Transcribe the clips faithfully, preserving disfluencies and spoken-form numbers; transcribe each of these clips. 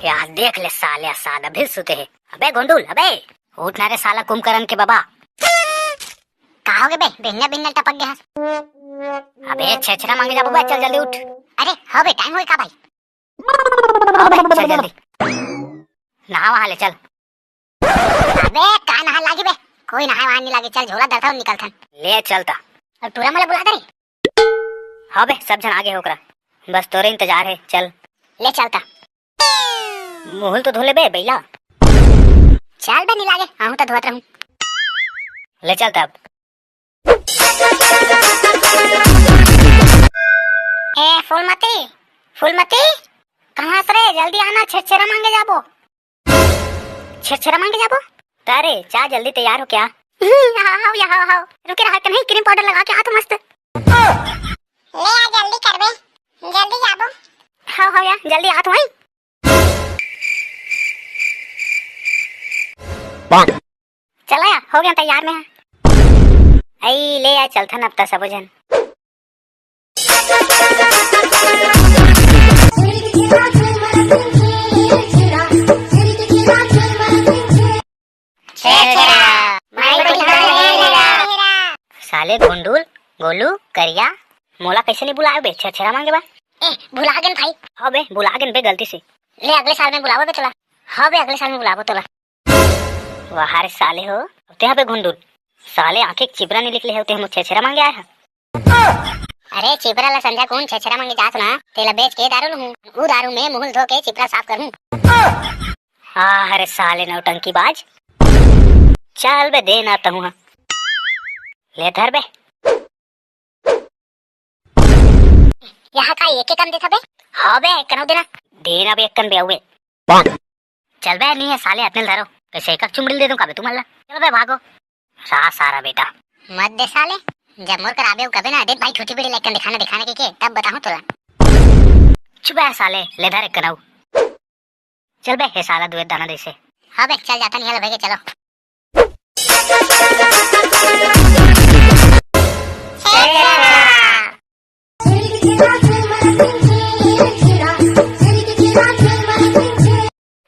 यार देख ले साले, साला अभी सुते हे। अबे गोंडुल, अबे उठ ना रे साला कुंभकर्ण के बाबा। का हो गे बे, बिन्ने बिन्ने टपक गया। अबे छेरछेरा मांगे जाबो बे, चल जल्दी उठ। अरे हो बे, टाइम होई का भाई? हो बे, चल जल्दी। नहा वहा ले चल। अबे का नहा लागी बे, कोई नहाए वहाए नहीं लागे, चल झोला दरथन निकलथन। ले चलता। अब टूरा मोला बुला दे रे। हाँ बे, सब झन आगे हो ओकरा, बस तोरे इंतजार है, चल। ले चलता। मुहुल तो धो ले बे बैला। चल बे, नहीं लागे, आहूं तो धोत रहूं। ले चलता अब। ए फूलमती, फूलमती, कहाँ से रे? जल्दी आना, छेरछेरा मांगे जाबो। छेरछेरा मांगे जाबो? का रे, जा जल्दी तैयार हो क्या? हम्म, हाँ, हाँ, या, हाँ, हाँ। रुके रहा, कहीं क्रीम पाउडर लगा के आ तो मस्त। ले आ, जल्दी करबे, जल्दी जाबो। हाँ, हाँ, या, जल्दी आ तो वहीं। चला या, हो गया तैयार में। आई ले या, चलथन अब त सबो झन। साले गोंडुल, गोलू, करिया, मोला कैसे नहीं बुलाए बे छेरछेरा मांगे बा? ए, भुला गेन भाई। हाँ बे, भुला गेन बे गलती से। ले अगले साल में बुलाबो बे तोला। हाँ बे, अगले साल में बुलाबो तोला। वाह रे साले हो, तेहा बे गोंडुल, साले आंखें के चिपरा नहीं निकले हे, तेहा मोर छेरछेरा मांगे आए हा। अरे चिपरा ला संझा कुन छेरछेरा मांगे जात ना, तेला बेच के दारू लूहूं, ऊ दारू में मुहुल धो के चिपरा साफ करूं। आह रे साले नौटंकीबाज, चल बे दे ना तहूं हा। ले धर बे। यहाँ का एक एक कन देथा बे? हाँ बे, एक कन देना। देना बे एक कन बे, अउए। चल बे, नहीं है साले, अतने ल धरो। कैसे एक चुमड़ी दे दूं का बे तुमन ला? चलो बे, भागो। सा सारा बेटा। मत दे साले, जब मोर कर आबे कबे ना, देख भाई, छोटी बीड़ी लेकर दिखाना, दिखाने के, के, तब बताऊं तोला। चुप है साले, ले धर एक कन अउ। चल बे, हे साला दुए दाना दे से। हाँ बे, चल जाता नहीं है, भाई के चलो।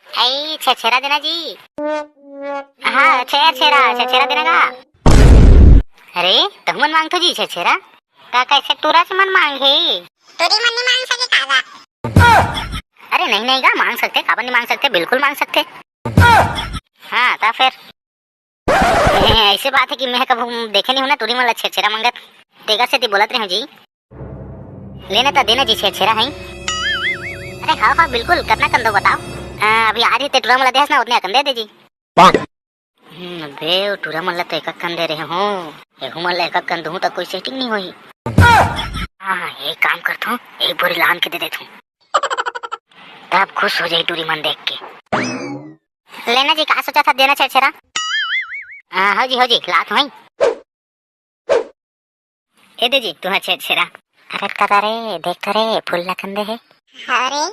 आई छेरछेरा देना जी। हाँ, छेरछेरा, छेरछेरा देना का? अरे, तुमन मांगथो जी छेरछेरा? का कैसे टूरा से मन मांगे? टूरी मन नहीं मांग सके का गा? अरे नहीं, नहीं गा, मांग सकते, काबर नहीं मांग सकते, बिल्कुल मांग सकते। हाँ, ता फिर ऐसे बात है कि मैं कभू देखे नहीं हूं ना टूरी मन ला छेरछेरा मांगत, तेकर सेती बोलत रहे हूं जी। लेना ता देना जी, छेरछेरा है। अरे हाँ, हाँ, बिल्कुल, कतना कन दो बताओ। आ, अभी आ रही ते टूरा मन ला देहस ना, उतने कन दे दे जी। हम्म, बे, ओ टूरा मन ला तो एक कन दे रहे हूं, एहू मन ला एक कन दूं तो कोई setting नहीं होही। हाँ, हाँ, एक काम करथों, एक बोरी लान के दे देथों, तब खुश हो जाही टूरी मन देख के। लेना जी, का सोचा था देना छेरछेरा? हाँ, हो जी, हो जी, लात हूं। ए दे जी, तुहा छेरछेरा। अरे कदा रे, देख तो रे, फूल लखन दे हे। अरे,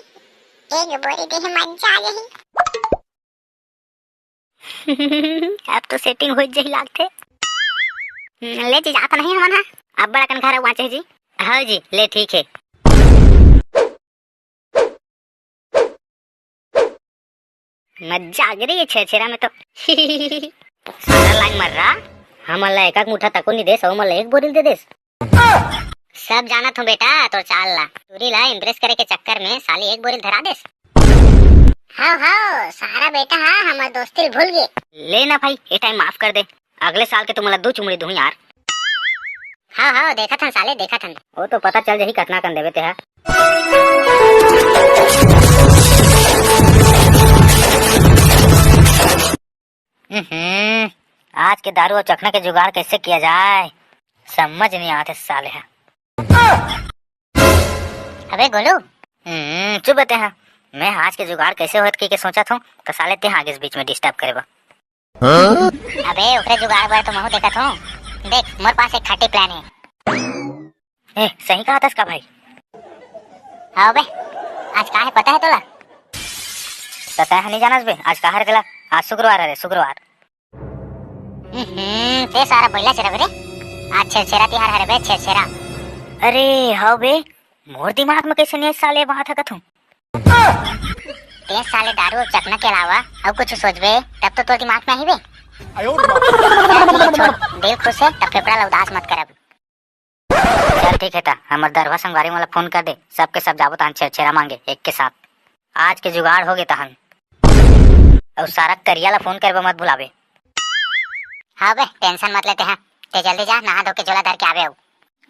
एक बोरी दे हे, मजा आ जाही। अब तो setting हो जाही लागथे। ले जी, जात नहीं हमन हा। अब्बड़ अकन घर वाचे जी। हाँ जी, ले ठीक है। मजा आ गई रे ये छेरछेरा में तो। सारा लाइन मर रहा। हमन ला एक मुठा तको नहीं देस, अउ मन ला एक बोरिल दे देस। सब जानत हूँ बेटा, तोर चाल ला। टूरी ला impress करे के चक्कर में साली एक बोरिल धरा देस। हाँ, हाँ, सारा बेटा, हाँ, हमर दोस्ती ल भूल गे। ले ना भाई, ये time माफ कर दे। अगले साल के तुमन ला दू चुमड़ी दूं यार। हाँ, हाँ, देखत हन साले, देखत हन। वो तो पता चल जाही कतना कन देवे तेहा। हम्म, आज के दारू और चखना के जुगाड़ कैसे किया जाए, समझ नहीं आते साले हा। अबे गोलू। हम्म, चुप बे तेहा। मैं आज के जुगाड़ कैसे होत के, के सोचत हूँ, तो साले तेहा आगे इस बीच में disturb करे बा। हाँ? अबे, ओकरे जुगाड़ बर तो महूं देखत हूँ। देख, मोर पास एक खट्टी plan है। ए, सही कहा थस का भाई? हाँ बे, आज का है पता है तोला? तो तैं ह नहीं जानस बे, आज का हरे तेला? आज शुक्रवार हरे, शुक्रवार। हम्म, ते सारा बैला चरब रे। आज छेरछेरा तिहार हरे बे, छेरछेरा। अरे, हाँ बे, मोर दिमाग में कैसे नहीं साले बात हकत हूँ। ते साले दारू अउ चखना के अलावा अउ कुछ सोचबे, तब तो तोर दिमाग में आही बे। चल ठीक हे, छोड़, दिल खुश हे, तब फेफड़ा ला उदास मत कर अब। चल ठीक हे, त हमर दरुहा संगवारी मन ला फोन कर दे, सबके सब जाबो तहन छेरछेरा मांगे एक के साथ। आज के जुगाड़ होगे तहन। अउ सारा करिया ला फोन करबे मत भुलाबे। हाँ बे, tension मत ले तेहा, ते जल्दी जा, नहा धो के झोला धर के आबे अउ।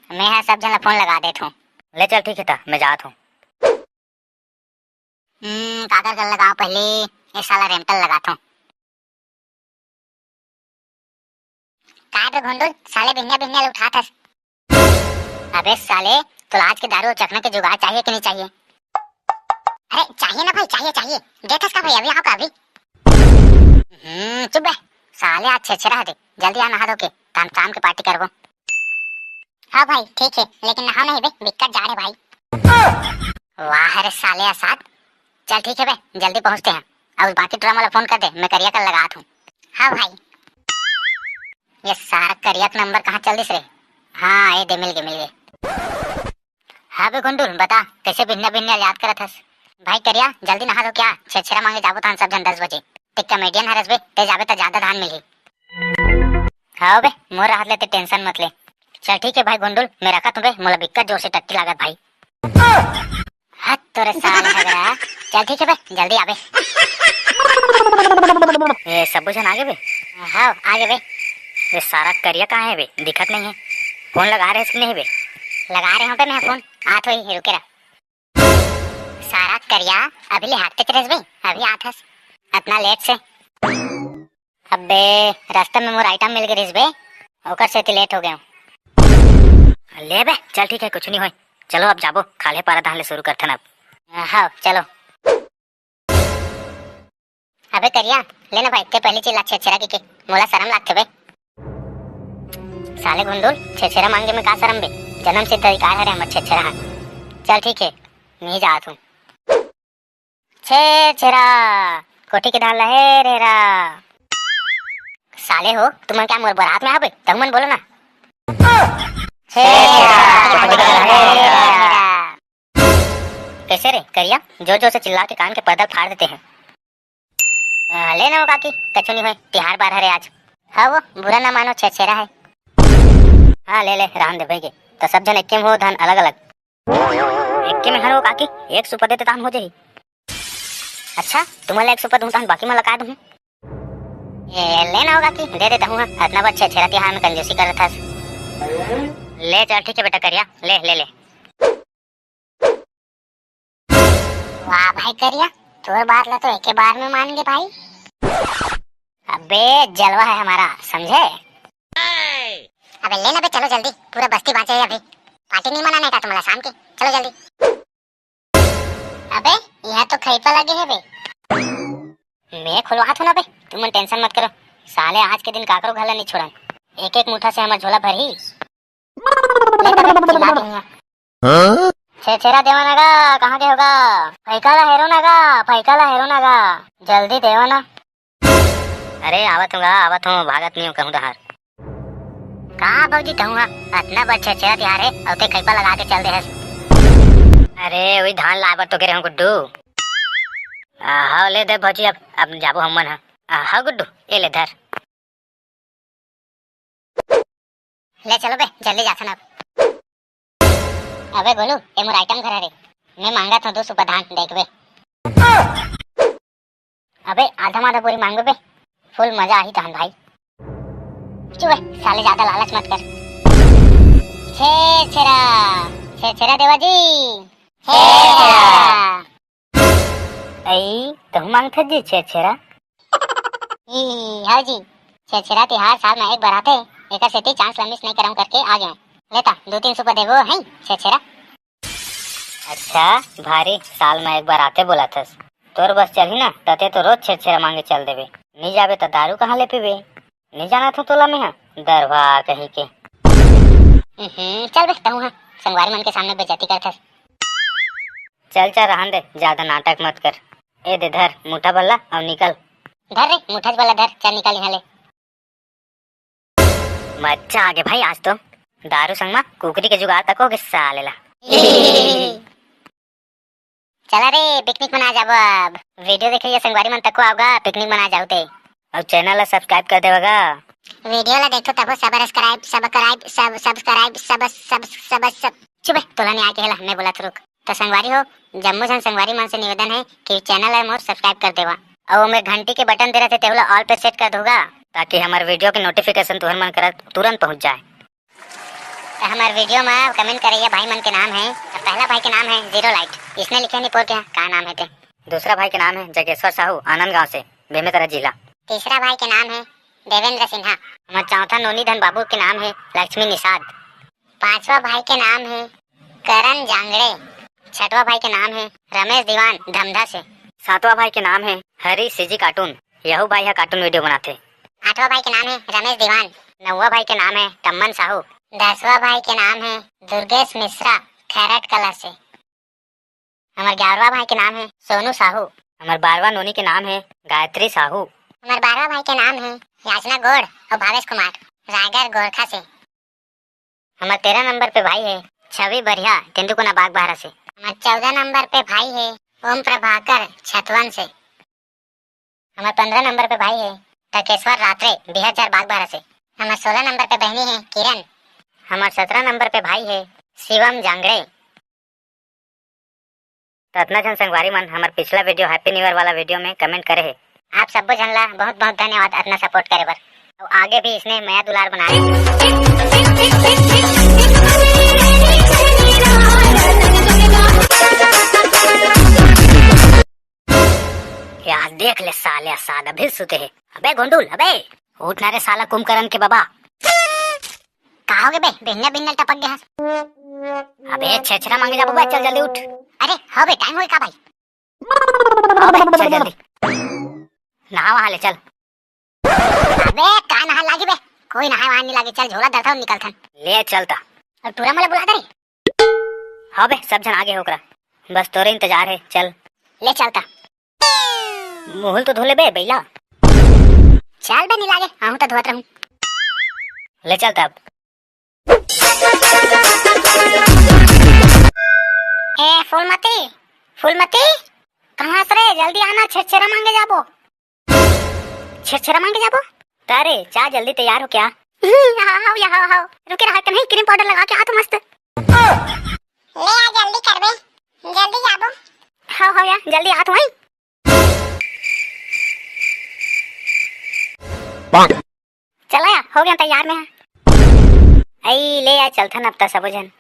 मैं हा सब झन ला फोन लगा देत हूँ। ले चल ठीक हे, त मैं जात हूँ। हम्म, काकर कर लगाओ पहली, ये साला रेमटल लगात हूँ। काय बे गुंडुल, साले बिहनिया बिहनिया ले उठात हस? अबे साले, तोला आज के दारू अउ चखना के जुगाड़ चाहिए कि नहीं चाहिए? अरे चाहिए ना भाई, चाहिए, चाहिए। देथस का भाई, अभी आओ का अभी? हम्म, चुप बे। साले आज छेरछेरा हे, जल्दी आ नहा धो के, काम काम के party करबो। हाँ भाई, ठीक हे, लेकिन नहा नहीं बे, बिक्कट जाड़ हे भाई। वाह रे साले असाद। चल ठीक हे बे, जल्दी पहुँचते हैं। अब बाकी टूरा मन ला फोन कर दे, मैं करिया कर लगात हूँ। हाँ भाई। ये सारा करिया के नंबर कहाँ चल दिस रे? हाँ, ये दे, मिल गे, मिल गे। हाँ बे गुंडुल, बता, कैसे बिहनिया बिहनिया याद करत हस? भाई करिया, जल्दी नहा धो के आ, छेरछेरा मांगे जाबो तहन सब झन दस बजे। ते comedian हरस बे, ते जाबे त ज्यादा धान मिलही। हाँ बे, मोर रहत ले ते tension मत ले। चल ठीक हे भाई गुंडुल, मैं रखत हूँ बे, मोला बिक्कट जोर से टट्टी लागत भाई। हट तोरे साले हगरा। चल ठीक हे बे, जल्दी आबे। ए, सबो झन आगे बे? हाँ, आगे बे। ये सारा करिया कहाँ हे बे? दिखत नहीं हे। फोन लगा रहे कि नहीं बे? लगा रहे हो बे, मैं फोन। आत होही, रुके रह। सारा करिया, अभी ले हाकते चलेस बे, अभी आत हस। अतना लेट से। अबे, रास्ता में मोर आइटम मिल गे रिहिस बे, ओकर सेती लेट हो गए हूँ। ले बे, चल ठीक हे, कुछ नहीं होय। चलो अब जाबो, खाल्हे पारा धान ले शुरू करथन अब। हाँ, चलो। अबे करिया, ले ना भाई, ते पहली चिल्ला छेरछेरा कहिके, मोला शरम लागथे बे। साले गुंडुल, छेरछेरा मांगे में का शरम बे? जन्म सिद्ध अधिकार हरे हमर छेरछेरा हा। चल ठीक हे, नहीं जात हूँ। छेरछेरा, कोठी के धान लहे रेरा। साले हो, तुमन क्या मोर बरात में आबे? तहु मन बोलो ना। छेरछेरा, कोठी के धान लहे रेरा। कैसे रे करिया, जोर जोर से चिल्ला के कान के पर्दा फाड़ देते हैं। आ, ले ना वो काकी, कछु नहीं होय, तिहार बार हरे आज। हाँ वो, बुरा ना मानो, छेरछेरा हे। हाँ ले ले, रहन दे भई गे। त सब झन एके में हो धन अलग अलग। एके में हन वो काकी, एक सुपा देते तहन हो जाही। अच्छा, तुमन ला एक सुपा दूँ तहन बाकी मन ला काय दूँ? ए, ले ना वो काकी, दे देता हूँ हाँ, अतना बड़ छेरछेरा तिहार में कंजूसी करत हस। ले चल ठीक हे बेटा करिया, ले, ले, ले। वाह भाई करिया, तोर बात ला तो एके बार में मान गे भाई। अबे जलवा हे हमारा, समझे? अबे ले ना बे, चलो जल्दी, पूरा बस्ती बाँचे हे अभी। पार्टी नहीं मनाना हे का तुम्हारा शाम के? चलो जल्दी। अबे यहाँ तो खैपा लगे हे बे। मैं खुलवात हूँ ना बे, तुमन tension मत करो। साले आज के दिन काकरो घर ला नहीं छोड़न, एक एक मुठा से हमर झोला भरही। ले ना बे, चिल्ला के यहाँ। छेरछेरा देवा ना गा, कहाँ के हो गा? फैका ला हेरो ना गा, फैका ला हेरो ना गा, जल्दी देवा ना। अरे आवत हूँ गा, आवत हूँ, भागत नहीं हूँ कहूँ डहर। का भौजी तहूँ हा, अतना बड़ छेरछेरा तिहार हे, अउ ते खैपा लगा के चल दे हस। अरे वही धान लाए बर तो गे रहे हूँ गुड्डू। आ, हव ले दे भौजी, अब, अब जाबो हमन हा। आ, हव गुड्डू, ए ले धर। ले चलो बे, जल्दी जाथन अब। अबे गोलू, ए मोर आइटम घर हरे, मैं मांगत हूँ दो सुपा धान, देखबे। अबे आधा माधा बोरी मांगबे बे, full मजा आही तहन भाई। चुप बे, साले ज्यादा लालच मत कर। छेरछेरा, छेरछेरा देवा जी। छेरछेरा। अई, तहूँ मांगथस जी छेरछेरा? ई, हव जी, छेरछेरा तिहार साल में एक बार आथे, एकर सेती chance ला miss नहीं करम करके आ गेंव। लेता, दू तीन सुपा देबो, हैं, छेरछेरा। अच्छा, भारी, साल में एक बार आथे बोलथस। तोर बस चलही ना, त ते तो रोज छेरछेरा मांगे चल देबे। नी जाबे त दारू कहाँ ले पीबे? नी जानत हूँ तोला मेंहा, दरुहा कहीं के। हम्म, चल बे, तहूँ हा, संगवारी मन के सामने बेइज्जती करथस। चल, चल, रहन दे, ज्यादा नाटक मत कर। ए दे धर, मुठा भर ला अउ निकल। धर रे, मुठा भर ला धर, चल निकल यहाँ ले। मजा आ गे भाई आज तो। दारू संग मा कुकरी के जुगाड़ तको हो गे साले ला। चला रे, पिकनिक मना जाबो अब। वीडियो देखे ये संगवारी मन तको आवगा, पिकनिक मना जाहू ते। अउ चैनल ला सब्सक्राइब कर देवा गा। वीडियो ला देखो तभो सब्सक्राइब, सब्सक्राइब, सब, सब्सक्राइब, सब, सब, सब, सब। चुप बे, तोला नहीं आके हेला, मैं बोला रुक। तो संगवारी हो, जम्मो झन संगवारी मन से निवेदन है कि चैनल ला मोर सब्सक्राइब कर देवा। अउ ओमे घंटी के बटन दे रहते, तेहू ला ऑल पे सेट कर दोगा, ताकि हमार वीडियो के नोटिफिकेशन तुहर मन करा तुरंत पहुंच जाए। तो हमार वीडियो में कमेंट करैया भाई मन के नाम है, तो पहला भाई के नाम है जीरो लाइट, इसने लिखे नहीं पोर के का नाम है ते। दूसरा भाई के नाम है जगेश्वर साहू, आनंद गांव से, बेमेतरा जिला। तीसरा भाई के नाम है देवेंद्र सिन्हा। हमार चौथा नोनी धन बाबू के नाम है लक्ष्मी निषाद। पांचवा भाई के नाम है करण जांगड़े। छठवा भाई के नाम है रमेश दीवान, धमधा से। सातवां भाई के नाम है हरी सीजी कार्टून, यहू भाई हा कार्टून वीडियो बनाथे। आठवां भाई के नाम है रमेश दीवान। नौवा भाई के नाम है टम्मन साहू। दसवां भाई के नाम है दुर्गेश मिश्रा, खैरट कला से। हमार ग्यारहवां भाई के नाम है सोनू साहू। हमार बारहवां नोनी के नाम है गायत्री साहू। हमार बारहवां भाई के नाम है याचना गोड़ और भावेश कुमार, रायगढ़ गोरखा से। हमार तेरह नंबर पे भाई है छवि बढ़िया, तेंदुकुना बागबाहरा से। हमार चौदह नंबर पे भाई है ओम प्रभाकर छतवन से। हमार पन्द्रह नंबर पे भाई है टकेश्वर रात्रे, बिहार झार बागबाहरा से। हमार सोलह नंबर पे बहनी है किरण। हमार सत्रह नंबर पे भाई है शिवम जांगड़े। तो अतना झन संगवारी मन हमर पिछला वीडियो, हैप्पी न्यू ईयर वाला वीडियो में कमेंट करे हे। आप सब्बो झन ला बहुत बहुत धन्यवाद अतना सपोर्ट करे बर। अउ आगे भी इसने मया दुलार बनाए। यार देख ले साले, असाद अभी सुते हे। अबे गोंडुल, अबे उठ ना रे साला कुंभकर्ण के बाबा। का हो गे बे, बिन्ने बिन्ने टपक गया। अबे छेछरा मांगे जाबो बे, चल जल्दी उठ। अरे हो बे, टाइम होए का भाई? हो बे, चल जल्दी। नहा वहां ले चल। अबे का नहा लागी बे, कोई नहाए वहां नहीं लागे, चल झोला दरता निकलथन। ले चलता। अब टूरा मला बुला दे रे। हाँ बे, सब झन आगे हो ओकरा, बस तोरे इंतजार है, चल। ले चलता। मुहुल तो धो ले बे बैला। चल बे, नहीं लागे, आहू तो धोत रहूं। ले चलता अब। ए फूलमती, फूलमती, कहाँ से रे? जल्दी आना, छेरछेरा मांगे जाबो। छेरछेरा मांगे जाबो? त रे, जा जल्दी तैयार हो क्या? हम्म, हाँ, हाँ, या, हाँ, हाँ। रुके रहा, कहीं क्रीम पाउडर लगा के आ तो मस्त। ले आ, जल्दी कर बे, जल्दी जाबो। हाँ, हाँ, या, जल्दी आ तो आई। चला या, हो गया तैयार मैं। आई ले या, चलथन अब त सबो झन।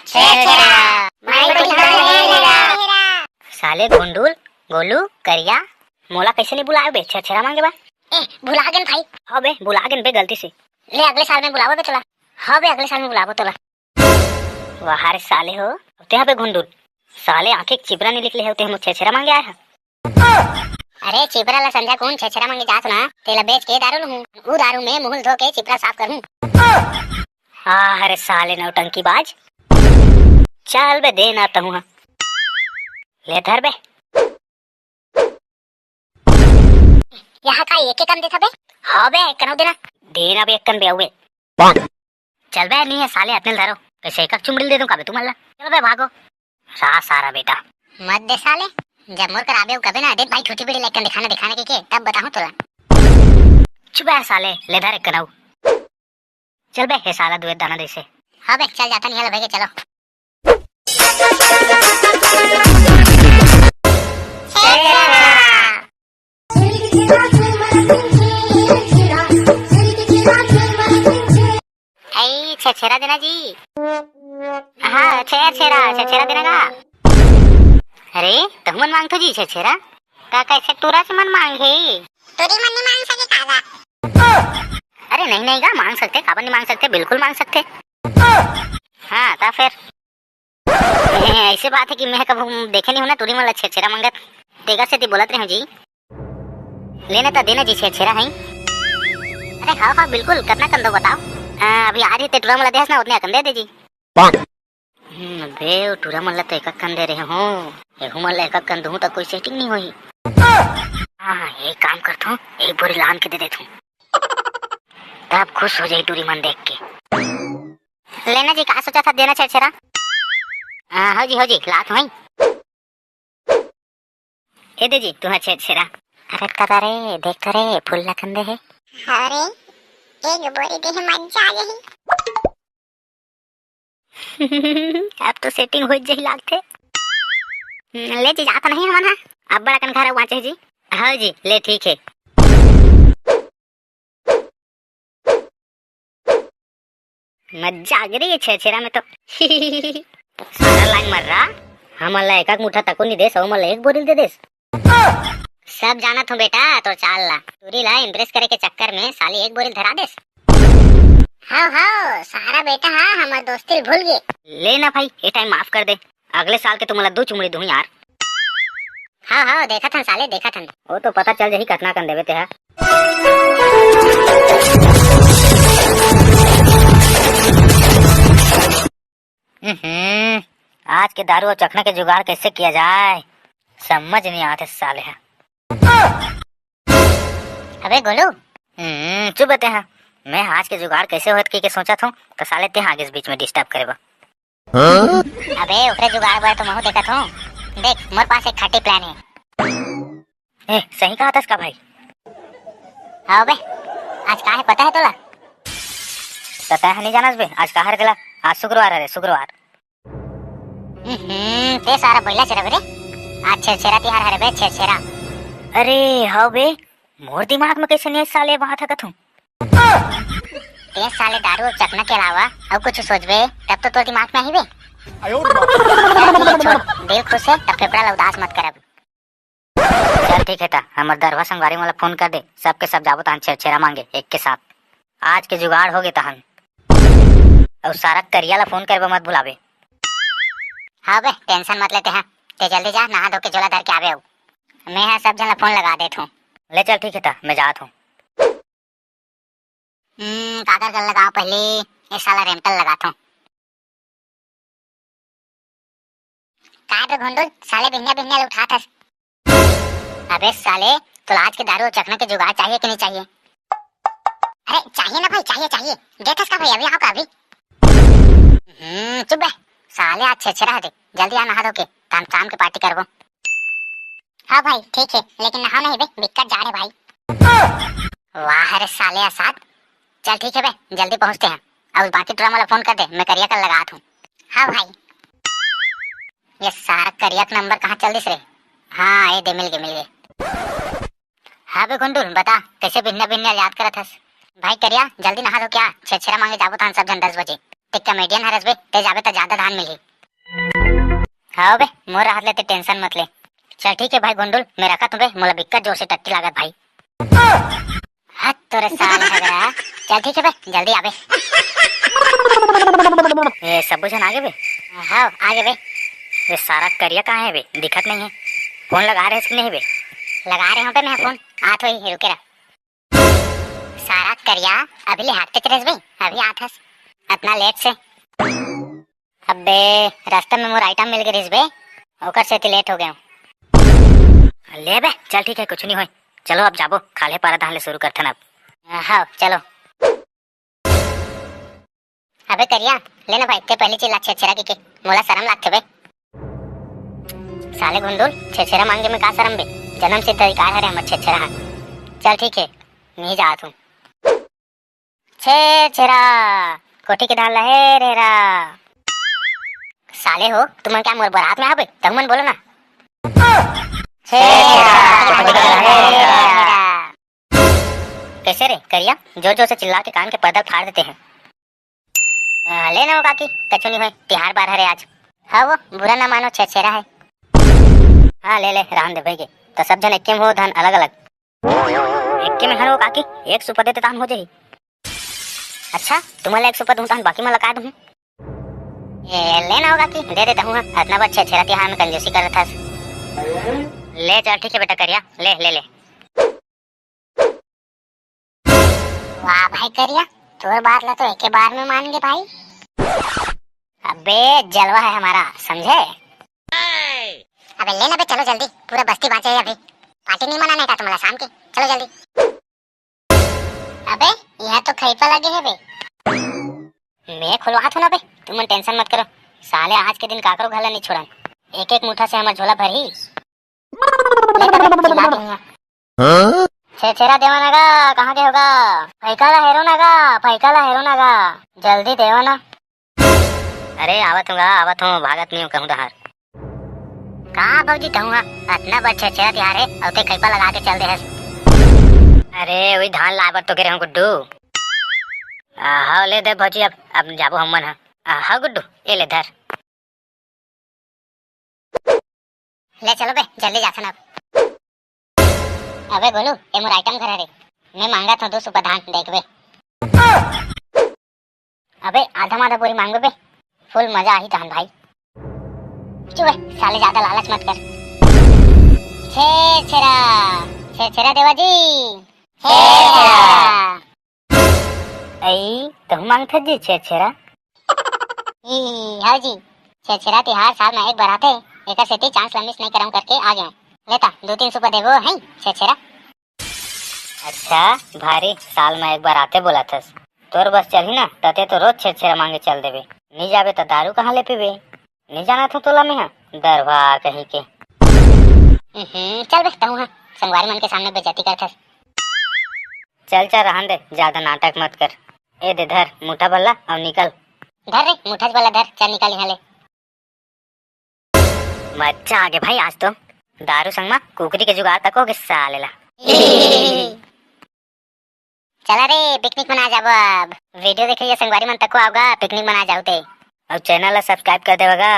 छेरछेरा, माई बहिनी हे रा। साले गोंडुल, गोलू, करिया, मोला कैसे नहीं बुलाए बे छेरछेरा मांगे बा? ए, भुला गेन भाई। हाँ बे, भुला गेन बे गलती से। ले अगले साल में बुलाबो बे तोला। हाँ बे, अगले साल में बुलाबो तोला। वाह रे साले हो, तेहा बे गोंडुल, साले आंखें के चिपरा नहीं निकले हो, ते हम छेरछेरा मांगे आए हैं। अरे चिपरा ला संझा कुन छेरछेरा मांगे जात ना, तेला बेच के दारू लूं, ऊ दारू में मुहुल धो के चिपरा साफ करूं। आह, अरे साले नौटंकीबाज, चल बे, दे ना तहूं हा। ले धर बे। यहाँ का एक एक कन देथा बे? हाँ बे, एक कन देना। देना बे, एक कन बे, आऊ बे। चल बे, नहीं है साले, अतने ल धरो। कैसे एक चुमड़ी दे दूं का बे तुमन ला? चलो बे, भागो। सा सारा बेटा। मत दे साले, जब मोर कर आबे कबे ना, देख भाई, छोटी बीड़ी लेकर दिखाने, दिखाने के, के, तब बताऊं तोला। चुप है साले, ले धर एक कनाऊ। चल बे, हे साला दुए दाना दे से। हाँ बे, चल जाता नहीं है, भाई के चलो। ए, छेरछेरा देना जी। हाँ, छेरछेरा, छेरछेरा देना का? अरे, तहु मन मांगथो जी छेरछेरा? का कैसे टूरा से मन मांगे? टूरी मन नहीं मांग सके का? अरे नहीं, नहीं गा, मांग सकते, काबर नहीं मांग सकते, बिल्कुल मांग सकते। हाँ, ता फिर। ऐसे बात है कि मैं कभू देखे नहीं हूं ना टूरी मन ला छेरछेरा मांगत। तेकर सेती बोलत रहे हूं जी। लेने त देना जी छेरछेरा है। अरे हाँ, हाँ, बिल्कुल, कतना कन दो बताओ। हाँ, अभी आज ही ते टूरा मन ला देहस ना, उतने अकन दे दे जी। हम्म, बे, वो टूरा मन ला तो एक अकन दे रहे हूं। एहू मन ला एक अकन दूं त कोई सेटिंग नहीं होही। हाँ, एक काम करता हूँ, एक बोरी लान के दे देता हूँ। तब खुश हो जाई टूरी मन देख के। लेना जी, का सोचा था देना छेरछेरा? हाँ, हो जी, हो जी, लात हूँ। ए दे जी, तुहां छेरछेरा। अरे कदा रे, देख तो रे, फूल लखन दे हे। अरे, एक बोरी दे हे, मजा आ जाही। अब तो सेटिंग हो जाही लागथे। हम्म, ले जी, जात नहीं हमन हा। अब बड़ा कन घर बांचे जी। हाँ जी, ले ठीक है। मजा आ गई रे ये छेरछेरा में तो। सारा लांग मर रहा। हमन ला एक एक मुठा तको नहीं देस, ओमन ला एक बोरिल दे देस। सब जानत हूँ बेटा, तो चाल ला। टूरी ला इम्प्रेस करे के चक्कर में साली एक बोरिल धरा देस। हाव, हाव, सारा बेटा हा हमर दोस्ती ल भूल गे। ले ना भाई, ए टाइम माफ कर दे। अगले साल के तुमला दू चुमड़ी दूं यार। हाव, हाव, देखत हन साले, देखत हन। वो तो पता चल जाही कतना कन देवे ते हा। हम्म, आज के दारू और चखना के जुगाड़ कैसे किया जाए, समझ नहीं आते साले हा। अबे गोलू। हम्म, चुप बे ते हा। मैं आज के जुगाड़ कैसे होत के, के सोचत हूँ, तो साले ते हा आगे इस बीच में डिस्टर्ब करे बा। हाँ? अबे ओकरे जुगाड़ बर तो महू देखत हूँ। देख, मोर पास एक खट्टी प्लान है। ए, सही कहा थस का भाई? हाँ बे, आज का है पता है तोला? तो तैं ह नहीं जानस बे, आज का हर गला? आज शुक्रवार हरे, शुक्रवार। हम्म, ते सारा बैला चरबे रे। आज छेरछेरा तिहार हरे बे, छेरछेरा। अरे हाँ बे, मोर दिमाग में कैसे नहीं साले बात हकत हूँ। ते साले दारू और चखना के अलावा अउ कुछ सोचबे, तब तो तोर दिमाग में आही बे। आयो रे बाप। चल, ये छोड़, दिल खुश है, तब फेफड़ा ला उदास मत करब। चल ठीक है ता, हमर दरभा संगवारी मन ला फोन कर दे, सबके सब जाबो तहन छेरछेरा मांगे एक के साथ। आज के जुगाड़ हो गे तहन। अउ सारा करिया ला फोन करबे मत भुलाबे। हाँ बे, टेंशन मत लेते हैं, ते जल्दी जा, नहा धो के झोला धर के आबे अउ। मैं हा सब झन ला फोन लगा देत हूँ। ले चल ठीक है ता, मैं जात हूँ। हम्म, काकर कर लगाओ पहले, ये साला रेमटल लगात हूँ। काय बे घोंडुल, साले बिहनिया बिहनिया ले उठात हस? अबे साले, तोला आज के दारू और चखना के जुगाड़ चाहिए कि नहीं चाहिए? अरे चाहिए ना भाई, चाहिए, चाहिए। देखस का भाई, अभी आओ का अभी? हम्म, चुप बे। साले आज छेरछेरा हे, जल्दी आ नहा धो के, तहन शाम के पार्टी करबो। हाँ भाई, ठीक है, लेकिन नहाओ नहीं बे, बिक्कट जाड़ है भाई। वाह रे साले असाद। चल ठीक है बे, जल्दी पहुँचते हैं। अब बाकी टूरा मन ला फोन कर दे, मैं करिया कल लगात हूँ। हाँ भाई। ये सारा करिया के नंबर कहाँ चल दिस रे? हाँ, ये दे, मिल गए, मिल गए। हाँ बे गुंडुल, बता, कैसे बिहनिया बिहनिया याद करत हस? भाई करिया, जल्दी नहा धो के आ, छेरछेरा मांगे जाबो तहन सब झन दस बजे। ते कॉमेडियन हरस बे, ते जाबे त ज्यादा धान मिलही। हाँ बे, मोर रहत ले ते टेंशन मत ले। चल ठीक है भाई गुंडुल, मैं रखत हूँ बे, मोला बिक्कट जोर से टट्टी लागत भाई। हट तोरे साले हगरा। चल ठीक है बे, जल्दी आबे। ए, सबो झन आगे बे? हाँ, आगे बे। ये सारा करिया कहाँ है बे? दिखत नहीं है। फोन लगा रहे कि नहीं बे? लगा रहे हो बे मैं फोन। आत होही, रुके रह। सारा करिया अभी ले हाकते चलेस बे, अभी आत हस। अतना लेट से। अबे, रास्ता में मोर आइटम मिल गए रिस बे, ओकर सेती लेट हो गया। ले बे, चल ठीक है, कुछ नहीं होय। चलो अब जाबो, खाल्हे पारा धान ले शुरू करथन अब। हाँ, चलो। अबे करिया, ले ना भाई, ते पहली चिल्ला छेरछेरा के, के, मोला शरम लागथे बे। साले गुंडुल, छेरछेरा मांगे में का शरम बे? जन्म सिद्ध अधिकार हरे हमर छेरछेरा हा। चल ठीक है, नहीं जात हूँ। छेरछेरा, कोठी के धान लहे रेरा। साले हो, तुमन क्या मोर बारात में आबे? तुमन बोलो ना। छेरछेरा, कोठी के धान लहे रेरा। कैसे रे करिया, जोर जोर से चिल्ला के कान के पर्दा फाड़ देते हैं। आ, ले ना वो काकी, कछु नहीं होय, तिहार बार हरे आज। हाँ वो, बुरा ना मानो, छेरछेरा है। हाँ ले ले, रहन दे भई के। तो सब झन एके में हो, धान अलग अलग। एके में हन वो काकी, एक सुपा देते तहन हो जाही। अच्छा, तुमन ला एक सुपा दूँ तहन बाकी मन ला का दूँ? ए, ले ना वो काकी, दे देता हूँ, हाँ। अतना बड़ छेरछेरा तिहार में कंजूसी करत हस। ले चल, ठीक है बेटा करिया, ले, ले, ले। वाह भाई करिया, तोर बात ला तो एके बार में मान गे भाई। अबे जलवा है हमारा, समझे? अबे ले ना बे, चलो जल्दी, पूरा बस्ती बांचे है अभी। पार्टी नहीं मनाने का तुम्हारा शाम की, चलो जल्दी। अबे यह तो खइपा लगे हे बे। मैं खोलवात हूँ ना बे, तुमन tension मत करो। साले आज के दिन काकरो घर ला नहीं छोड़न। एक एक मुठा से हमर झोला भरही। ले बे, चिल्ला के हियाँ। छेरछेरा देवा ना गा, कहाँ के होगा? फैका ला हेरो ना गा, फैका ला हेरो ना गा। जल्दी देवा ना। अरे आवत हूँ गा, आवत हूँ, भागत नहीं हूँ कहूँ डहर। का भौजी कहूँ हा, अतना बड़ छेरछेरा तिहार हे, अउ ते खइपा लगा के चल दे हस। अरे वही धान लाए बर तो गे रहूँ गुड्डू। आ, हाँ ले दे भौजी, अब अब जाबो हमन हा। आ, हाँ गुड्डू, ये ले धर। ले चलो बे, जल्दी जाथन अब। अबे गोलू, ए मोर item घर हरे। मैं मांगत हूँ दो सुपा धान, देखबे। अबे आधा माधा बोरी मांगबे बे, full मजा आही तहन भाई। चुप बे, साले ज्यादा लालच मत कर। छेरछेरा, छेरछेरा देवा जी। छेरछेरा। अई, तहु मांगथस जी छेरछेरा? ई, हाँ जी, छेरछेरा तिहार साल में एक बार आथे, एकर सेती chance ला miss नहीं करम करके आ गए। लेता, दो तीन सुपा देबो, हैं, छेरछेरा। अच्छा, भारी, साल में एक बार आथे बोलाथस। तोर बस चलही ना, त ते तो रोज छेरछेरा मांगे चल देबे। नी जाबे त दारू कहाँ ले पीबे? नी जानत हूँ तोला मेहा, दरवा कहीं के। हम्म, चल बे, तहूँ हा, संगवारी मन के सामने बेइज्जती करथस। चल चल, रहन दे, ज्यादा नाटक मत कर। ए दे धर, मुठा भर ला अउ निकल। धर रे, मुठा भर ला धर, चल निकल यहाँ ले। मजा आगे भाई आज तो। दारू संग मा कुकरी के जुगाड़ तक होगे साले ला। चला रे, picnic मना जाबो अब। Video देखे ये संगवारी मन तको आवगा, picnic मना जाहू ते। अउ channel ला subscribe कर देवा गा।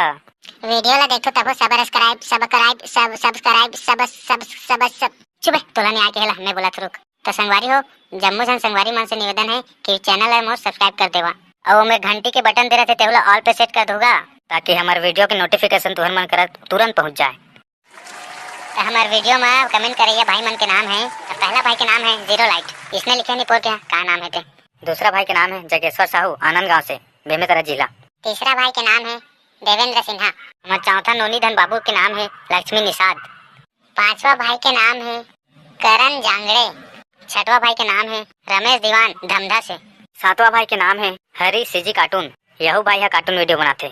Video ला देखो तभो subscribe, subscribe, sub-, subscribe, sub-, sub-, sub-, sub-, चुप बे, तोला नहीं आके हेला, मैं बोला थुरुक। तो संगवारी हो, जम्मो झन संगवारी मन से निवेदन है कि channel ला मोर subscribe कर देवा। अउ ओमे घंटी के button दे रहते, तेहू ला all पे set कर दूंगा, ताकि हमारे video के notification तुहर मन करा तुरंत पहुंच जाए। त हमर video म comment करइया भाई मन के नाम हे। त पहला भाई के नाम हे Zero Light, इसने लिखे नहीं पोर के का नाम हे ते। दूसरा भाई के नाम हे जगेश्वर साहू, आनंद गांव से, बेमेतरा जिला। तीसरा भाई के नाम हे देवेंद्र सिन्हा। हमर चौथा नोनी धन बाबू के नाम हे लक्ष्मी निषाद। पांचवा भाई के नाम हे करण जांगड़े। छठवा भाई के नाम हे रमेश दीवान, धमधा से। सातवां भाई के नाम हे हरी सीजी cartoon, यहू भाई ह cartoon video बनाथे।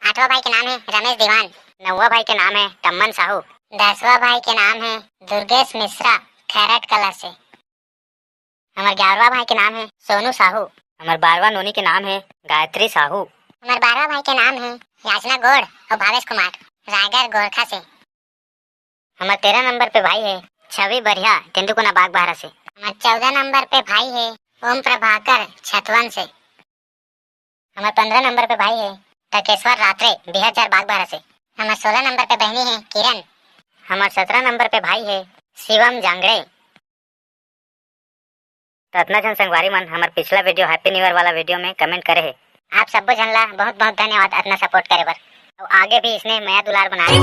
आठवां भाई के नाम हे रमेश दीवान। नौवां भाई के नाम हे टम्मन साहू। दसवां भाई के नाम हे दुर्गेश मिश्रा, खैरट कला से। हमर ग्यारहवां भाई के नाम हे सोनू साहू। हमर बारहवां नोनी के नाम हे गायत्री साहू। हमर बारहवां भाई के नाम हे याचना गोड़ अउ भावेश कुमार, रायगढ़ गोरखा से। हमर तेरह नंबर पे भाई हे छवि बरिहा, तेंदुकुना बागबाहरा से। हमर चौदह नंबर पे भाई हे ओम प्रभाकर, छतवन से। हमर पंद्रह नंबर पे भाई हे टकेश्वर रात्रे, बिहार बागबाहरा से। हमर सोलह नंबर पे बहनी हे किरण। हमर सत्रह नंबर पे भाई हे शिवम जांगड़े। त अतना झन संगवारी मन हमर पिछला video Happy New Year वाला video में comment करे हे। आप सब्बो झन ला बहुत बहुत धन्यवाद अतना support करे बर। अउ आगे भी इसने मया दुलार बनाए।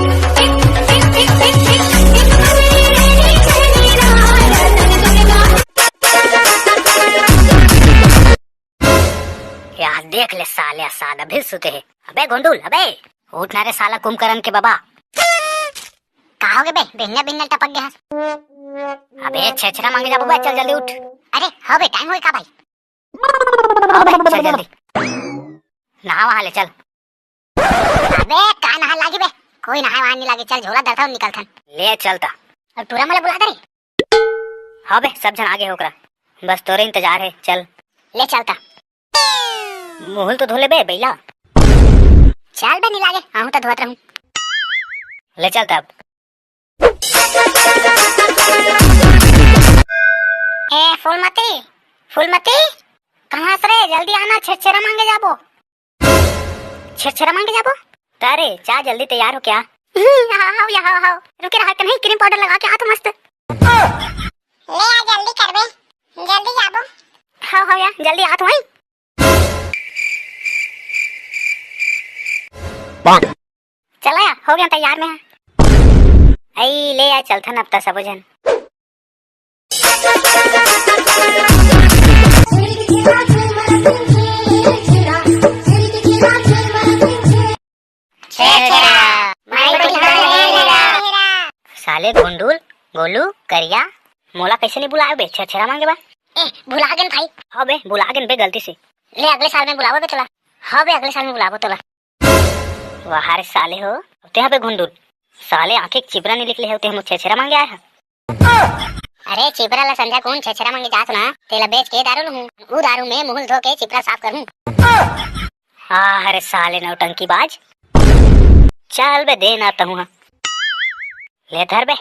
यार देख ले साले, साला अभी सुते हे। अबे गोंडुल, अबे उठ ना रे साला कुंभकर्ण के बाबा। का होगे बे, बिन्ने बिन्ने टपक गया हस। अबे छेरछेरा मांगे जाबो बे, चल जल्दी उठ। अरे हो बे, time होगे का भाई? हो बे, चल जल्दी। नहा वहा ले चल। अबे का नहा लागी बे, कोई नहा वहा नहीं लागी, चल झोला धरथन निकलथन। ले चल ता। अउ टूरा मन ला बुला दे रे। हाँ बे, सब झन आगे हो ओकरा, बस तोरे इंतजार हे, चल। ले चल ता। मुहुल तो धो ले बे बैला। चल बे, नहीं लागे, आहूं तो धोत रहूं। ले चल तब। ए फूलमती, फूलमती, कहाँ हस रे? जल्दी आना, छेरछेरा मांगे जाबो। छेरछेरा मांगे जाबो? त रे, जा जल्दी तैयार हो क्या? हम्म, हाँ, हाँ, या, हाँ, हाँ। रुके रहा, कन्हई cream powder लगा के आ तो मस्त। ले आ, जल्दी करबे, जल्दी जाबो। हाँ, हाँ, या, जल्दी आ तो आई। चला या, हो गया तैयार मैं। आई ले या, चलथन अब त सबो झन। छेरछेरा, माई बहिनी के छेरछेरा। साले गोंडुल, गोलू, करिया, मोला कैसे नहीं बुलाए बे छेरछेरा मांगे बा? ए, भुला गेन भाई। हाँ बे, भुला गेन बे गलती से। ले, अगले साल में बुलाबो बे तोला। हाँ बे, अगले साल में बुलाबो तोला। वाह रे साले हो, तेहा बे गुंडू। साले आँखी के चिपरा नहीं निकले हो, तेहा मोर छेरछेरा मांगे आए हा। अरे चिपरा ला संझा कुन छेरछेरा मांगे जात ना, तेला बेच के दारू लूहूं। ऊ दारू में मुंह धो के चिपरा साफ करूं। हाँ, अरे साले नौटंकीबाज। चल बे, दे ना तहूं हा। ले धर बे।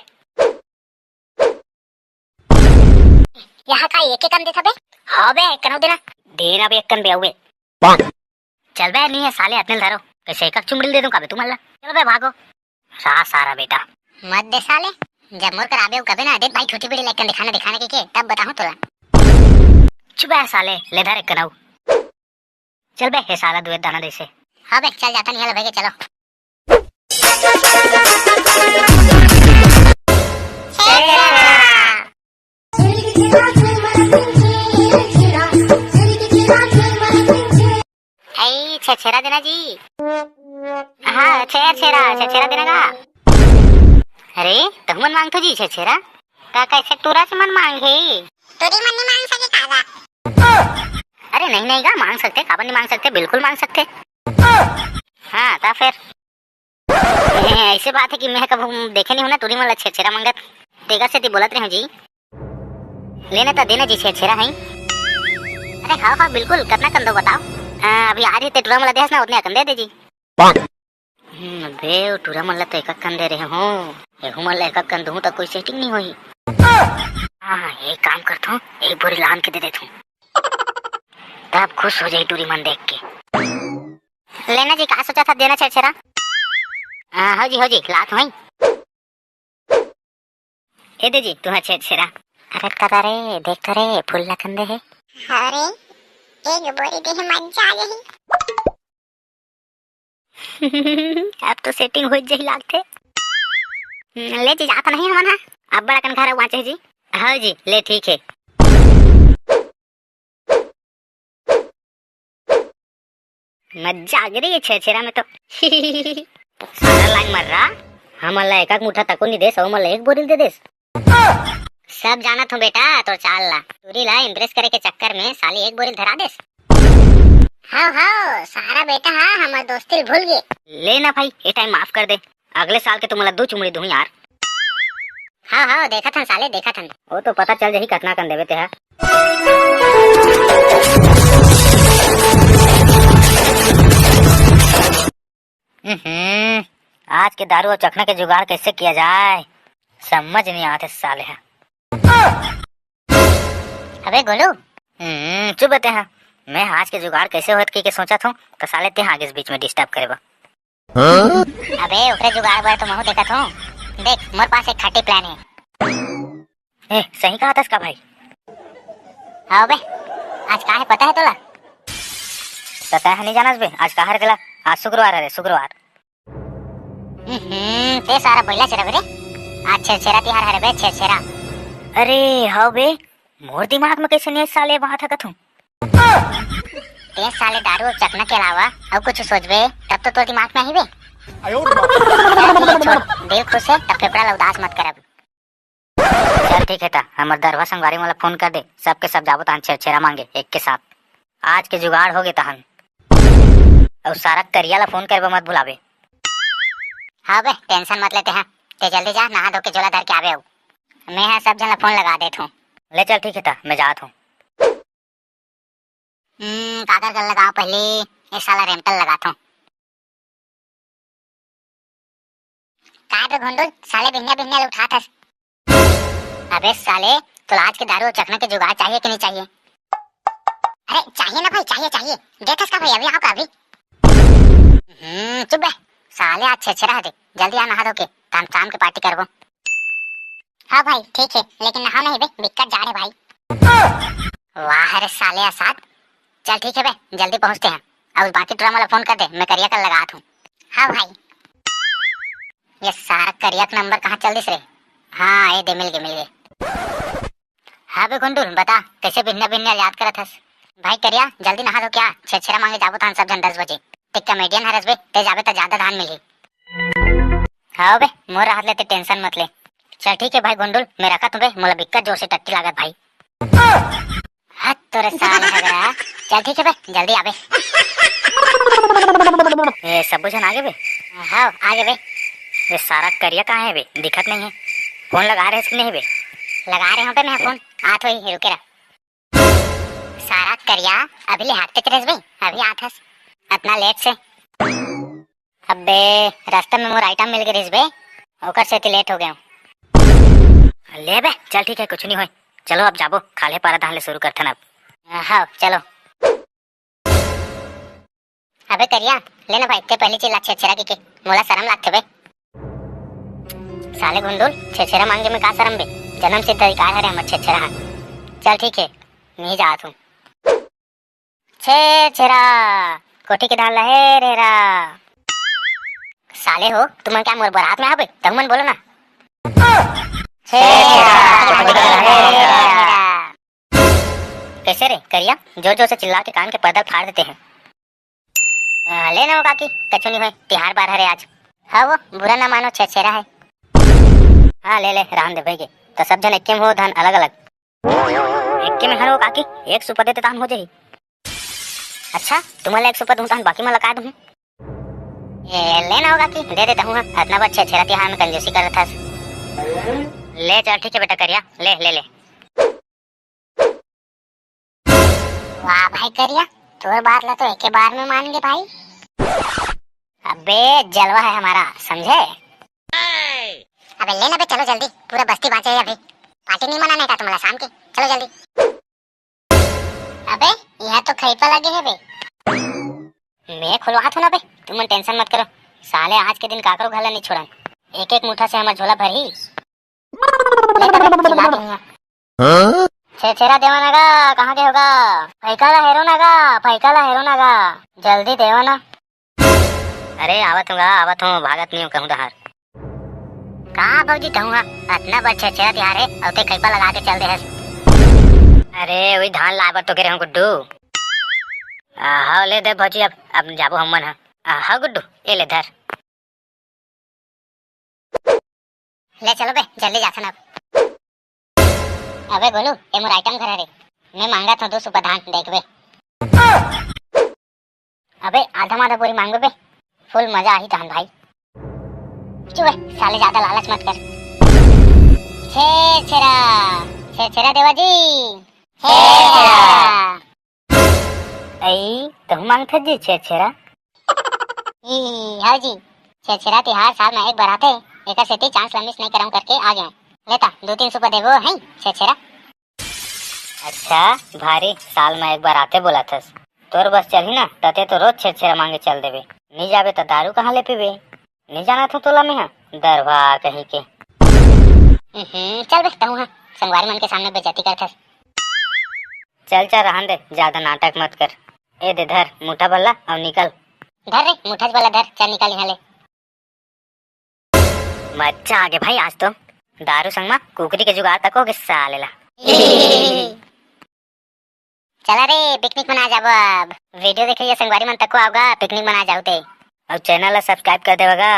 यहाँ का एक एकन देथा बे? हाँ बे, एकन देना। देना बे, एकन बे, अउबे। चल बे, नहीं है साले, अतने ल धरो। कैसे एक चुमड़ी दे दूं का बे तुमन ला? चल बे, भागो। सा-, सारा बेटा। मत दे साले, जब मोर कर आबे कबे ना, देख भाई, छोटी बीड़ी लेकन दिखाना, दिखाना के, के, तब बताऊं तोला। चुप है साले, ले धर एकन अउ। चल बे, हे साला दुए दाना दे से। हाँ बे, चल जाता नहीं है, ले भाई के चलो। ए, छेरछेरा देना जी। हाँ, छेरछेरा, छेरछेरा देना का? अरे, तहु मन मांगथो जी छेरछेरा? का कैसे टूरा से मन मांगे? टूरी मन नहीं मांग सके का गा? अरे नहीं, नहीं गा, मांग सकथे, काबर नहीं मांग सकथे, बिल्कुल मांग सकथे। हाँ, त फेर। ऐसे बात है कि मैं कभू देखे नहीं हूं ना टूरी मन ला छेरछेरा मांगत, तेकर सेती बोलत रहे हूं जी। लेना त देना जी, छेरछेरा है। अरे हाँ, हाँ, बिल्कुल, कतना कन दो बताओ। हाँ, अभी आज ही ते टूरा मन ला देहस ना, उतने अकन दे दे जी। हम्म, बे, वो टूरा मन ला तो एक अकन दे रहे हूँ, एहू मन ला एक अकन दूँ त कोई setting नहीं होही। हाँ, एक काम करत हूँ, एक बोरी लान के दे देत हूँ, तब खुश हो जाही टूरी मन देख के। लेना जी, का सोचा था देना छेरछेरा? हाँ, हो जी, हो जी, लात हूँ। ए दे जी, तुहा छेरछेरा। अरे कदा रे, देख तो रे, फूल लखन दे हे। अरे, एक बोरी दे हे, मजा आ जाही। अब तो setting हो जाही लागथे। हम्म, ले जी, जात नहीं हमन हा। अब बड़ा कन घर बांचे जी। हाँ जी, ले ठीक है। मजा आ गई रे ये छेरछेरा में तो। सारा लांग मर रहा, हमन ला एक एक मुठा तको नहीं देस, ओमन ला एक बोरी दे देस। सब जानत हूँ बेटा, तोर चाल ला। टूरी ला impress करे के चक्कर में साली एक बोरी धरा देस। हाव, हाव, सारा बेटा हा हमर दोस्ती ल भूल गे। ले ना भाई, ए time माफ कर दे, अगले साल के तुमन ला दू चुमड़ी दूँ यार। हाव, हाव, देखत हन साले, देखत हन। वो तो पता चल जाही कतना कन देवे तेहा। हम्म, आज के दारू और चखना के जुगाड़ कैसे किया जाए, समझ नहीं आते साले हा। अबे गोलू। हम्म, चुप बे तेहा। मैं आज के जुगाड़ कैसे होत के, के सोचत हूँ, त साले तेहा आगे से बीच में disturb करे बा। हाँ? अबे ओकरे जुगाड़ बर तो महू देखत हूँ। देख, मोर पास एक खट्टी plan है। ए, सही कहा थस का भाई? हाँ बे, आज का है पता है तोला? त तैं ह नहीं जानस बे, आज का हरे तेला? आज शुक्रवार हरे, शुक्रवार। हम्म, ते सारा बइला चेरा बे रे। आज छेरछेरा तिहार हरे बे, छेरछेरा। अरे, हाँ बे, मोर दिमाग में कैसे नहीं साले बात हकत हूँ? ते साले दारू और चखना के अलावा अउ कुछ सोचबे, तब तो तोर दिमाग में आही बे। अयो रे बाप। चल ठीक है, छोड़। देव खुश है, तब फेफड़ा ला उदास मत करब। चल ठीक है ता, हमर दरभा संगवारी मन ला फोन कर दे, सबके सब जाबो तहन छेरछेरा मांगे एक के साथ। आज के जुगाड़ हो गे तहन। अउ सारा करिया ला फोन करबे मत भुलाबे। हाँ बे, tension मत लेते हैं, ते जल्दी जा, नहा धो के झोला धर के आबे अउ। मैं हा सब झन ला फोन लगा देत हूँ। ले चल ठीक है ता, मैं जात हूँ। हम्म, काकर कर लगाओ पहले, ये साला रेमटल लगात हूँ। काय बे घोंडू, साले बिहनिया बिहनिया ले उठात हस। अबे साले, तोला आज के दारू और चखना के जुगाड़ चाहिए कि नहीं चाहिए? अरे चाहिए ना भाई, चाहिए, चाहिए। देथस का भाई, अभी आओ का अभी? हम्म, चुप बे। साले आज छेरछेरा हे, जल्दी आ नहा धो के, तहन शाम के party करबो। हाँ भाई, ठीक है, लेकिन नहाओ नहीं बे, बिक्कट जाड़ है भाई। वाह रे साले असाद। चल ठीक है बे, जल्दी पहुँचते हैं। अउ बाकी टूरा मन ला फोन कर दे, मैं करिया कर लगात हूँ। हाँ भाई। ये सारा करिया के नंबर कहाँ चल दिस रे? हाँ, ये दे, मिल गे, मिल गे। हाँ बे गुंडुल, बता, कैसे बिहनिया बिहनिया याद करत हस? भाई करिया, जल्दी नहा धो के आ, छेरछेरा मांगे जाबो तहन सब झन दस बजे। ते comedian हरस बे, ते जाबे त ज्यादा धान मिलही। हाँ बे, मोर रहत ले ते tension मत ले। चल ठीक है भाई गुंडुल, मैं रखत हूँ बे, मोला बिक्कट जोर से टट्टी लागत भाई। हट तोरे साले हगरा। चल ठीक हे बे, जल्दी आबे। ए, सबो झन आगे बे? हाँ, आगे बे। ए, सारा करिया कहाँ हे बे? दिखत नहीं हे। फोन लगा रहे हस कि नहीं बे? लगा रहे हों बे मैं फोन। आत होही, रुके रह। सारा करिया, अभी ले हाकते चलेस बे, अभी आत हस। अतना लेट से। अबे, रास्ता में मोर आइटम मिल गे रिहिस बे, ओकर सेती लेट हो गए हों। ले बे, चल ठीक हे, कुछ नहीं होय। चलो अब जाबो, खाल्हे पारा धान ले शुरू करथन अब। हाँ, चलो। अबे करिया, ले ना भाई, ते पहली चिल्ला छेरछेरा कहिके, मोला शरम लागथे बे। साले गुंडुल, छेरछेरा मांगे में का शरम बे? जन्म सिद्ध अधिकार हरे हमर छेरछेरा हा। चल ठीक हे, नहीं जात हों। छेरछेरा, कोठी के धान ला हे रे रा। साले हो, तुमन क्या मोर बरात में आबे? तहु मन बोलो ना। छेरछेरा, कोठी के धान ला हे रे रा। कैसे रे करिया, जोर जोर से चिल्ला के कान के पर्दा फाड़ देते हैं। आ, ले ना वो काकी, कछु नहीं होय, तिहार बार हरे आज। हाँ वो, बुरा ना मानो, छेरछेरा हे। हाँ ले ले, रहन दे भई के। तो सब झन एके में हो, धान अलग अलग। एके में हर वो काकी, एक सुपा देते तहान हो जाही। अच्छा, तुमन ला एक सुपा दूं तहान बाकी मन ला काय दूं? ए, ले ना वो काकी, दे देता हूँ, हाँ। अतना बड़ छेरछेरा तिहार में कंजूसी करत हस। ले चल, ठीक हे बेटा करिया, ले, ले, ले। वाह भाई करिया, तोर बात ला तो एके बार में मान गे भाई। अबे जलवा हे हमारा, समझे? अबे ले ना बे, चलो जल्दी, पूरा बस्ती बाँचे हे अभी। पार्टी नहीं मनाने का तुम्हारा शाम की, चलो जल्दी। अबे, यहाँ तो खैपा लगे हे बे। मैं खुलवात हूँ ना बे, तुमन tension मत करो। साले आज के दिन काकरो घर ला नहीं छोड़न। एक एक मुठा से हमर झोला भरही। ले तबे, चिल्ला के नहीं है। हाँ? छेरछेरा देवा ना गा, कहाँ गे हो गा? फैका ला हेरो ना गा, फैका ला हेरो ना गा। जल्दी देवा ना। अरे आवत हूँ गा, आवत हूँ, भागत नहीं हूँ कहूँ डहार। का भौजी तहूँ हा, अतना बड़ छेरछेरा तिहार हे, अउ ते खैपा लगा के चल दे हस। अरे, वही धान लाए बर तो गे रहूँ गुड्डू। आ, हाँ, ले दे भौजी, अब, अब जाबो हमन हा। आ, हाँ गुड्डू, ए ले धर। ले चलो बे, जल्दी जाथन अब। अबे गोलू, ए मोर item घर हरे, मैं मांगत हूँ दो सुपा धान, देखबे। अबे आधा माधा बोरी मांगबे बे, full मजा आही तहन भाई। चुप बे, साले ज्यादा लालच मत कर। छेरछेरा, छेरछेरा देवा जी, छेरछेरा। अई, तहूँ मांगथस जी छेरछेरा? ई, हव जी, छेरछेरा तिहार साल में एक बार आथे, एकर सेती chance ला miss नहीं करम करके आ गेंव। लेता, दू तीन सुपा देबो, हैं, छेरछेरा। अच्छा, भारी, साल में एक बार आथे बोलथस। तोर बस चलही ना, त ते तो रोज छेरछेरा मांगे चल देबे। नी जाबे त दारू कहाँ ले पीबे? नी जानत हूँ तोला मेंहा, दरभा कहीं के। हम्म, चल बे, तहूँ हा, संगवारी मन के सामने बेइज्जती करथस। चल, चल, रहन दे, ज्यादा नाटक मत कर। ए दे धर, मुठा भर ला अउ निकल। धर रे, मुठा भर ला धर, चल निकल यहाँ ले। मजा आ गे भाई आज तो। दारू संग मा कुकरी के जुगाड़ तको हो गे साले ला। चला रे, picnic मना जाबो अब। Video देखे ये संगवारी मन तको आवगा, picnic मना जाहू ते। अउ channel ला subscribe कर देवा गा।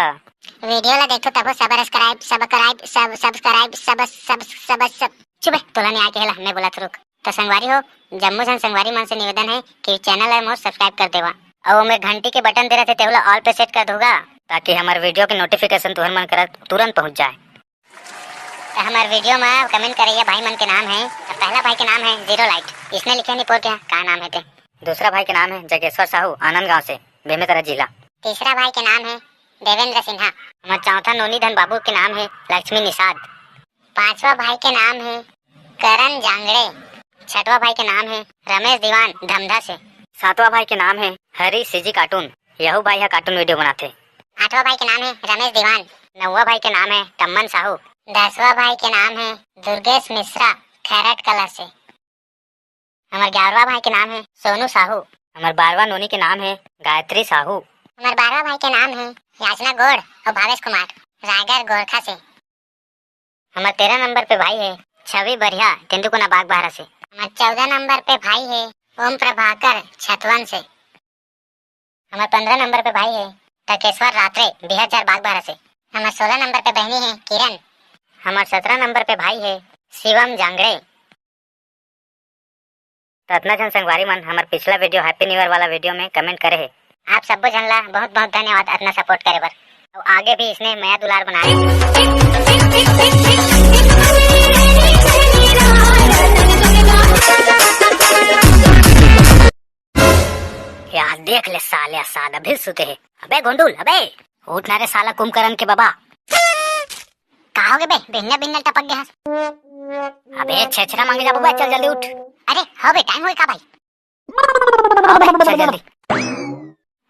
Video ला देखो तबो subscribe, subscribe, sub, subscribe, sub, sub, sub, sub। चुप बे, तोला नहीं आके हेला, मैं बोलत हूँ रुक। त संगवारी हो, जम्मो झन संगवारी मन से निवेदन हे कि channel ला मोर subscribe कर देवा। अउ ओमे घंटी के button दे रथे, तेहू ला all पे set कर दो गा। ताकि हमर video के notification तुहर मन करा तुरंत पहुँच जाए। त हमर video मा comment करइया भाई मन के नाम हे, त पहला भाई के नाम हे Zero Light, इसने लिखे नहीं पोर के का नाम हे ते। दूसरा भाई के नाम हे जगेश्वर साहू, आनंद गांव से, बेमेतरा जिला। तीसरा भाई के नाम हे देवेंद्र सिन्हा। हमर चौथा नोनी धन बाबू के नाम हे लक्ष्मी निषाद। पांचवा भाई के नाम हे करण जांगड़े। छठवा भाई के नाम हे रमेश दीवान, धमधा से। सातवां भाई के नाम हे हरी सीजी cartoon, यहू भाई हा cartoon video बनाथे। आठवां भाई के नाम हे रमेश दीवान। नौवां भाई के नाम हे टम्मन साहू। दसवां भाई के नाम हे दुर्गेश मिश्रा, खैरट कला से। हमर ग्यारहवां भाई के नाम हे सोनू साहू। हमर बारहवां नोनी के नाम हे गायत्री साहू। हमर बारहवां भाई के नाम हे याचना गोड़ अउ भावेश कुमार, रायगढ़ गोरखा से। हमर तेरह नंबर पे भाई हे छवि बढ़िया, तेंदुकुना बागबाहरा से। हमर चौदह नंबर पे भाई हे ओम प्रभाकर, छतवन से। हमर पंद्रह नंबर पे भाई हे टकेश्वर रात्रे, बिहार बागबाहरा से। हमर सोलह नंबर पे बहनी हे किरण। हमर सत्रह नंबर पे भाई हे शिवम जांगड़े। तो अतना झन संगवारी मन हमर पिछला वीडियो, Happy New Year वाला वीडियो में comment करे हे। आप सब्बो झन ला बहुत बहुत धन्यवाद अतना support करे बर। अउ आगे भी इसने मया दुलार बनाए। यार देख ले साले, साद अभी सुते हे। अबे गोंडुल, अबे उठ ना रे साला कुंभकर्ण के बाबा। का होगे बे? बिन्ने बिन्ने टपक गे हस। अबे छेरछेरा मांगे जाबो बे, चल जल्दी उठ। अरे हो बे, time होगे का भाई? हो बे, चल जल्दी।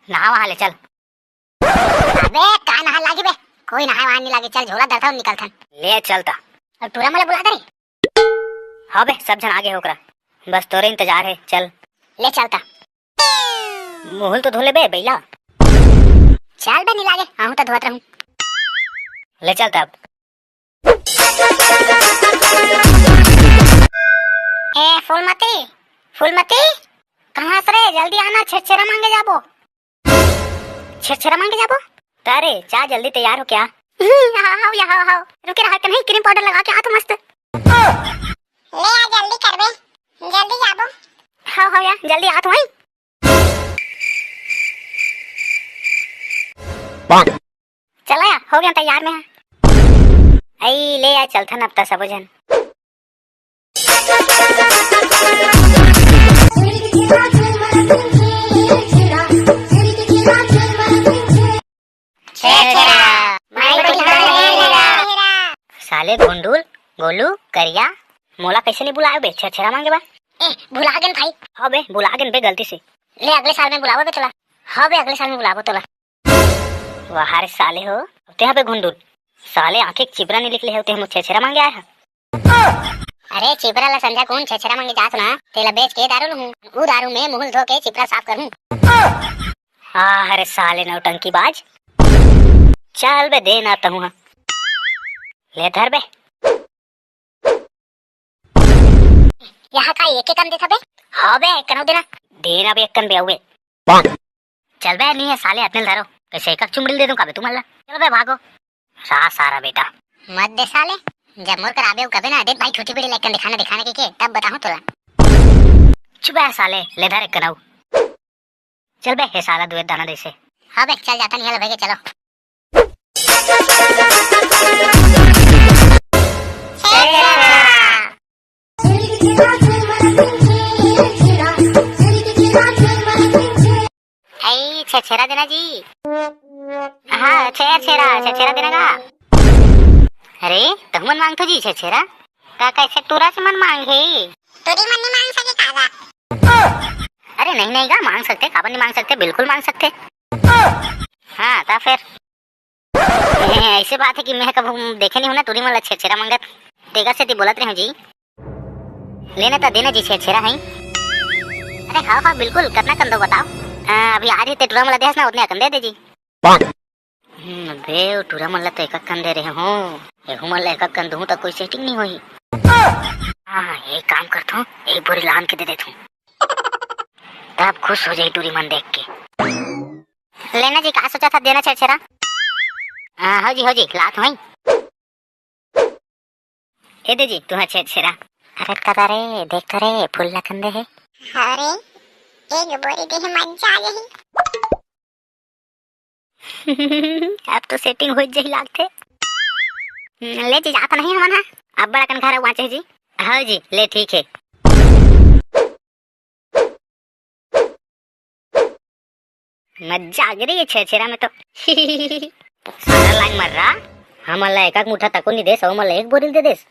नहा वहा ले चल। अबे का नहा लागी बे? कोई नहाए वहाए नइ लागे, चल झोला धरथन निकलथन। ले चल ता। अउ टूरा मन ला बुला दे रे। हाँ बे, सब झन आगे हे ओकरा, बस तोरे इंतजार हे, चल। ले चल ता। मुहुल तो धो ले बे बइला। चल बे, नइ लागे, आहूं तो धोवत रहूं। ले चल तब। ए फूलमती, फूलमती, कहाँ हस रे? जल्दी आना, छेरछेरा मांगे जाबो। छेरछेरा मांगे जाबो? त रे, जा जल्दी तैयार हो क्या? हम्म, हाँ, हाँ, या, हाँ, हाँ। रुके रहा, कहीं cream powder लगा के आ तो मस्त। ले आ, जल्दी कर बे, जल्दी जाबो। हाँ, हाँ, या, जल्दी आ तो वहीं। चला या, हो गया तैयार मैं। आई ले या, चलथन अब त सबो झन। छेरछेरा। साले भुंडुल, गोलू, करिया, मोला कैसे नहीं बुलाए बे छेरछेरा मांगे बर? ए, भुला गेन भाई। हाँ बे, भुला गेन बे गलती से। ले अगले साल में बुलाबो बे तोला। हाँ बे, अगले साल में बुलाबो तोला। वाह रे साले हो, तेहा बे गुंडुल, साले आंखें के चिबरा नइ निकले हे, तेहा मोर छेरछेरा मांगे आए हा। अरे चिबरा ला संझा कुन छेरछेरा मांगे जात ना, तेला बेच के दारू लूहूं, ऊ दारू में मुहुल धो के चिबरा साफ करहूं। आह रे साले नौटंकीबाज, चल बे दे ना तहूं हा, ले धर बे। यहाँ का एक एक कन देथा बे? हाँ बे, एक कन अउ देना। देना बे एक कन बे, अउए। चल बे, नहीं है साले, अतने ल धरो। कैसे एक एक चुमड़ी ल दे दूं का बे तुमन ला? चलो बे, भागो। सा-, सारा बेटा। मत दे साले, जब मोर कर आबे कबे ना, देख भाई, छोटी बीड़ी ल एक कन दिखाना, दिखाना के, के, तब बताहूं तोला। चुप यार साले, ले धर एक कन अउ। चल बे, हे साला दुए दाना दइसे। हाँ बे, चल जाता नहीं है, भाई के चलो। ए, छेरछेरा देना जी। हाँ, छेरछेरा, छेरछेरा देना का? अरे, तहु मन मांगथो जी छेरछेरा? का कैसे टूरा से मन मांगे? टूरी मन नहीं मांग सके का गा? अरे नहीं, नहीं गा, मांग सकथे, काबर नहीं मांग सकथे, बिल्कुल मांग सकथे। हाँ, त फिर ऐसे बात है कि मैं कभू देखे नहीं हूं ना, टूरी मन ला छेरछेरा मांगत, तेकर सेती बोलत रहे हूं जी। लेना त देना जी, छेरछेरा है। अरे हाँ, हाँ, बिल्कुल, कतना कन दो बताओ। आ, अभी आज ही ते टूरा मन ला देहस ना, उतने अकन दे दे जी। हम्म, बे, ओ टूरा मन ला तो एक कन दे रहे हूं, एहू मन ला एक कन दूं त कोई setting नहीं होही। हाँ, एक काम करथों, एक बोरी लान के दे देथों, तब खुश हो जाही टूरी मन देख के। लेना जी, का सोचा था देना छेरछेरा? हाँ, हो जी, हो जी, लात हूं। ए दे जी, तुहा छेरछेरा। अरे कदा रे, देख तो रे, फूल ला कन दे हे। अरे, एक बोरी दे हे, मजा आ जाही। अब तो setting हो जाही लागथे। ले जी, जात नहीं हमन हा। अब्बड़ अकन घर बांचे जी। हाँ जी, ले ठीक है। मजा आ गे रे ये छेरछेरा में तो। सारा लाइन मर रहा, हमन ला एक एक मुठा तको नहीं देस, अउ हमन ला एक बोरी दे देस।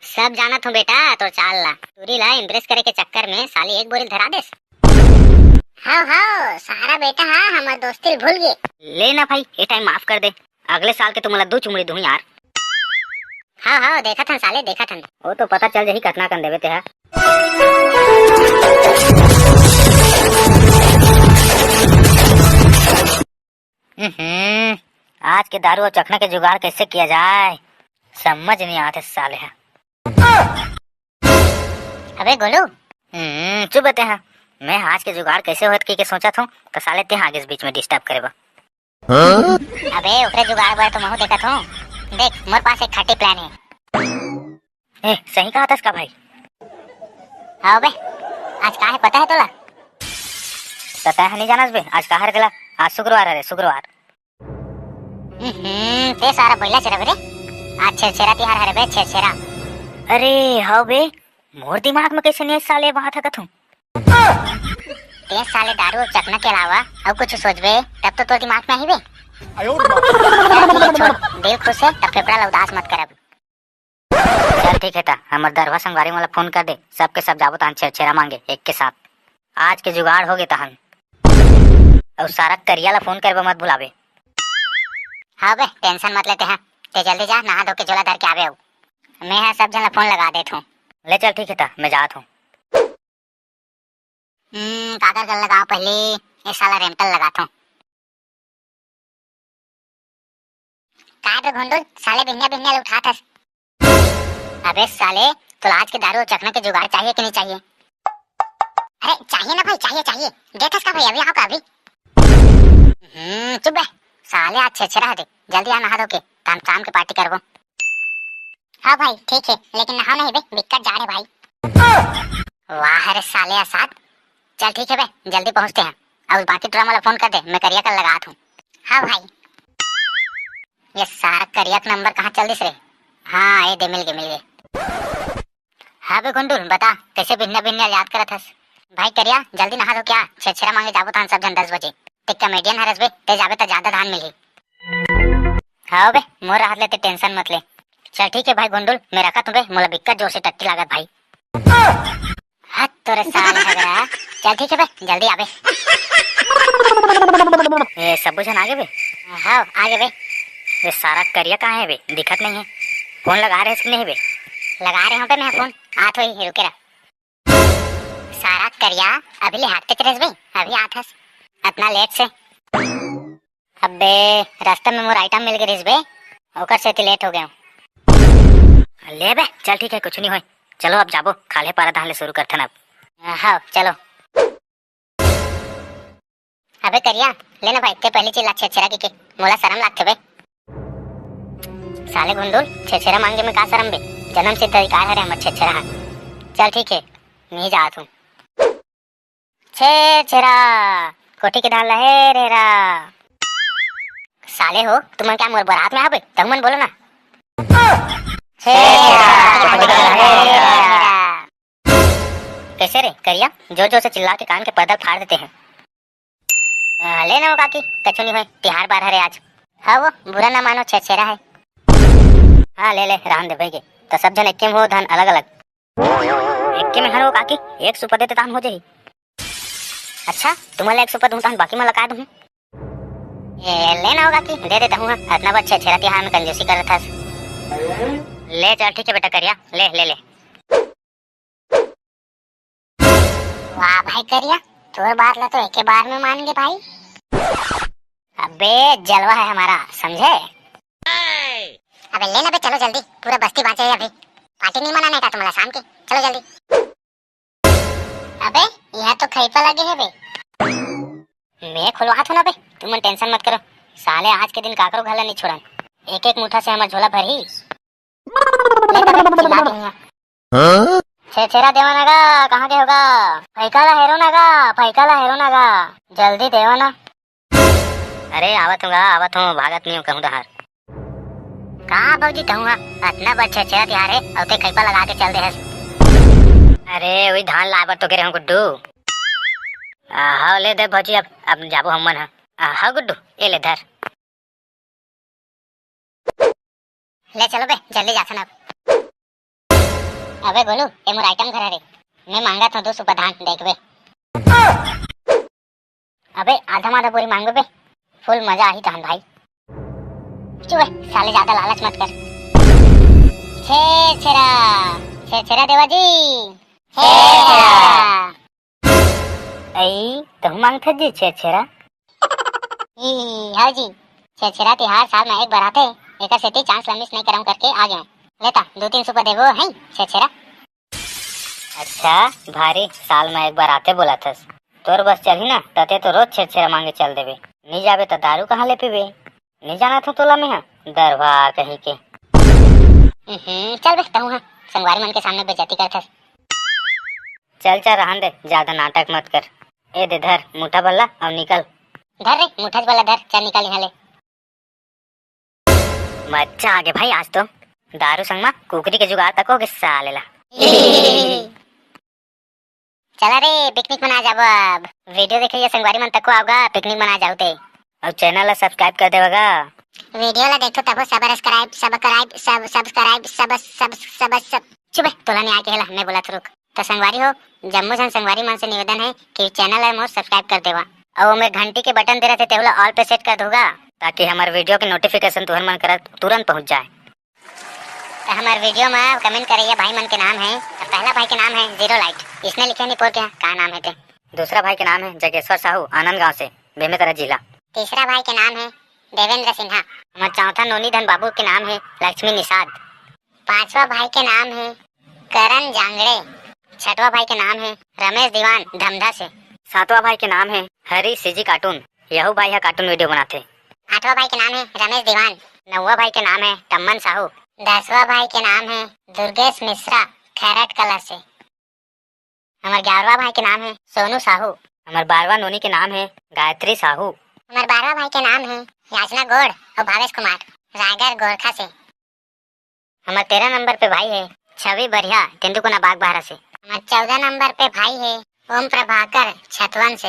सब जानत हूँ बेटा, तोर चाल ला। टूरी ला impress करे के चक्कर में साली एक बोरी धरा देस। हाव, हाव, सारा बेटा हा हमर दोस्ती ल भूल गे। ले ना भाई, ए time माफ कर दे। अगले साल के तुमन ला दू चुमड़ी दूं यार। हाव, हाव, देखत हन साले, देखत हन। ओ तो पता चल जाही कतना कन देबे तेहा। हम्म, आज के दारू अउ चखना के जुगाड़ कैसे किया जाए, समझ नहीं आते साले हा। अबे गोलू। हम्म, चुप बे तेहा। मैं आज के जुगाड़ कैसे होत के, के सोचत हूँ, तो साले तेहा आगे बीच में disturb करे बा। हाँ? अबे, ओकरे जुगाड़ बर तो महू देखत हूँ। देख, मोर पास एक खट्टी plan है। ए, सही कहा थस का भाई? हव बे, आज का हे पता हे तोला? त तैं ह नइ जानस बे, आज का हरे तेला? आज शुक्रवार हरे, शुक्रवार। हम्म, ते सारा बइला चरबे रे। आज छेरछेरा तिहार हरे बे, छेरछेरा। अरे हव बे, मोर दिमाग में कइसे नइ आइस साले, बात ह कथूं। ते साले दारू अउ चखना के अलावा अउ कुछ सोचबे, तब तो तोर दिमाग में आही बे। चल ठीक हे, छोड़, दिल खुश हे, तब फेफड़ा ला उदास मत कर अब। चल ठीक हे, त हमर दरभा संगवारी मन ला फोन कर दे, सबके सब जाबो तहन छेरछेरा मांगे एक के साथ। आज के जुगाड़ होगे तहन। अउ सारा करिया ला फोन करबे मत भुलाबे। हव बे, tension मत ले तैं ह। ते जल्दी जा, नहा धो के झोला धर के आबे अउ। मैं ह सब झन ला फोन लगा देत हूँ। ले चल ठीक हे, त मैं जात हूँ। हम्म, काकर कर लगाओ पहले, ये साला रेमटल लगात हूँ। का बे गुंडुल, साले बिहनिया बिहनिया ले उठात हस? अबे साले, तोला आज के दारू अउ चखना के जुगाड़ चाहिए कि नहीं चाहिए? अरे चाहिए ना भाई, चाहिए, चाहिए। देथस का भाई, अभी आओ का अभी? हम्म, चुप बे। साले आज छेरछेरा हरे, जल्दी आ नहा धो के, त हम शाम के party करबो। हाँ भाई, ठीक हे, लेकिन नहाव नहीं बे, बिक्कट जाड़ हे भाई। वाह रे साले असाद। चल ठीक हे बे, जल्दी पहुँचते हैं। अउ बाकी टूरा मन ला फोन कर दे, मैं करिया कर लगात हूँ। हाँ भाई। ये सारा करिया के नंबर कहाँ चल दिस रे? हाँ, ये दे, मिल गे, मिल गे। हाँ बे गुंडुल, बता, कइसे बिहनिया बिहनिया याद करत हस? भाई करिया, जल्दी नहा धो के आ, छेरछेरा मांगे जाबो तहन सब झन दस बजे। ते comedian हरस बे, ते जाबे त जादा धान मिलही। हाँ बे, मोर रहत ले ते tension मत ले। चल ठीक हे भाई गुंडुल, मैं रखत हूँ बे, मोला बिक्कट जोर से टट्टी लागत भाई। हत तोरे साले हगरा। चल ठीक हे बे, जल्दी आबे। ए, सबो झन आगे बे? हाँ, आगे बे। ए, सारा करिया कहाँ हे बे? दिखत नहीं हे। फोन लगा रहे कि नहीं बे? लगा रहे हूँ बे मैं फोन। आत होही, रुके रह। सारा करिया, अभी ले हाकते चलेस बे, अभी आत हस। अतना late से। अबे, रास्ता में मोर item मिल गे रिहिस बे, ओकर सेती late हो गेंव। ले बे, चल ठीक हे, कुछ नहीं होय। चलो अब जाबो, खाल्हे पारा धान ले शुरू करथन अब। हाँ, चलो। अबे करिया, ले ना भाई, ते पहली चिल्ला छेरछेरा कहिके, मोला शरम लागथे बे। साले गुंडुल, छेरछेरा मांगे में का शरम बे? जनम सिद्ध अधिकार हरे हमर छेरछेरा हा। चल ठीक हे, नहीं जात हूँ। छेरछेरा, कोठी के धान लहे रेरा। साले हो, तुमन क्या मोर बरात में आबे? तहु मन बोलो ना। छेरछेरा, कोठी के धान लहे रेरा। कैसे रे करिया, जोर जोर से चिल्ला के कान के पर्दा फाड़ देते हैं। आ, ले ना वो काकी, कछु नहीं होय, तिहार बार हरे आज। हाँ वो, बुरा ना मानो, छेरछेरा है। हाँ ले ले, रहन दे भई गे। त सब झन एके में हो, धान अलग अलग। एके में हन वो काकी, एक सुपा देते तहन हो जाही। अच्छा, तुमन ला एक सुपा दूँ तहन बाकी मन ला काय दूँ? ए, ले ना वो काकी, दे देता हूँ हाँ। अतना बड़ छेरछेरा तिहार में कंजूसी करत हस। ले चल, ठीक है बेटा करिया, ले, ले, ले। वाह भाई करिया, तोर बात ला तो एके बार में मान गे भाई। अबे जलवा है हमारा, समझे? अबे ले ना बे, चलो जल्दी, पूरा बस्ती बाँचे है अभी। पार्टी नहीं मनाने का तुम्हारा शाम की, चलो जल्दी। अबे यहाँ तो खैपा लगे है बे। मैं खुलवात हूँ ना बे, तुमन tension मत करो। साले आज के दिन काकरो घर ला नहीं छोड़न, एक एक मुठा से हमर झोला भरही। ले ना बे, चिल्ला के यहाँ। हाँ? छेरछेरा देवा ना गा, कहाँ के होगा? फैका ला हेरो ना गा, फैका ला हेरो ना गा, जल्दी देवा ना। अरे आवत हूँ गा, आवत हूँ, भागत नहीं हूँ कहूँ डहर। का भौजी कहूँ हा, अतना बड़ छेरछेरा तिहार है, अउ ते खैपा लगा के चल दे हस। अरे वही धान लाए बर तो गे रहूँ गुड्डू। आ, हाँ ले दे भौजी, अब अब जाबो हमन हा। आ, हाँ गुड्डू, ये ले धर। ले चलो बे, जल्दी जाथन अब। अबे गोलू, ए मोर item घर हरे। मैं मांगत हूँ दो सुपा धान, देखबे। अबे आधा माधा बोरी मांगबे बे, full मजा आही तहन भाई। चुप बे, साले ज्यादा लालच मत कर। छेरछेरा, छेरछेरा देवा जी। छेरछेरा। अई, तहु मांगथस जी छेरछेरा? ई, हव जी, छेरछेरा तिहार साल म एक बार आथे, एकर सेती chance ल miss नइ करंव करके आ गेंव। ले ता, दू तीन सुपा देबो, हैं, छेरछेरा। अच्छा, भारी, साल म एक बार आथे बोलथस। तोर बस चलही ना, त ते तो रोज छेरछेरा मांगे चल देबे। नी जाबे त दारू कहाँ ले पीबे? नी जानत हूँ तोला मेंहा, दरभा कहीं के। हम्म, चल बे, तहूँ हा, संगवारी मन के सामने बेइज्जती करथस। चल चल, रहन दे, ज्यादा नाटक मत कर। ए दे धर मुठा भल्ला अउ निकल। धर रे मुठा भल्ला धर, चल निकल यहाँ ले। मजा आ गया भाई आज तो। दारू संग मा कुकरी के जुगाड़ तको हो गे साले ला। चला रे, पिकनिक मना जाबो अब। वीडियो देखे ये संगवारी मन तको आवगा, पिकनिक मना जाओ ते। अउ चैनल ला सब्सक्राइब कर देवगा। वीडियो ला देखो तबो सब्सक्राइब, सब्सक्राइब, सब, सब्सक्राइब, सब, सब, सब, सब। चुप बे, तोला नहीं आके हेला, मैं बोला थरुक। तो संगवारी हो, जम्मो झन संगवारी मन से निवेदन है कि चैनल ला मोर सब्सक्राइब कर देवा। अउ ओमे घंटी के बटन दे रहते, तेहू ला ऑल पे सेट कर दूंगा, ताकि हमारे वीडियो के नोटिफिकेशन तुहर मन करा तुरंत पहुंच जाए। तो हमार वीडियो में कमेंट करइया भाई मन के नाम है। तो पहला भाई के नाम है जीरो लाइट, इसने लिखे नहीं पोर के का नाम है ते। दूसरा भाई के नाम है जगेश्वर साहू, आनंद गांव से, बेमेतरा जिला। तीसरा भाई के नाम है देवेंद्र सिन्हा। हमार चौथा नोनी धन बाबू के नाम है लक्ष्मी निषाद। पांचवा भाई के नाम है करण जांगड़े। छठवा भाई के नाम है रमेश दीवान, धमधा से। सातवां भाई के नाम है हरी सीजी कार्टून, यहू भाई हा कार्टून वीडियो बनाथे। आठवां भाई के नाम है रमेश दीवान। नौवां भाई के नाम है टम्मन साहू। दसवां भाई के नाम है दुर्गेश मिश्रा, खैरट कला से। हमार ग्यारहवां भाई के नाम है सोनू साहू। हमार बारहवां नोनी के नाम है गायत्री साहू। हमार बारहवां भाई के नाम है याचना गोड़ अउ भावेश कुमार, रायगढ़ गोरखा से। हमार तेरह नंबर पे भाई है छवि बरिया, तेंदुकुना बागबाहरा से। हमार चौदह नंबर पे भाई है ओम प्रभाकर छतवन से।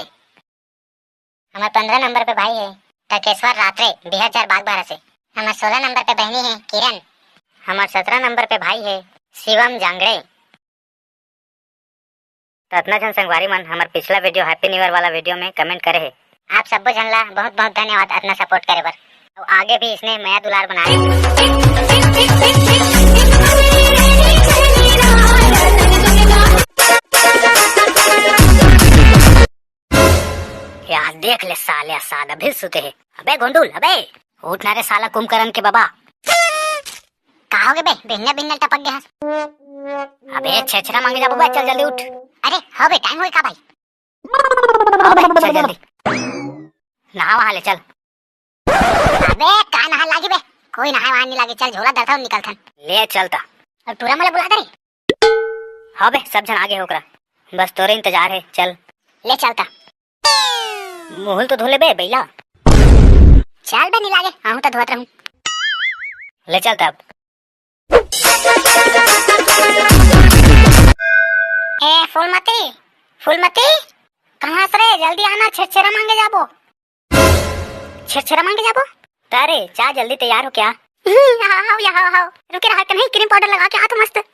हमार पन्द्रह नंबर पे भाई है टकेश्वर रात्रे, बिहार चार बागबाहरा से। हमार सोलह नंबर पे बहनी है किरण। हमार सत्रह नंबर पे भाई है शिवम जांगड़े। तो अतना झन संगवारी मन हमार पिछला वीडियो, हैप्पी न्यू ईयर वाला वीडियो में कमेंट करे हे। आप सब्बो झन ला बहुत बहुत धन्यवाद अतना सपोर्ट करे बर। अउ आगे भी इसने मया दुलार बनाए। यार देख ले साले, साला अभी सुते हे। अबे गोंडुल, अबे उठ ना रे साला कुंभकर्ण के बाबा। का हो गे बे, बिन्ने बिन्ने टपक गया हस। अबे छेछरा मांगे जाबो बे, चल जल्दी उठ। अरे हो बे, टाइम होई का भाई? हो बे, चल जल्दी। नहा वहा ले चल। अबे का नहा लागी बे, कोई नहा वहा नहीं लागी, चल झोला दरथा निकल थन। ले चल ता। अउ टूरा मला बुला दे रे। हाँ बे, सब झन आगे हो ओकरा, बस तोरे इंतजार है, चल। ले चल ता। मुहुल तो धो ले बे बैला। चल बे, नहीं लागे, आहूं तो धोत रहूं। ले चल तब। ए फूलमती, फूलमती, कहाँ से रे? जल्दी आना, छेरछेरा मांगे जाबो। छेरछेरा मांगे जाबो? त रे, जा जल्दी तैयार हो क्या? हम्म, हाँ, हाँ, यहाँ, हाँ, हाँ। रुके रहा, कन्हई क्रीम पाउडर लगा के आ तो मस्त। ले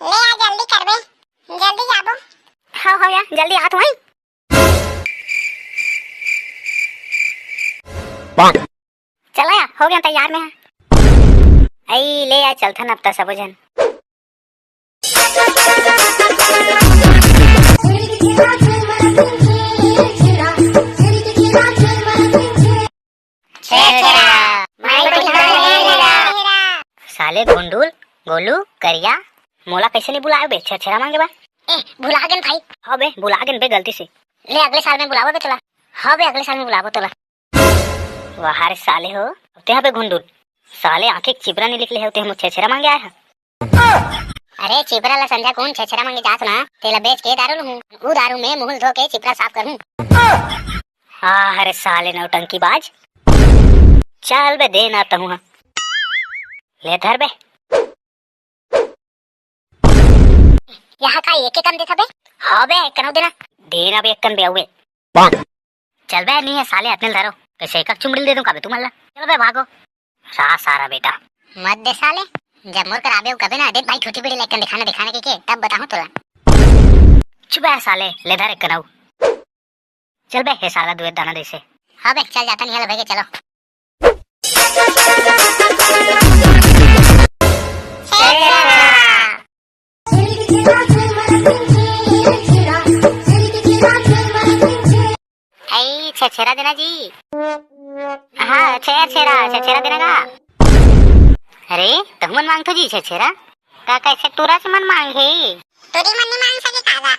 आ, जल्दी कर बे, जल्दी जाबो। हाँ, हाँ, या, जल्दी आ तो आई। चला या, हो गया तैयार मैं। आई ले या, चलथन अब त सबो झन। छेरछेरा, माई बहिनी के छेरछेरा। साले गोंडुल, गोलू, करिया, मोला कैसे नहीं बुलाए बे छेरछेरा मांगे बा? ए, भुला गेन भाई। हाँ बे, भुला गेन बे गलती से। ले अगले साल में बुलाबो बे तोला। हाँ बे, अगले साल में बुलाबो तोला। वाह रे साले हो, तेहा बे गोंडुल, साले आंखें के चिपरा नहीं निकले हो, ते हम छेरछेरा मांगे आए हैं। अरे चिपरा ला संझा कुन छेरछेरा मांगे जात ना, तेला बेच के दारू लूहूं। ऊ दारू में मुहुल धो के चिपरा साफ करूं। आह रे साले नौटंकीबाज। चल बे, दे ना तहूं हा। ले धर बे। यहाँ का एक एकन देथा बे? हाँ बे, एक कन देना। देना बे, एक कन बे, अउए। चल बे, नहीं है साले, अतने धरो। कैसे एक चुमड़ी दे दूं का बे तुमन ला? चल बे, भागो। सा सारा बेटा। मत दे साले, जब मोर कर आबे कबे ना, देख भाई, छोटी बीड़ी लेकन दिखाना, दिखाने के, के, तब बताऊं तोला। चुप है साले, ले धर एक कन अउ। चल बे, हे साला दुए दाना दे से। हाँ बे, चल जाता नहीं है, ले भाई के चलो। ए, छेरछेरा देना जी। हाँ, छेरछेरा, छेरछेरा देना का? अरे, तहु मन मांगथो जी छेरछेरा? का कैसे टूरा से मन मांगे? टूरी मन नहीं मांग सके का गा?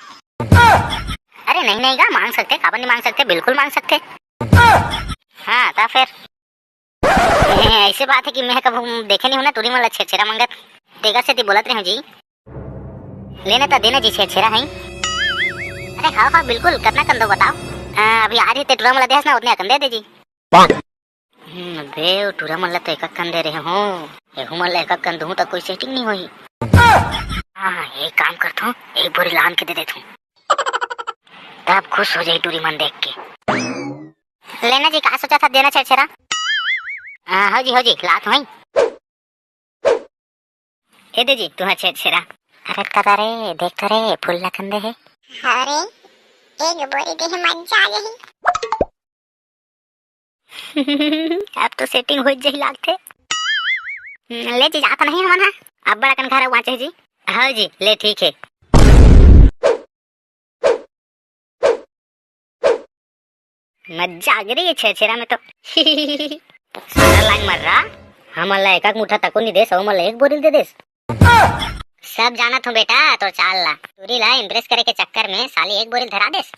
अरे नहीं, नहीं गा, मांग सकथे, काबर नहीं मांग सकथे, बिल्कुल मांग सकथे। हाँ, त फेर। ऐसे बात है कि मैं कभू देखे नहीं हूं ना टूरी मन ला छेरछेरा मांगत, तेकर सेती बोलत रहे हूं जी। लेना त देना जी, छेरछेरा है। अरे हाँ हाँ बिल्कुल, कतना कन दो बताओ। हाँ, अभी आज ही ते टूरा मन ला देहस ना, ओतने अकन दे दे जी। हम्म, बे, वो टूरा मन ला तो एक कन दे रहे हो, एहू मन ला एक कन दूँ त कोई setting नहीं होही। हाँ, एक काम करथों, एक बोरी लान के दे देथों, तब खुश हो जाही टूरी मन देख के। लेना जी, का सोचा था देना छेरछेरा? हाँ, हो जी, हो जी, लात हूँ। ए दे जी, तुँहर छेरछेरा। अरे कदा रे, देख तो रे, फूल लखन दे हे। अरे, एक बोरी दे हे, मजा आ जाही। अब तो setting हो जाही लागथे। हम्म, ले जी, जात नहीं हमन हा। अब बड़ा कन घर बाँचे जी। हाँ जी, ले ठीक है। मजा आ गई रे ये छेरछेरा में तो। सारा लांग मर रहा, हमन ला एक एक मुठा तको नहीं देस, हमन ला एक बोरी दे देस। सब जानत हूँ बेटा, तोर चाल ला। टूरी ला impress करे के चक्कर में साली एक बोरी धरा देस।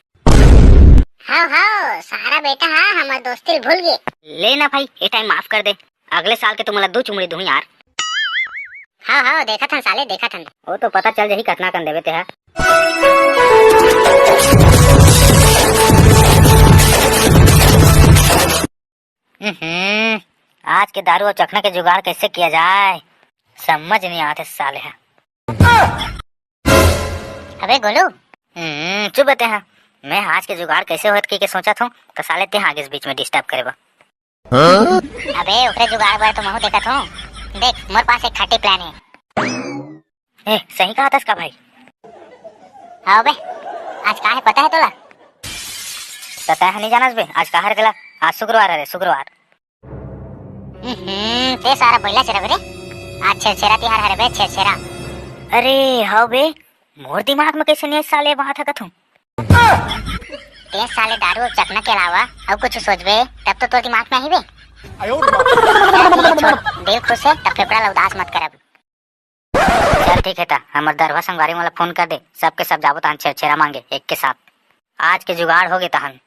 हाँ हाँ, सारा बेटा हा हमर दोस्ती भूल गे। ले ना भाई, ये time माफ कर दे, अगले साल के तुमला दो चुमड़ी दूँ यार। हाँ हाँ, देखत हन साले, देखत हन। वो तो पता चल जाही कतना कन देवे ते हा। हम्म, आज के दारू और चखना के जुगाड़ कैसे किया जाए, समझ नहीं आते साले हा। अबे गोलू। हम्म, चुप बे ते हा। मैं आज के जुगाड़ कैसे होत के, के सोचत हूँ, तो साले ते हा आगे इस बीच में disturb करे बा। हाँ? अबे ओकरे जुगाड़ बर तो महू देखत हूँ। देख, मोर पास एक खट्टी plan है। ए, सही कहा थस का भाई? हाँ बे, आज का है पता है तोला? पता है नहीं जानस बे, आज का हर गला? आज शुक्रवार हरे, शुक्रवार। हम्म, ते सारा बैला चेरा बे रे। आज छेरछेरा तिहार हरे बे, छेरछेरा। अरे हाँ बे, मोर दिमाग में कैसे नहीं साले बात है कथूँ। ते साले दारू और चखना के अलावा अउ कुछ सोचबे, तब तो तोर दिमाग में आही बे। छोड़, दिल खुश है, तब फेफड़ा ला उदास मत करब। चल ठीक है ता, हमर दरभा संगवारी मन ला फोन कर दे, सबके सब जाबो तहन छेरछेरा मांगे एक के साथ। आज के जुगाड़ हो गे तहन।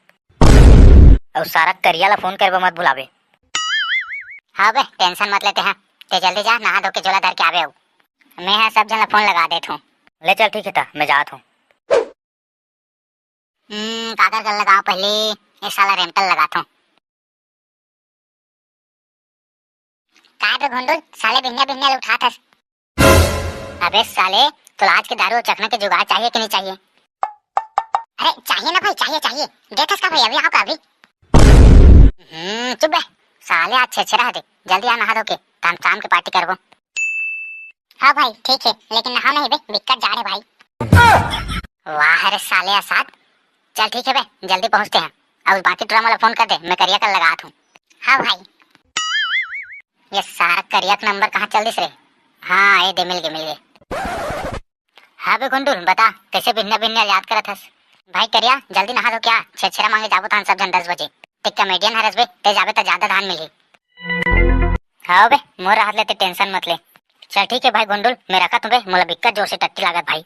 अउ सारा करिया ला फोन करबे मत भुलाबे। हाँ बे, tension मत लेते हैं, ते जल्दी जा, नहा धो के झोला धर के आबे। अउ मैं हा सब झन ला फोन लगा देत हूँ। ले चल ठीक है ता, मैं जात हूँ। हम्म, काकर कर लगाओ पहले, ये साला रेमटल लगात हूँ। काय बे गोंडल, साले बिन्ने बिन्ने ले उठात हस? अबे साले, तोला आज के दारू और चखना के जुगाड़ चाहिए कि नहीं चाहिए? अरे चाहिए ना भाई, चाहिए, चाहिए। देखस का भाई, अभी आओ का अभी? हम्म, चुप बे। साले आज छेरछेरा हे, जल्दी आ नहा धो के, त हम शाम के party करबो। हाँ भाई, ठीक है, लेकिन नहा नहीं बे, बिक्कट जाड़ है भाई। वाह रे साले असाद। चल ठीक है बे, जल्दी पहुँचते हैं। अब बाकी टूरा मन ला फोन कर दे, मैं करिया कर लगात हूँ। हाँ भाई। ये सारा करिया का नंबर कहाँ चल दिस रे? हाँ, ये दे, मिल गए, मिल गए। हाँ बे गुंडुल, बता, कैसे बिन्ने बिन्ने याद करत हस? भाई करिया, जल्दी नहा धो के आ, छेरछेरा मांगे जाबो तहन सब झन दस बजे। ते comedian हरस बे, ते जाबे त ज्यादा धान मिलही। हाँ बे, मोर राहत ले ते tension मत ले। चल ठीक है भाई गुंडुल, मैं रखत हूँ बे, मोला बिक्कट जोर से टट्टी लागत भाई।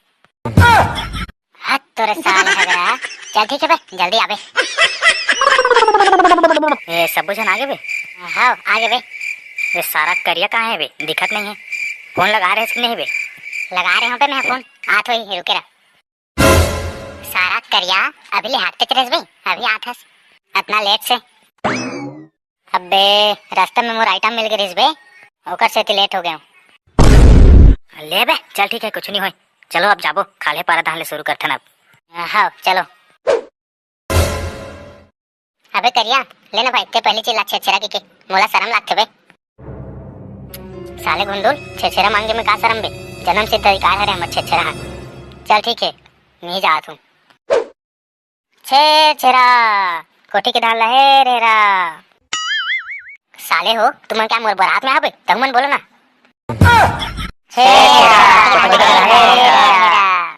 हट तोरे साले हगरा। चल ठीक है बे, जल्दी आबे। ए, सबो झन आगे बे? हाँ, आगे बे। ये सारा करिया कहाँ है बे? दिखत नहीं है। फोन लगा रहे कि नहीं बे? लगा रहे हो बे मैं फोन। आत होही, रुके रह। सारा करिया, अभी ले हाकते चलेस बे, अभी आत हस। अतना लेट से। अबे, रास्ता में मोर item मिल गए रिस बे, ओकर सेती लेट हो गए हूँ। ले बे, चल ठीक है, कुछ नहीं होय। चलो अब जाबो, खाल्हे पारा धान ले शुरू करथन अब। हाँ, चलो। अबे करिया, ले ना भाई, ते पहली चिल्ला छेरछेरा के, के, मोला शरम लागथे बे। साले गुंडुल, छेरछेरा मांगे में का शरम बे? जन्म सिद्ध अधिकार हरे हमर छेरछेरा हा। चल ठीक है, नहीं जात हूँ। छेरछेरा, कोठी के धान ला हे रेरा। साले हो, तुमन क्या मोर बारात में आबे? तुमन बोलो ना। छेरछेरा, कोठी के धान ला हे रेरा।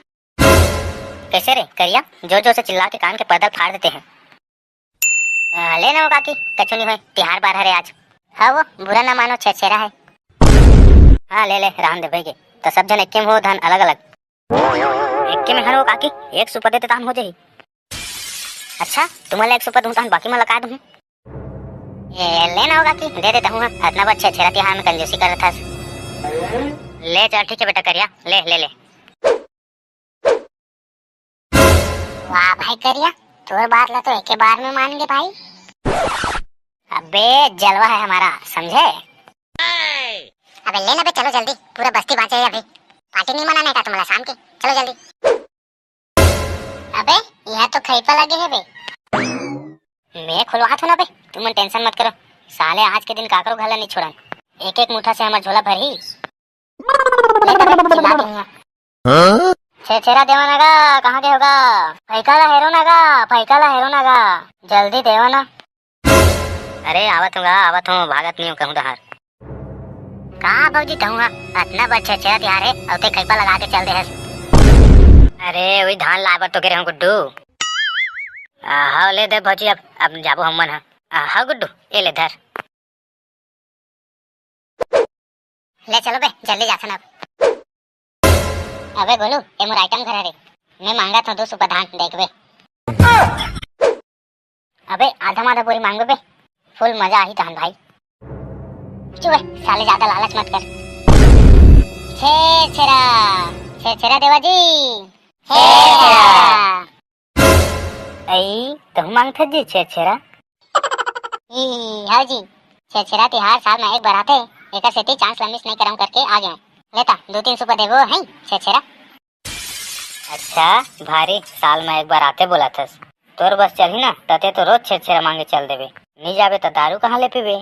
कैसे रे करिया, जोर जोर से चिल्ला के कान के पर्दा फाड़ देते हैं। आ, ले ना वो काकी, कछु नहीं होय, तिहार बार हरे आज। हाँ वो, बुरा ना मानो, छेरछेरा है। हाँ ले ले, रहन दे भाई के। तो सब झन एक्के में हो, धान अलग अलग। एक्के में हन वो काकी, एक सुपा देते तान हो जाही। अच्छा, तुम्हारा एक सुपा दूँ तान बाकी मन ला का दूँ? ए, ले ना वो काकी, दे देता हूँ हाँ, अतना बड़ छेरछेरा तिहार में कंजूसी करत हस। ले चल ठीक है बेटा करिया, ले ले ले। वाह भाई करिया, तोर बात ला तो एके बार में मान गे भाई। अबे जलवा है हमारा, समझे? अबे ले ना बे, चलो जल्दी, पूरा बस्ती बांचे है अभी। पार्टी नहीं मनाने का तुम्हारा शाम के, चलो जल्दी। अबे यहाँ तो खैपा लगे है बे। मैं खुलवा थो ना बे, तुमन टेंशन मत करो। साले आज के दिन काकरो घला नहीं छोड़न, एक एक मुठा से हमर झोला भरही। ले तबे, चिल्ला के नहीं है। छेरछेरा देवा ना गा, कहाँ के होगा? फैका ला हेरो ना गा, फैका ला हेरो ना गा, जल्दी देवा ना। अरे आवत हूँ गा, आवत हूँ, भागत नहीं हूँ कहूँ डहार। का भौजी कहूँ हा, अतना बड़ छेरछेरा तिहार है, अउ ते खैपा लगा के चल दे हस। अरे वही धान लाए बर तो गे रहूँ गुड्डू। आ, हाँ ले दे भौजी, अब अब जाबो हमन हा। आ, हाँ गुड्डू, ये ले धर। ले चलो बे, जल्दी जाथन अब। अबे गोलू, ए मोर आइटम घर हरे, मैं मांगत हूँ दो सुपा धान, देखबे। अबे आधा माधा बोरी मांगबे बे, फुल मजा आही तहन भाई। चुप बे, साले ज्यादा लालच मत कर। छेरछेरा, छेरछेरा देवा जी, छेरछेरा। अई, तहु मांगथस जी छेरछेरा? ई, हव जी, छेरछेरा तिहार साल म एक बार आथे, एकर सेती चांस ल मिस नइ करंव करके आ गेंव। लेता, दू तीन सुपा देबो हई छेरछेरा। अच्छा, भारी, साल म एक बार आथे बोलथस। तोर बस चलही ना, त ते तो रोज छेरछेरा मांगे चल देबे। नी जाबे त दारू कहाँ ले पीबे?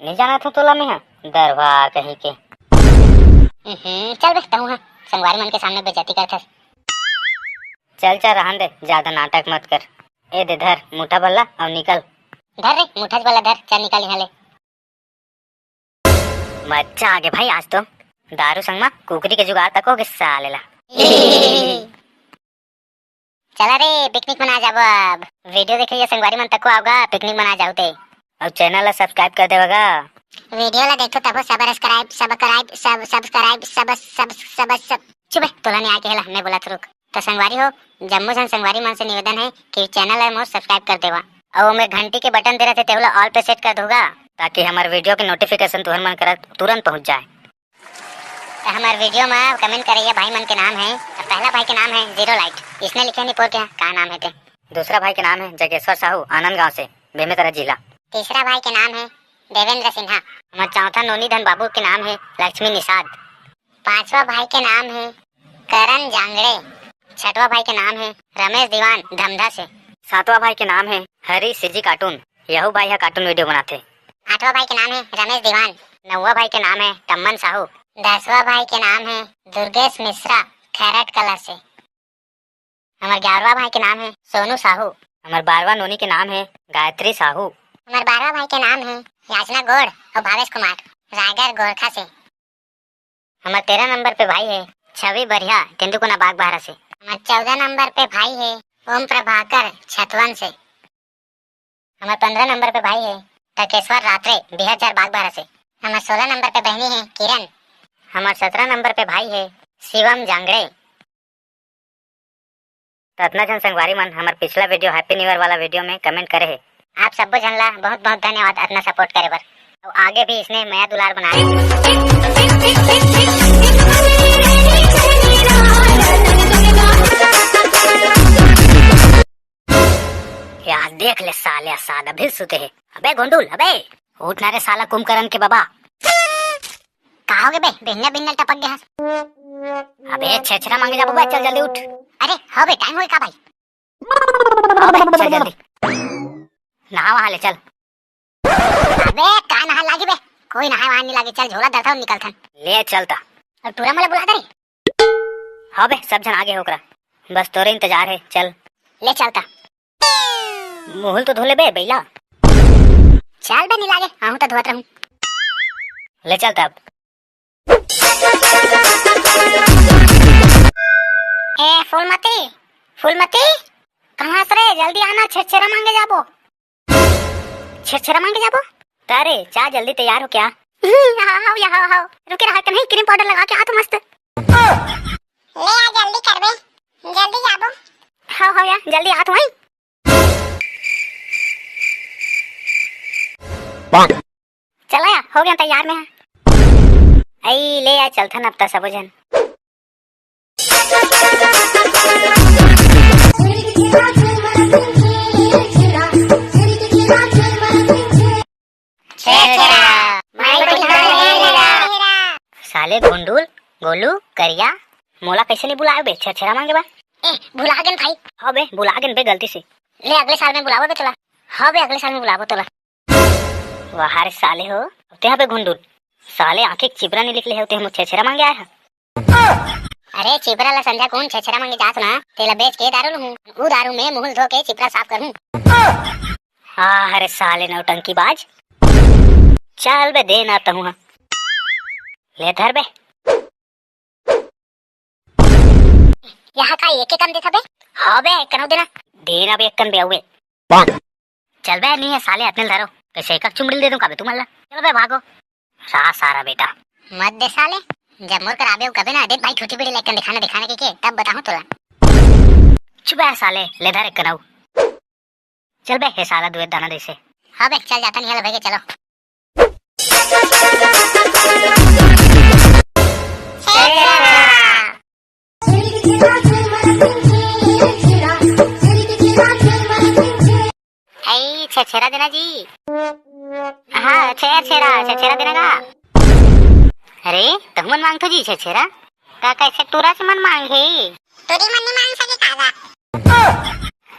नी जानत हूँ तोला मेंहा, दरभा कहीं के। हम्म, चल बे, तहूँ हा, संगवारी मन के सामने बेइज्जती करथस। चल चल रहन दे, ज्यादा नाटक मत कर। ए दे धर मुठा भर ला अउ निकल। धर रे मुठा भर ला धर, चल निकल यहाँ ले। मजा आ गे भाई आज तो। दारू संग मा कुकरी के जुगाड़ तको हो गे साले ला। चला रे पिकनिक मना जाबो अब। वीडियो देखे ये संगवारी मन तको आवगा पिकनिक मना जाहू ते। अउ चैनल ला सब्सक्राइब कर देवा गा। वीडियो ला देखो तबो सब्सक्राइब, सब्सक्राइब, सब, सब्सक्राइब, सब, सब, सब, सब। चुप बे, तोला नहीं आके हेला, मैं बोलत हूँ रुक। त संगवारी हो, जम्मो झन संगवारी मन से निवेदन हे कि चैनल ला मोर सब्सक्राइब कर देवा। अउ ओमे घंटी के बटन दे रथे, तेहू ला ऑल पे सेट कर दूंगा, ताकि हमर वीडियो के नोटिफिकेशन तुहर मन करा तुरंत पहुंच जाए। त हमर वीडियो म कमेंट करइया भाई मन के नाम हे, त पहला भाई के नाम हे जीरो लाइट, इसने लिखे नहीं पोर के का नाम हे ते। दूसरा भाई के नाम हे जगेश्वर साहू, आनंद गांव से, बेमेतरा जिला। तीसरा भाई के नाम हे देवेंद्र सिन्हा। हमर चौथा नोनी धन बाबू के नाम हे लक्ष्मी निषाद। पांचवा भाई के नाम हे करण जांगड़े। छठवा भाई के नाम हे रमेश दीवान, धमधा से। सातवां भाई के नाम हे हरी सीजी कार्टून, यहू भाई हा कार्टून वीडियो बनाथे। आठवां भाई के नाम हे रमेश दीवान। नौवां भाई के नाम हे टम्मन साहू। दसवां भाई के नाम हे दुर्गेश मिश्रा, खैरट कला से। हमर ग्यारहवां भाई के नाम हे सोनू साहू। हमर बारहवां नोनी के नाम हे गायत्री साहू। हमर बारहवां भाई के नाम हे याचना गोड़ अउ भावेश कुमार, रायगढ़ गोरखा से। हमर तेरह नंबर पे भाई हे छवि बढ़िया, तेंदुकुना बागबाहरा से। हमर चौदह नंबर पे भाई हे ओम प्रभाकर छतवन से। हमर पंद्रह नंबर पे भाई हे टकेश्वर रात्रे, बिहार बागबाहरा से। हमर सोलह नंबर पे बहनी हे किरण। हमर सत्रह नंबर पे भाई हे शिवम जांगड़े। त अतना झन संगवारी मन हमर पिछला वीडियो, हैप्पी न्यू ईयर वाला वीडियो में कमेंट करे हे। आप सब्बो झन ला बहुत बहुत धन्यवाद अतना सपोर्ट करे बर। अउ आगे भी इसने मया दुलार बनाए। यार देख ले साले, साद अभी सुते हे। अबे गोंडूल, अबे उठ ना रे साला कुंभकर्ण के बाबा। का हो गे बे, बिन्ना बिन्ना टपक गे हस। अबे छेरछेरा मांगे जाबो बे, चल जल्दी उठ। अरे हो बे, टाइम होए का भाई? हो बे, चल जल्दी। नहा वहा ले चल। अबे का नहा लागी बे, कोई नहाए वहाए नहीं लागे, चल झोला धरथन निकलथन। ले चलता। अउ टूरा मोला बुला दे रे। हो बे, सब झन आगे हो ओकरा, बस तोरे इंतजार हे, चल। ले चलता। मुहुल तो धो ले बे बैला। चल बे, नहीं लागे, आहूं तो धोत रहूं। ले चल तब। ए फूलमती, फूलमती, कहाँ हस रे? जल्दी आना, छेरछेरा मांगे जाबो। छेरछेरा मांगे जाबो? त रे, जा जल्दी तैयार हो क्या? हम्म, हाँ, हाँ, या, हाँ, हाँ। रुके रहा, कन्हई क्रीम पाउडर लगा के आ तो मस्त। ले आ, जल्दी करबे, जल्दी जाबो। हाँ, हाँ, या, जल्दी आ तो वहीं। चला या, हो गया तैयार मैं। आई ले या, चलथन अब त सबो झन। छेरछेरा, माई बहिनी ला हेरा। साले गुंडुल, गोलू, करिया, मोला कैसे नहीं बुलाए बे छेरछेरा मांगे बा? ए, भुला गेन भाई। हाँ बे, भुला गेन बे गलती से। ले, अगले साल में बुलाबो बे तोला। हाँ बे, अगले साल में बुलाबो तोला। वाह रे साले हो, तेहा बे गुंडुल, साले आंखें के चिबरा नहीं निकले हो, तेहा मोर छेरछेरा मांगे आए हा। अरे चिबरा ला संझा कुन छेरछेरा मांगे जात ना, तेला बेच के दारू लूं। ऊ दारू में मुंह धो के चिबरा साफ करूं। आह रे साले नौटंकीबाज, चल बे दे ना तहूं हा। ले धर बे। यहाँ का एक एक कन देथा बे? हाँ बे, एक कन देना। देना बे एक कन बे, आवे। चल बे, नहीं है साले, अतने ल धरो। कैसे एक एक चुमड़ी ल दे दूं का बे तुमन ला? चलो बे, भागो। रा सारा बेटा। मत दे साले, जब मोर कर आबे कबे ना, देख भाई, ठूठी बीड़ी ल एक कन दिखाना, दिखाना के, के, तब बताहूं तोला। चुप है साले, ले धर एक कन अउ। चल बे, हे साला दुए दाना दे से। हाँ बे, चल जाता नहीं है, भाई के चलो। ए, छेरछेरा देना जी। हाँ, छेरछेरा, छेरछेरा देना का? अरे, तहु मन मांगथो जी छेरछेरा? का कैसे टूरा से मन मांगे? टूरी मन नहीं मांग सके का गा?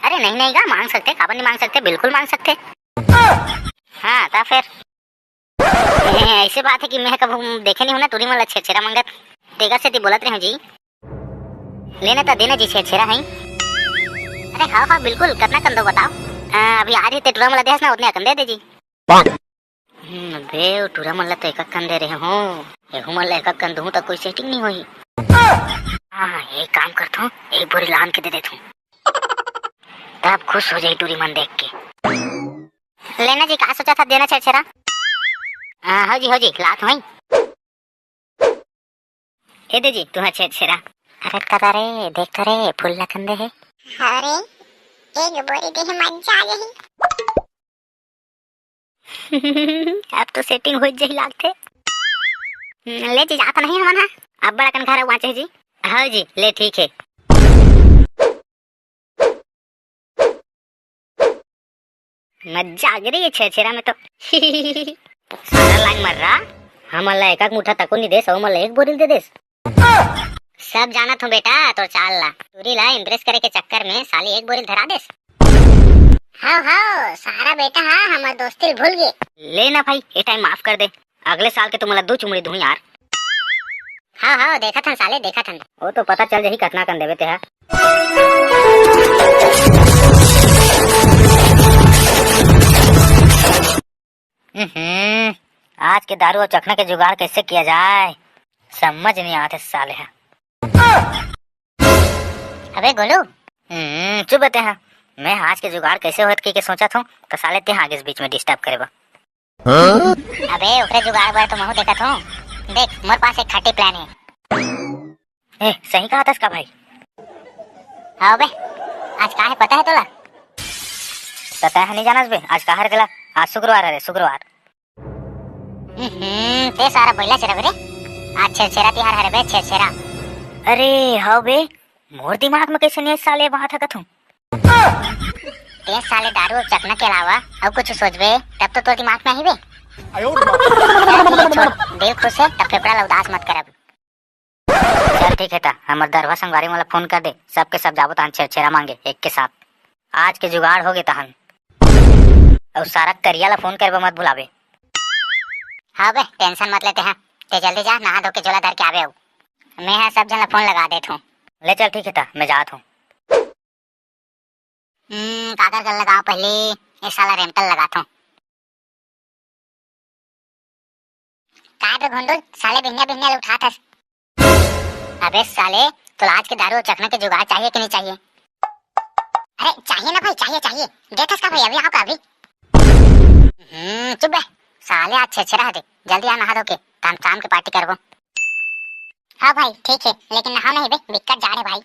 अरे नहीं, नहीं गा, मांग सकथे, काबर नहीं मांग सकथे, बिल्कुल मांग सकथे। हाँ, ता फिर। ए, ऐसे बात है कि मैं कभू देखे नहीं हूं ना टूरी मन ला छेरछेरा मांगत। तेकर सेती बोलत रहे हूं जी। लेना ता देना जी, छेरछेरा है। अरे हाँ, हाँ, बिल्कुल, कतना कन दो बताओ। आ, अभी आ रही ते टूरा मन ला देहस ना, उतने अकन दे दे जी। हम्म, बे, ओ टूरा मन ला तो एक कन दे रहे हूं, एहू मन ला एक कन दूं तो कोई setting नहीं होही। हाँ, एक काम करथों, एक बोरी लान के दे देथों, तब खुश हो जाई टूरी मन देख के। लेना जी, का सोचा था देना छेरछेरा? हाँ, हो जी, हो जी, लात होई। ए दे जी, तुहा छेरछेरा। अरे कदा रे, देख तो रे, फूल लखन दे हे। अरे, एक बोरी दे हे, मजा आ जाही। अब तो setting हो जाही लागथे। ले जी, जात नहीं हमन हा। अब बड़ा कन घर वाचे जी। हाँ जी, ले ठीक है। मजा आ गई रे ये छेरछेरा में तो। सारा लाइन मर रहा, हमन ला एक एक मुठा तको नहीं देस, अउ हमन ला एक बोरिल दे देस। सब जानत हूँ बेटा, तोर चाल ला। टूरी ला impress करे के चक्कर में साली एक बोरिल धरा देस। हाँ, हाँ, सारा बेटा, हाँ, हमर दोस्ती ल भूल गे। ले ना भाई, ये time माफ कर दे। अगले साल के तुमला दो चुमड़ी दूं यार। हाँ, हाँ, देखत हन साले, देखत हन। वो तो पता चल जाही कतना कन देवे तेहा। हम्म, आज के दारू और चखना के जुगाड़ कैसे किया जाए, समझ नहीं आते साले हा। अबे गोलू। हम्म, चुप बे तेहा। मैं आज के जुगाड़ कैसे होत के, के सोचत हूँ, तो साले तेहा आगे बीच में disturb करे बा। हाँ? अबे, ओकरे जुगाड़ बर तो महू देखत हूँ। देख, मोर पास एक खट्टी plan है। ए, सही कहा थस का भाई? हाँ बे, आज का है पता है तोला? त तैं ह नहीं जानस बे, आज का हरे तेला? आज शुक्रवार हरे, शुक्रवार। हम्म, ते सारा बइला चेरा बे रे। आज छेरछेरा तिहार हरे बे, छेरछेरा। अरे, हाँ बे, मोर दिमाग में कैसे नहीं साले बात हकत हूँ। ते साले दारू अउ चखना के अलावा अउ कुछ सोचबे, तब तो तोर दिमाग में आही बे। चल ठीक है, छोड़, दिल खुश है, तब फेफड़ा ला उदास मत करब। चल ठीक है, ता हमर दरभा संगवारी मन ला फोन कर दे, सबके सब जाबो तहन छेरछेरा मांगे एक के साथ। आज के जुगाड़ हो गे तहन। अउ सारा करिया ला फोन करबे मत भुलाबे। हाँ बे, tension मत लेते हैं, ते जल्दी जा, नहा धो के झोला धर के आबे। अउ मैं ह सब झन ला फोन लगा देत हूँ। ले चल ठीक है, ता मैं जात हूँ। हम्म, काकर कर लगाओ पहले, ये साला रेमटल लगात हूँ। काय बे घोंडुल, साले बिहनिया बिहनिया ले उठात हस? अबे साले, तोला आज के दारू अउ चखना के जुगाड़ चाहिए कि नहीं चाहिए? अरे चाहिए ना भाई, चाहिए, चाहिए। देथस का भाई, अभी आओ का अभी? हम्म, चुप बे। साले आज छेरछेरा हरे, जल्दी आ नहा धो के, तहन शाम के party करबो। हाँ भाई, ठीक है, लेकिन नहाओ नहीं बे, बिक्कट जाड़ है भाई।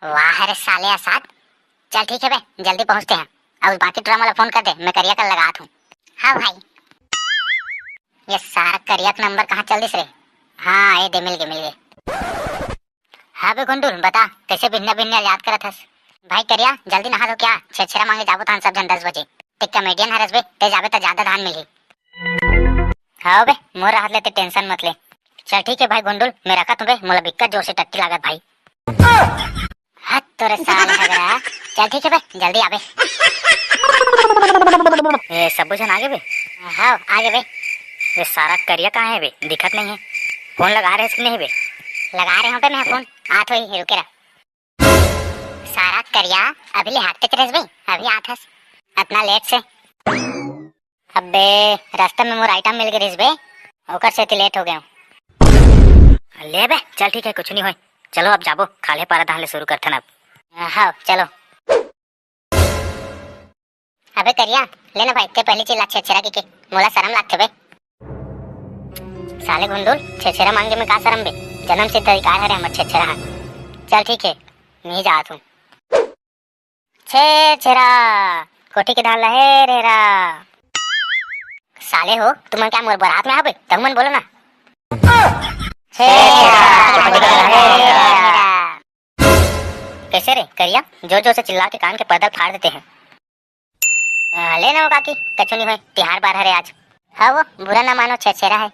वाह रे साले असाद। चल ठीक है बे, जल्दी पहुँचते हैं। अब बाकी टूरा मन ला फोन कर दे, मैं करिया कर लगात हूँ। हाँ भाई। ये सारा करिया का नंबर कहाँ चल दिस रे? हाँ, ये दे, मिल गए, मिल गए। हाँ बे गुंडुल, बता, कैसे बिहनिया बिहनिया याद करत हस? भाई करिया, जल्दी नहा धो के आ, छेरछेरा मांगे जाबो तहन सब झन दस बजे। ते comedian हरस बे, ते जाबे त जादा धान मिलही। हव बे, मोर रहत ले ते tension मत ले। चल ठीक हे भाई गुंडुल, मैं रखत हूँ बे, मोला बिक्कट जोर से टट्टी लागत भाई। हत तोरे साले हगरा। चल ठीक हे बे, जल्दी आबे। ए, सबो झन आगे बे? हव, आगे बे। ए, सारा करिया कहाँ हे बे? दिखत नहीं हे। फोन लगा रहे कि नहीं बे? लगा रहे हूँ बे मैं फोन। आत होही, रुके रह। सारा करिया, अभी ले हाकते चलेस बे, अभी आत हस। अतना लेट से। अबे, रास्ता में मोर आइटम मिल गे रिहिस बे, ओकर सेती लेट हो गए हूँ। ले बे, चल ठीक हे, कुछ नहीं होय। चलो अब जाबो, खाल्हे पारा धान ले शुरू करथन अब। हाँ, चलो। अबे करिया, ले ना भाई, ते पहली चिल्ला छेरछेरा के, के, मोला शरम लागथे बे। साले गुंडुल, छेरछेरा मांगे में का शरम बे? जन्म सिद्ध अधिकार हरे हमर छेरछेरा हा। चल ठीक हे, नहीं जात हूँ। छेरछेरा, कोठी के धान लहे रेरा। साले हो, तुमन क्या मोर बरात में आबे? तुमन बोलो ना। छेरछेरा, कोठी के धान लहे रेरा। कैसे रे करिया, जोर जोर से चिल्ला के कान के पर्दा फाड़ देते हैं। आ, ले ना हो काकी, कछु नहीं होय, तिहार बार हरे आज। हाँ वो, बुरा ना मानो, छेरछेरा है।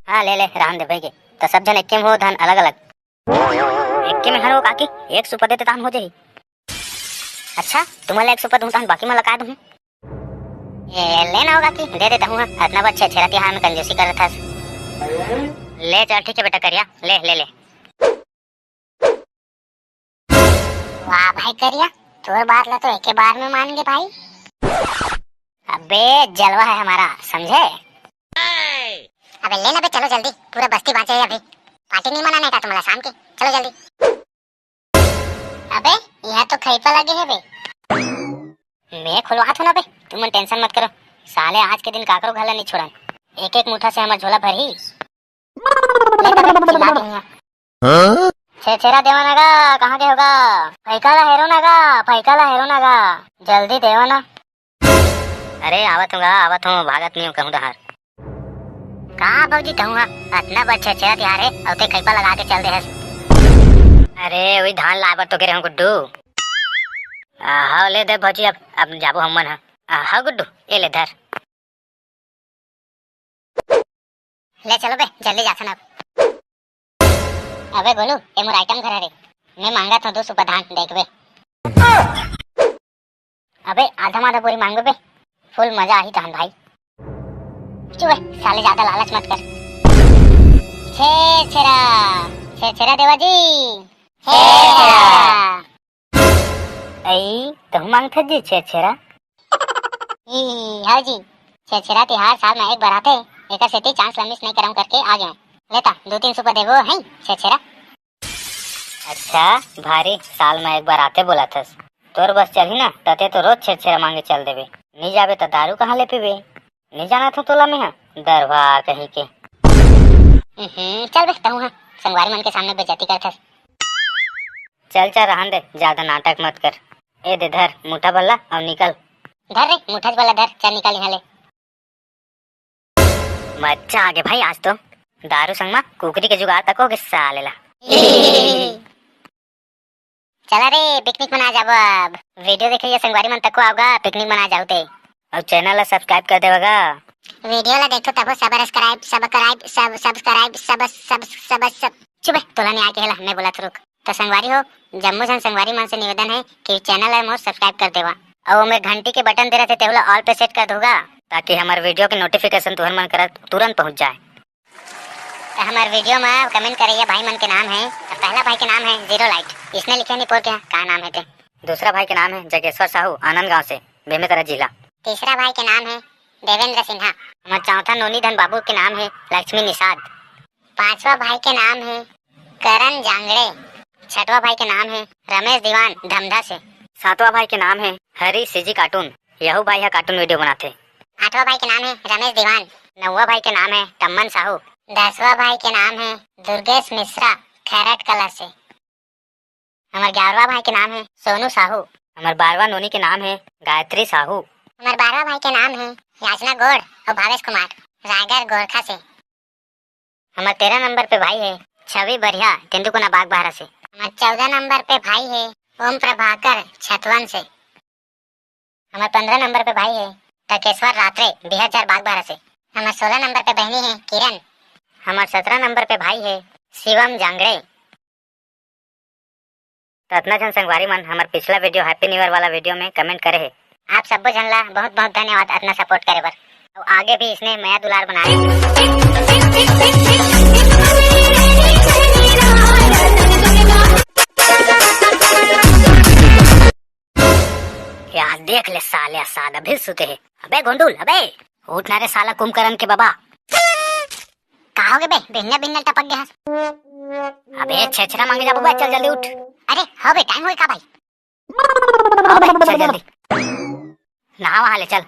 हाँ ले ले, रहन दे भई के। तो सब झन एके में हो, धान अलग अलग। एके में हन वो काकी, एक सुपा देते तहन हो जाही। अच्छा, तुमन ला एक सुपा दूँ तहन बाकी मन ला का दूँ? ए, ले ना हो काकी, दे देता हूँ, हाँ। अतना बड़ छेरछेरा तिहार में कंजूसी करत हस। ले चल, ठीक है बेटा करिया, ले, ले, ले। वाह भाई करिया, तोर बात ला तो एके बार में मान गे भाई। अबे जलवा है हमारा, समझे? अबे ले ना बे, चलो जल्दी, पूरा बस्ती बाँचे है अभी। पार्टी नहीं मनाने का तुम्हारा शाम के, चलो जल्दी। अबे यहाँ तो खैपा लगे है बे। मैं खुलवात हूँ ना बे, तुमन tension मत करो। साले आज के दिन काकरो घर ला नहीं छोड़न, एक एक मुठा से हमर झोला भरही। ले ना बे, चिल्ला के यहाँ। हाँ? छेरछेरा देवा ना गा, कहाँ के हो गा? फैका ला हेरो ना गा, फैका ला हेरो ना गा, जल्दी देवा ना। अरे आवत हूँ गा, आवत हूँ, भागत नहीं हूँ कहूँ डहार। का भौजी कहूँ हा, अतना बड़ छेरछेरा तिहार है, अउ ते खैपा लगा के चल दे हस। अरे वही धान लाए बर तो गे रहूँ गुड्डू। आ, हाँ ले दे भौजी, अब अब जाबो हमन हा। आ, हाँ गुड्डू, ये ले धर। ले चलो बे, जल्दी जाथन अब। अबे गोलू, ए मोर आइटम घर हरे, मैं मांगत हूँ दो सुपा धान, देखबे। अबे आधा माधा बोरी मांगबे बे, फुल मजा आही तहन भाई। चुप बे, साले ज्यादा लालच मत कर। छेरछेरा, छेरछेरा देवा जी। छेरछेरा। अई, तहु मांगथस जी छेरछेरा? ई, हव जी, छेरछेरा तिहार साल में एक बार आथे, एकर सेती chance ला miss नहीं करम करके आ गए। लेता, दो तीन सुपा देबो, हैं, छेरछेरा। अच्छा, भारी साल में एक बार आथे बोलाथस। तोर बस चलही ना, तते तो रोज छेरछेरा मांगे चल देबे। नी जाबे त दारू कहाँ ले पीबे? नी जानत हूँ तोला मेहा, दरवा कहीं के। हम्म, चल बे, तहूँ हा, संगवारी मन के सामने बेइज्जती करथस। चल, चल, रहन दे, ज्यादा नाटक मत कर। ए दे धर, मुठा भर ला अउ निकल। धर रे, मुठा भर ला धर, चल निकल यहाँ ले। मजा आ गे भाई आज तो। दारू संग मा कुकरी के जुगाड़ तको हो गे साले ला। चला रे, picnic मना जाबो अब। Video देखे ये संगवारी मन तको आवगा, picnic मना जाऊ ते। अउ channel ला subscribe कर देवा गा। Video ला देखो तभो subscribe, subscribe, sub-, subscribe, sub-, sub-, sub-, sub-, चुप बे, तोला नहीं आके हेला, मैं बोला रुक। तो संगवारी हो, जम्मो झन संगवारी मन से निवेदन है कि channel ला मोर subscribe कर देवा। अउ ओमे घंटी के button दे रहते, तेहू ला all पे set कर दूंगा, ताकि हमारे video के notification तुहर मन करा तुरंत पहुंच जाए। तो हमारे video में comment करैया भाई मन के नाम है, तो पहला भाई के नाम है Zero Light, इसने लिखे नहीं पोर के का नाम है ते। दूसरा भाई के नाम है जगेश्वर साहू, आनंद गांव से, बेमेतरा जिला। तीसरा भाई के नाम है देवेंद्र सिन्हा। हमारे चौथा नोनी धन बाबू के नाम है लक्ष्मी निषाद। पांचवा भाई के नाम है करण जांगड़े। छठवा भाई के नाम है रमेश दीवान, धमधा से। सातवां भाई के नाम है हरी सीजी cartoon, यहू भाई हा cartoon video बनाथे। आठवां भाई के नाम है रमेश दीवान। नौवां भाई के नाम है टम्मन साहू। दसवां भाई के नाम है दुर्गेश मिश्रा, खैरट कला से। हमार ग्यारहवाँ भाई के नाम है सोनू साहू। हमार बारहवाँ नोनी के नाम है गायत्री साहू। हमार बारहवाँ भाई के नाम है याचना गोड़ और भावेश कुमार, रायगढ़ गोरखा से। हमार तेरह नंबर पे भाई है छवि बढ़िया, तेंदुकुना बागबाहरा से। हमार चौदह नंबर पे भाई है ओम प्रभाकर छतवन से। हमर पंद्रह नंबर पे भाई हे टकेश्वर रात्रे, बिहार झार बागबारा से। हमर सोलह नंबर पे बहिनी हे किरण। हमर सत्रह नंबर पे भाई हे शिवम जांगड़े। त अतना झन संगवारी मन हमर पिछला video Happy New Year वाला video में comment करे हे। आप सब्बो झन ला बहुत बहुत धन्यवाद अतना support करे बर। अउ आगे भी इसने मया दुलार बनाए। यार देख ले साले, साला अभी सुते हे। अबे गोंडुल, अबे उठ ना रे साला कुंभकर्ण के बाबा। का हो गे बे, बिहनिया बिहनिया टपक गे हस। अबे छेरछेरा मांगे जाबो बे, चल जल्दी उठ। अरे हो बे, time होगे का भाई? हो बे, चल जल्दी। नहा वहा ले चल।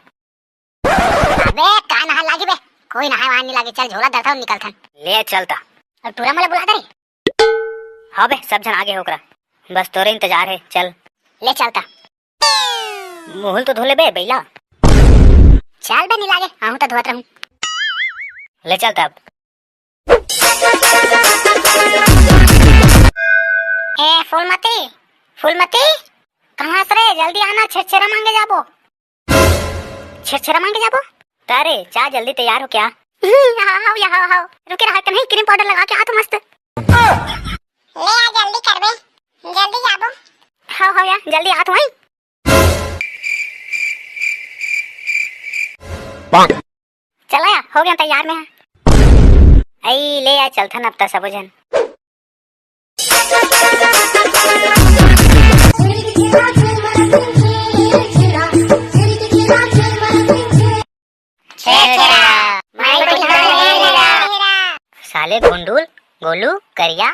अबे का नहा लागी बे, कोई नहा वहा नहीं लागी, चल झोला धरथन निकलथन। ले चल ता। अउ टूरा मन ला बुला दे रे। हाँ बे, सब झन आगे हो ओकरा, बस तोरे इंतजार हे, चल। ले चल ता। मुहुल तो धो ले बे बैला। चल बे, नहीं लागे, आहूं तो धोत रहूं। ले चल तब। ए फूलमती, फूलमती, कहाँ हस रे? जल्दी आना, छेरछेरा मांगे जाबो। छेरछेरा मांगे जाबो? त रे, जा जल्दी तैयार हो क्या? हम्म, हाँ, हाँ, यहाँ, हाँ, हाँ। रुके रहा, कन्हई cream powder लगा के आ तो मस्त। ले आ, जल्दी करबे, जल्दी जाबो। हाँ, हाँ, या, जल्दी आ तो आई। चला या, हो गया तैयार मैं। आई ले या, चलथन अब त सबो झन। छेरछेरा, माई बहिनी के छेरछेरा। साले भुंडुल, गोलू, करिया,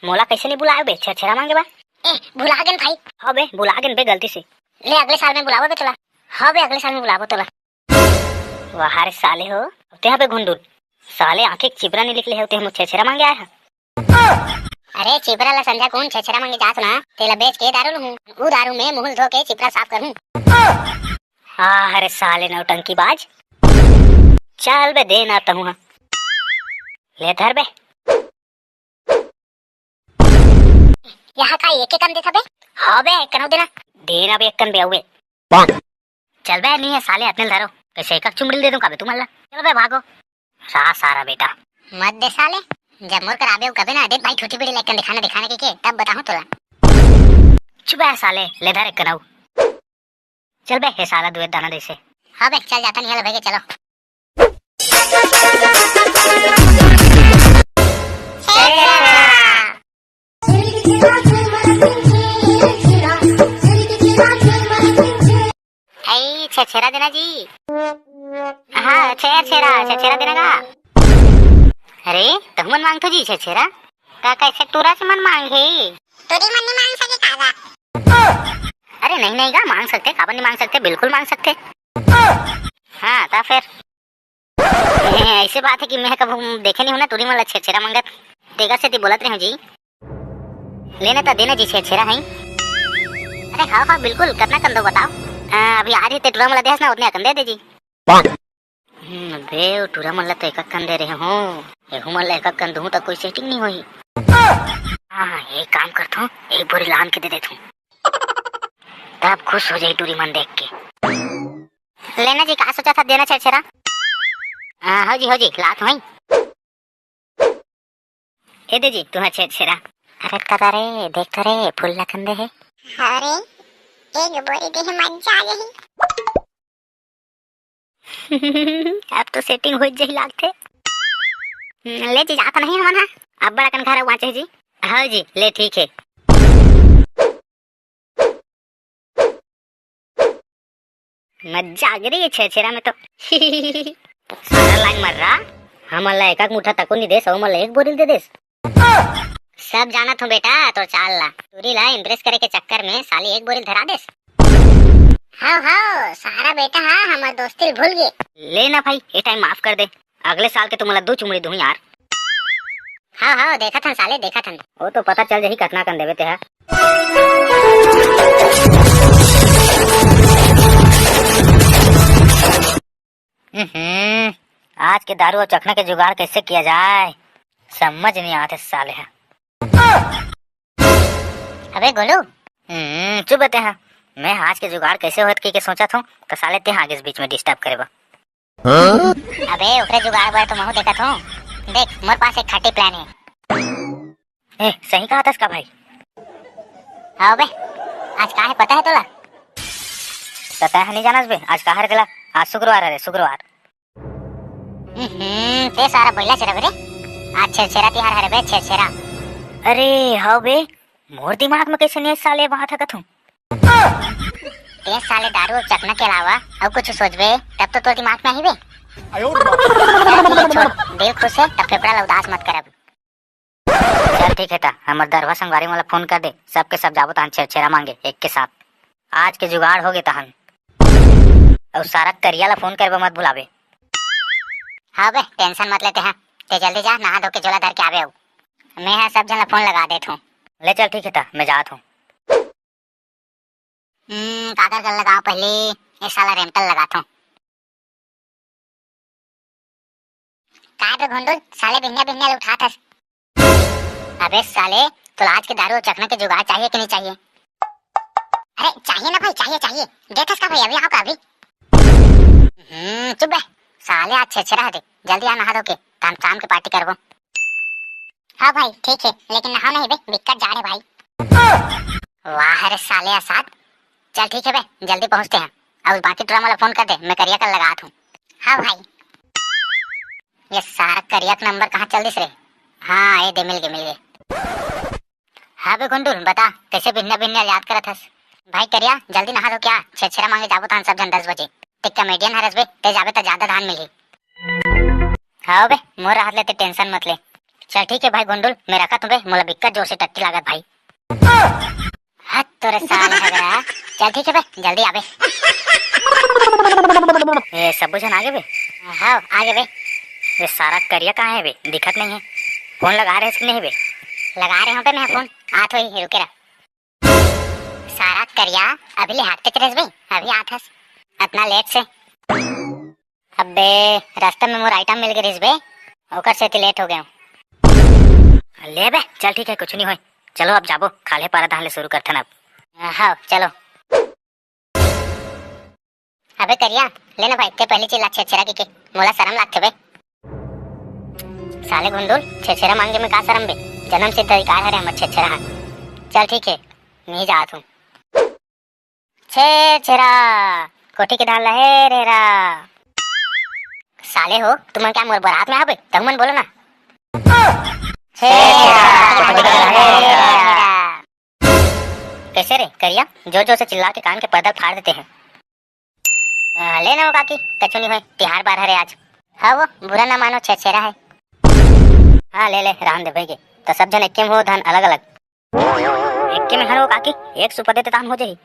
मोला कैसे नहीं बुलाए बे छेरछेरा मांगे बा? ए, भुला गेन भाई। हाँ बे, भुला गेन बे गलती से। ले अगले साल में बुलाबो बे तोला। हाँ बे, अगले साल में बुलाबो तोला। वाह रे साले हो, तेहा बे भुंडुल, साले आंखें के चिबरा नहीं निकले हे, तेहा मोर छेरछेरा मांगे आए हा। अरे चिपरा ला संझा कुन छेरछेरा मांगे जात ना, तेला बेच के दारू लूहूं। ऊ दारू में मुहुल धो के चिपरा साफ करहूं। आह, अरे साले नौटंकीबाज। चल बे, दे ना तहूं हा। ले धर बे। यहाँ का एक एकन देथा बे? हाँ बे, कनऊ देना। दे ना बे, एकन बे, अउए। चल बे, नहीं है साले, अतने ल धरो। कैसे एक चुमड़ी दे दूं का बे तुमन ला? चल बे, भागो। सा-, सारा बेटा। मत दे साले, जब मोर कर आबे कबे ना, देख भाई, छोटी बीड़ी लेकन दिखाना, दिखाना के, के, तब बताहूं तोला। चुप यार साले, ले धर एक कनऊ। चल बे, हे साला दुए दाना दे से। हाँ बे, चल जाता नहीं है, भाई के चलो। हई, छेरछेरा देना जी। हाँ, छेरछेरा, छेरछेरा देना का? अरे, तहु मन मांगथो जी छेरछेरा? का कैसे टूरा से मन मांगे? टूरी मन नहीं मांग सके का गा? अरे नहीं, नहीं गा, मांग सकते, काबर नहीं मांग सकते, बिल्कुल मांग सकते। हाँ, ता फिर। ऐसे बात है कि मैं कभू देखे नहीं हूं ना टूरी मन ला छेरछेरा मांगत, तेकर सेती बोलत रहे हूं जी। लेना ता देना जी, छेरछेरा है। अरे हाँ, हाँ, बिल्कुल, कतना कन दो बताओ। हाँ, अभी आज ही ते टूरा मन ला देहस ना, उतने अकन दे दे जी। हम्म, बे, ओ टूरा मन ला तो एक अकन दे रहे हूं, एहू मन ला एक अकन दूं तो कोई setting नहीं होही। हाँ, एक काम करथों, एक बोरी लान के दे देथों, तब खुश हो जाई टूरी मन देख के। लेना जी, का सोचा था देना छेरछेरा? हाँ, हो जी, हो जी, लात हूं। ए दे जी, तुहा छेरछेरा। अरे कदा रे, देख तो रे, फूल लखन दे हे। अरे, एक बोरी दे हे, मजा आ गई। अब तो setting हो जाही लागथे। ले जी, जात नहीं हमन हा। अब बड़ा कन घर बांचे जी। हाँ जी, ले ठीक है। मजा आ गई रे ये छेरछेरा में तो। सारा लाइन मर रहा, हमन ला एक एक मुठा तको नहीं देस, ओमन ला एक बोरी दे देस। सब जानत हूँ बेटा, तोर चाल ला। टूरी ला impress करे के चक्कर में साली एक बोरी धरा देस। हाव, हाव, सारा बेटा हा हमर दोस्ती ल भूल गे। ले ना भाई, ए time माफ कर दे। अगले साल के तुमन ला दू चुमड़ी दूं यार। हाव, हाव, देखत हन साले, देखत हन। वो तो पता चल जाही कतना कन देवे ते हा। हम्म, आज के दारू और चखना के जुगाड़ कैसे किया जाए, समझ नहीं आते साले हा। अबे गोलू, हम्म, चुप बे तेहा। मैं आज के जुगाड़ कैसे होत के, के सोचत हूँ, तो साले तेहा आगे बीच में डिस्टर्ब करे बा। हाँ? अबे ओकरे जुगाड़ बर तो महू देखत हूँ। देख, मोर पास एक खट्टी प्लान है। ए, सही कहा थस का भाई? हाँ बे, आज का है पता है तोला? तो तय नहीं जानस बे, आज का हर गेला? आज शुक्रवार हरे, शुक्रवार। हम्म, ते सारा बैला चेरा बे रे। आज छेरछेरा तिहार हरे बे, छेरछेरा। अरे हाँ बे, मोर दिमाग में कैसे नहीं साले बात हकत हूँ। ते साले दारू और चखना के अलावा अउ कुछ सोचबे, तब तो तोर दिमाग में आही बे। अयो। चल, ठीक है, छोड़। दिल खुश है, तब फेफड़ा ला उदास मत करब। चल, ठीक है, ता हमर दरभा संगवारी मन ला फोन कर दे, सबके सब जाबो तहन छेरछेरा मांगे एक के साथ। आज के जुगाड़ हो गे तहन। अउ सारा करिया ला फोन करबे मत भुलाबे। हाँ बे, टेंशन मत लेते हैं, ते जल्दी जा, नहा धो के झोला धर के आबे। अउ मैं हा सब झन ला फोन लगा देत हूँ। ले चल, ठीक है, ता मैं जात हूँ। हम्म, काकर कर लगाओ पहले, ये साला रेमटल लगात हूँ। काय बे घुंडुल, साले बिन्ने बिन्ने उठात हस। अबे साले, तोला आज के दारू और चखना के जुगाड़ चाहिए कि नहीं चाहिए? अरे चाहिए ना भाई, चाहिए, चाहिए। देखस का भाई, अभी आओ का अभी। हम्म, चुप बे। साले आज छेरछेरा हे, जल्दी आ नहा धो के, तहन शाम के पार्टी करबो। हाँ भाई, ठीक है, लेकिन नहाओ नहीं बे, बिक्कट जाड़ है भाई। वाह रे साले असाद। चल ठीक है बे, जल्दी पहुँचते हैं। अब बाकी टूरा मन ला फोन कर दे, मैं करिया कर लगात हूँ। हाँ भाई। ये सारा करिया का नंबर कहाँ चल दिस रे? हाँ, ये दे, मिल गए, मिल गए। हाँ बे गुंडुल, बता, कैसे बिन्ने बिन्ने याद करत हस? भाई करिया, जल्दी नहा धो के आ, छेरछेरा मांगे जाबो तहन सब झन दस बजे। ते कॉमेडियन हरस बे, ते जाबे त ज्यादा धान मिलही। हाँ बे, मोर रहत ले ते टेंशन मत ले। चल ठीक है भाई गुंडुल, मैं रखत हूँ बे, मोला बिक्कट जोर से टट्टी लागत भाई। हट तोरे साले हगरा। चल ठीक है बे, जल्दी आबे। ए, सबो झन आगे बे? हाँ, आगे बे। ये सारा करिया कहाँ है बे? दिखत नहीं है। फोन लगा रहे कि नहीं बे? लगा रहे हो बे मैं फोन। आत होही, रुके रह। सारा करिया, अभी ले हाकते चलेस बे, अभी आत हस। अतना लेट से। अबे, रास्ता में मोर आइटम मिल गे रिहिस बे, ओकर सेती लेट हो गए हूँ। ले बे, चल ठीक है, कुछ नहीं होय। चलो अब जाबो, खाल्हे पारा धान ले शुरू करथन अब। हाँ, चलो। अबे करिया, ले ना भाई, ते पहली चिल्ला छेरछेरा के, के, मोला शरम लागथे बे। साले गुंडुल, छेरछेरा मांगे में का शरम बे? जन्म सिद्ध अधिकार हरे हमर छेरछेरा हा। चल ठीक है, नहीं जात हूँ। छेरछेरा, कोठी के धान ला हेर हेरा। साले हो, तुमन क्या मोर बरात में आबे? तुमन बोलो ना। छेरछेरा, कोठी के धान ला हेर हेरा। कैसे रे करिया, जोर जोर से चिल्ला के कान के पर्दा फाड़ देते हैं। आ, ले ना वो काकी, कछु नहीं होय, तिहार बार हरे आज। हाँ वो, बुरा ना मानो, छेरछेरा है। हाँ ले ले, रहन दे भई के। तो सब झन एके में हो, धान अलग अलग। एके में हन वो काकी, एक सुपा देते तहन हो जाही।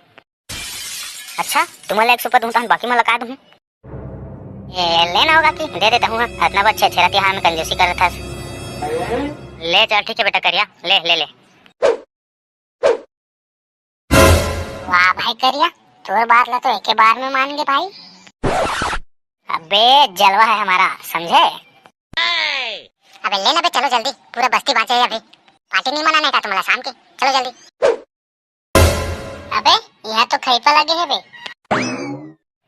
अच्छा, तुमन ला एक सुपा दूँ तहन बाकी मन ला काय दूँ? ए, ले ना वो काकी, दे देता हूँ, हाँ। अतना बड़ छेरछेरा तिहार में कंजूसी करत हस। ले चल, ठीक है बेटा करिया, ले, ले, ले। वाह भाई करिया, तोर बात ला तो एके बार में मान गे भाई। अबे जलवा है हमारा, समझे? अबे ले ना बे, चलो जल्दी, पूरा बस्ती बाँचे है अभी। पार्टी नहीं मनाने का तुम्हारा शाम की, चलो जल्दी। अबे यहाँ तो खैपा लगे है बे।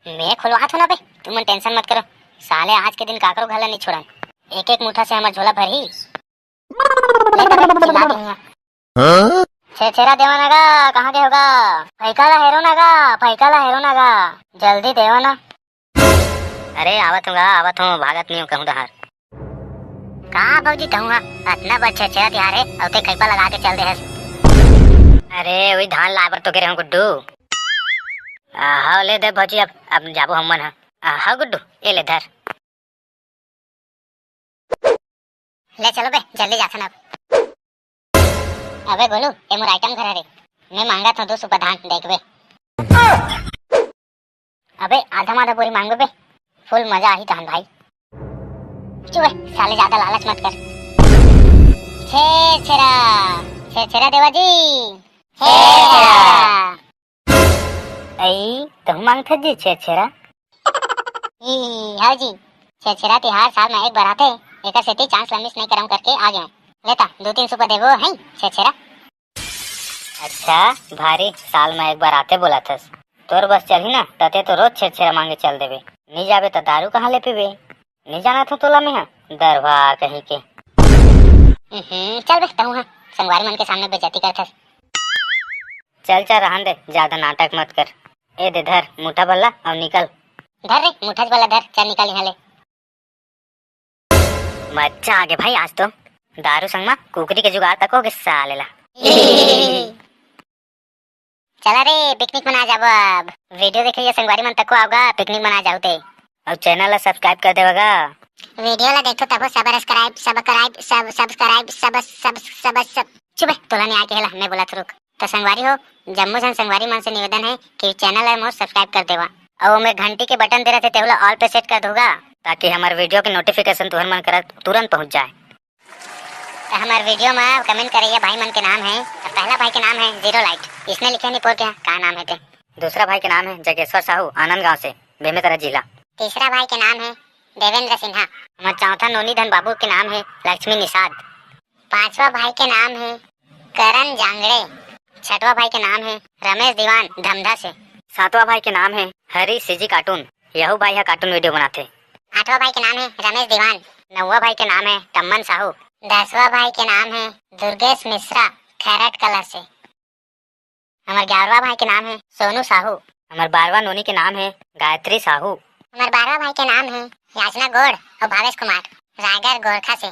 मैं खुलवात हूँ ना बे, तुमन टेंशन मत करो। साले आज के दिन काकरो घर ला नहीं छोड़न, एक एक मुठा से हमर झोला भरही। ले तबे, चिल्ला के हुआ। हाँ? छेरछेरा देवा ना गा, कहाँ गे हो गा? फैका ला हेरो ना गा, फैका ला हेरो ना गा, जल्दी देवा ना। अरे आवत हूँ गा, आवत हूँ, भागत नहीं हूँ कहूँ डहर। का भौजी कहूँ हा, अतना बड़ छेरछेरा तिहार है, अउ ते खैपा लगा के चल दे हस। अरे वही धान लाए बर तो गे रहूँ गुड्डू। आ, हाँ ले दे भौजी, अब, अब जाबो हमन हा। आ, हाँ गुड्डू, ये ले धर। ले चलो बे, जल्दी जाथन अब। अबे गोलू, ए मोर आइटम घर हरे, मैं मांगत हूँ दो सुपा धान, देखबे। अबे आधा माधा बोरी मांगबे बे, फुल मजा आही तहन भाई। चुप बे, साले ज्यादा लालच मत कर। छेरछेरा, छेरछेरा देवा जी, छेरछेरा। अई, तहूँ मांगथस जी छेरछेरा? ई, हव जी, छेरछेरा तिहार साल में एक बार आथे, एकर सेती चांस ला मिस नहीं करम करके आ गेंव। लेता, दू तीन सुपा देबो, हैं, छेरछेरा। अच्छा, भारी साल में एक बार आते बोलाथस। तोर बस चलही ना, त तें तो रोज छेरछेरा मांगे चल देबे। नी जाबे त दारू कहाँ ले पीबे? नी जानत हूँ तोला मेंहा, दरवा कहीं के। हम्म, चल बे, तहूँ हा संगवारी मन के सामने बेइज्जती करथस। चल चल, रहन दे, ज्यादा नाटक मत कर। ए दे धर मुठा भर ला अउ निकल। धर रे, मुठा भर ला धर, चल निकल इहाँ ले। मजा आगे भाई आज तो। दारू संग मा कुकरी के जुगाड़ तको होगे साले ला। चला रे, picnic मना जाबो अब। Video देखे ये संगवारी मन तको आवगा, picnic मना जाहू ते। अउ channel ला subscribe कर देवा गा। Video ला देखो तबो subscribe, subscribe, sub-, subscribe, sub-, sub-, sub-, sub-, चुप बे, तोला नी आके हे ला, मैं बोलत हूँ रुक। त संगवारी हो, जम्मो झन संगवारी मन से निवेदन हे कि channel ला मोर subscribe कर देवा। अउ ओमे घंटी के button दे रथे, तेहू ला all पे set कर दूंगा, ताकि हमर video के notification तुहर मन करा तुरंत पहुंच जाए। त हमर video मा comment करइया भाई मन के नाम हे, त पहला भाई के नाम हे Zero Light, इसने लिखे नी पोर के का नाम हे ते। दूसरा भाई के नाम हे जगेश्वर साहू, आनंद गांव से, बेमेतरा जिला। तीसरा भाई के नाम हे देवेंद्र सिन्हा। हमर चौथा नोनी धन बाबू के नाम हे लक्ष्मी निषाद। पांचवा भाई के नाम हे करण जांगड़े। छठवा भाई के नाम हे रमेश दीवान, धमधा से। सातवां भाई के नाम हे हरी सीजी cartoon, यहू भाई हा cartoon video बनाथे। आठवां भाई के नाम हे रमेश दीवान। नौवां भाई के नाम हे टम्मन साहू। दसवां भाई के नाम हे दुर्गेश मिश्रा, खैरट कला से। हमर ग्यारहवां भाई के नाम हे सोनू साहू। हमर बारहवां नोनी के नाम हे गायत्री साहू। हमर बारहवां भाई के नाम हे याचना गोड़ अउ भावेश कुमार, रायगढ़ गोरखा से।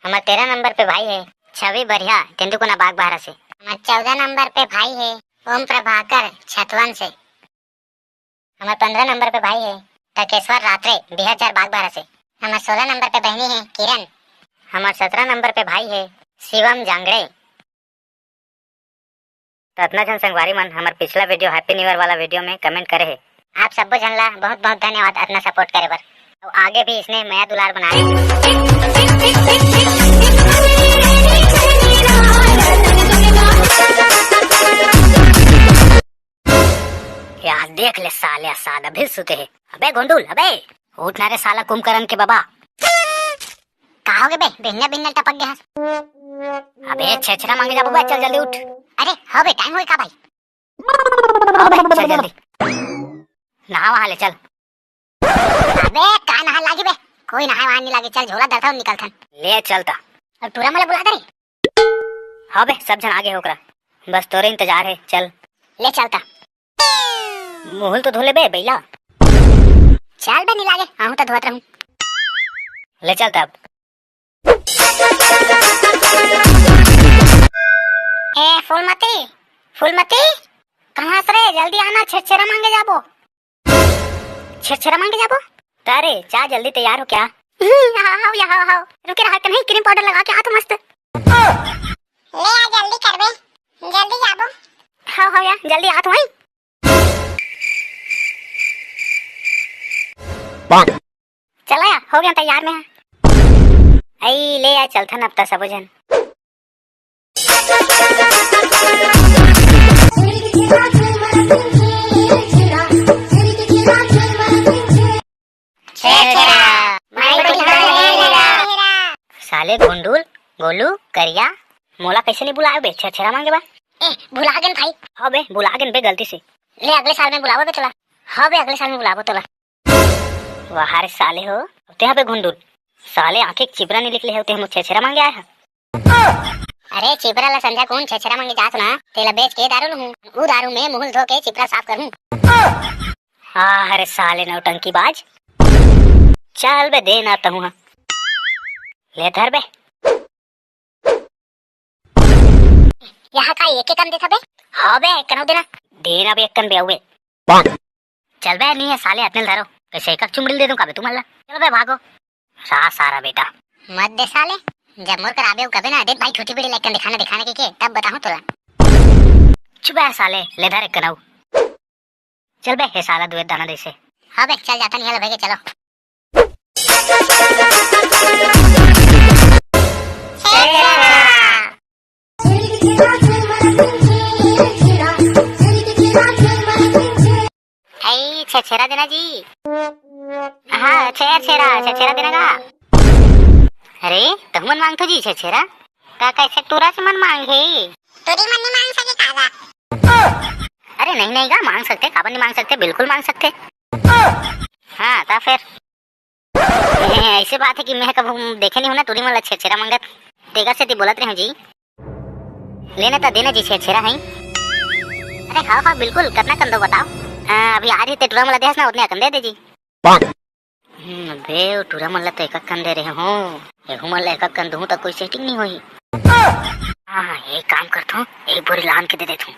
हमर तेरह नंबर पे भाई हे छवि बढ़िया, तेंदुकुना बागबाहरा से। हमर चौदह नंबर पे भाई हे ओम प्रभाकर, छतवन से। हमर पन्द्रह नंबर पे भाई हे टकेश्वर रात्रे, बिहार बागबाहरा से। हमर सोलह नंबर पे बहनी हे किरण। हमर सत्रह नंबर पे भाई हे शिवम जांगड़े। त अतना झन संगवारी मन हमर पिछला video Happy New Year वाला video में comment करे हे। आप सब्बो झन ला बहुत बहुत धन्यवाद अतना support करे बर। अउ आगे भी इसने मया दुलार बनाए। यार देख ले साले, साला अभी सुते हे। अबे गोंडुल, अबे उठ ना रे साला कुंभकर्ण के बाबा। का होगे बे? बिन्ने बिन्ने टपक गे हस। अबे छेरछेरा मांगे जाबो बे, चल जल्दी उठ। अरे हो बे, time होगे का भाई? हो बे, चल जल्दी। नहा वहा ले चल। अबे का नहा लागी बे? कोई नहाए वहाए नी लागी, चल झोला धरथन निकलथन। ले चल ता। अब टूरा मोला बुला दे रे। हो बे, सब झन आगे हे ओकरा, बस तोरे इंतजार हे, चल। ले चल ता। मुहुल तो धो ले बे बैला। चल बे, नी लागे, आहूं त धोवत रहूं। ले चल तब। ए फूलमती, फूलमती, कहाँ हस रे? जल्दी आना, छेरछेरा मांगे जाबो। छेरछेरा मांगे जाबो? त रे, जा जल्दी तैयार हो क्या? हम्म, हाँ, हाँ, या, हाँ, हाँ। रुके रहा, तनी cream powder लगा के आ तो मस्त। ले आ, जल्दी करबे, जल्दी जाबो। हाँ, हाँ, या, जल्दी आ तो आई। चला या, हो गे तैयार मैं। आई ले या, चलथन अब त सबो झन। छेरछेरा, माई बहिनी छेरछेरा। साले गोंडुल, गोलू, करिया, मोला कैसे नहीं बुलायो बे छेरछेरा मांगे बर? ए, भुला गेन भाई। हाँ बे, भुला गेन बे गलती से। ले अगले साल में बुलाबो बे तोला। हाँ बे, अगले साल में बुलाबो तोला। वाह रे साले हो, तेहा बे गोंडुल, साले आंखें के चिबरा नहीं निकले हे, तेहा मोर छेरछेरा मांगे आए हा। अरे चिबरा ला संझा कुन छेरछेरा मांगे जात ना, तेला बेच के दारू लूहूं, उ दारू में मुहुल धो के चिबरा साफ करहूं। आह रे साले नौटंकीबाज, चल बे दे ना तहूं हा। ले धर बे। यहाँ का एक एक कन देथा बे? हाँ बे, एक कन देना। देना बे, एक कन बे, अउए। चल बे, नहीं है साले, अतने ल धरो। कैसे एक चुमड़ी दे दूं का बे तुमन ला? चलो बे, भागो। सा सारा बेटा। मत दे साले, जब मोर कर आबे कबे ना, देख भाई, छोटी बीड़ी लेके दिखाना, दिखाने के, के, तब बताऊं तोला। चुप यार साले, ले धर एक कन अउ। चल बे, हे साला दुए दाना दइसे। हाँ बे, चल जाता नहीं है, भाई के चलो। आई छेरछेरा देना जी। हाँ, छेरछेरा, छेरछेरा देना का? अरे, तुमन मांगथो जी छेरछेरा? का कैसे टूरा से मन मांगे? टूरी मन नहीं मांग सके का गा? अरे नहीं नहीं गा, मांग सकथे, काबर नहीं मांग सकथे, बिल्कुल मांग सकथे। हाँ त फेर ऐसे बात हे कि मैं कभू देखे नहीं हूँ ना टूरी मन ला छेरछेरा मांगत, तेकर सेती बोलत रहे हूँ जी। लेना त देना जी, छेरछेरा हे। अरे हव हव बिल्कुल, कतना कन दो बताव। हाँ, अभी आ रही ते टूरा मन ला देहस ना, ओतने अकन दे दे जी। हम्म, बे, ओ टूरा मन ला तो एक कन दे रहे हो, एहू मन ला एक कन दूं त कोई setting नहीं होही। हाँ, एक काम करथों, एक बोरी लान के दे देथों,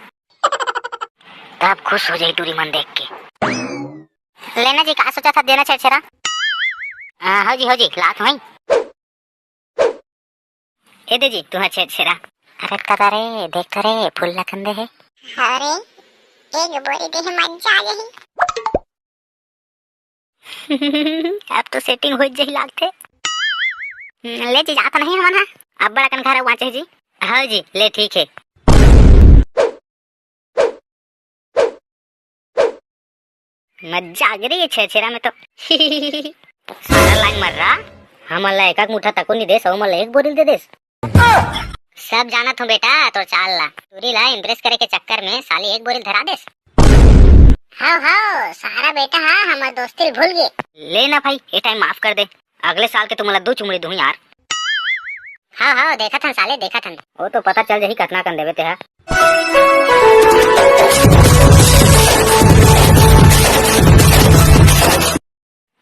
तब खुश हो जाही टूरी मन देख के। लेना जी, का सोचा था देना छेरछेरा? हाँ, हो जी, हो जी, लात होई। ए दे जी, तुहा छेरछेरा। अरे दादा रे, देख तो रे, फूल लखन दे हे। अरे, एक बोरी दे हे, मजा आ जाही। अब तो setting हो जाही लागथे। ले जी, जात नहीं हमन हा। अब्बड़ अकन घर वाचे जी। हाँ जी, ले ठीक हे। मजा आ गई रे ये छेरछेरा में तो। सारा लाइन मर रहा, हमन ला एक मुठा तको नहीं देस, अउ मन ला एक बोरिल दे देस। सब जानत हूँ बेटा तोर चाल ला। टूरी ला impress करे के चक्कर में साली एक बोरिल धरा देस। हाव हाव, सारा बेटा हा हमर दोस्ती ल भूल गे। ले ना भाई, ए time माफ कर दे, अगले साल के तुमन ला दू चुमड़ी दूं यार। हाव हाव, देखत हन साले, देखत हन। ओ तो पता चल जाही कतना कन देवे तेहा।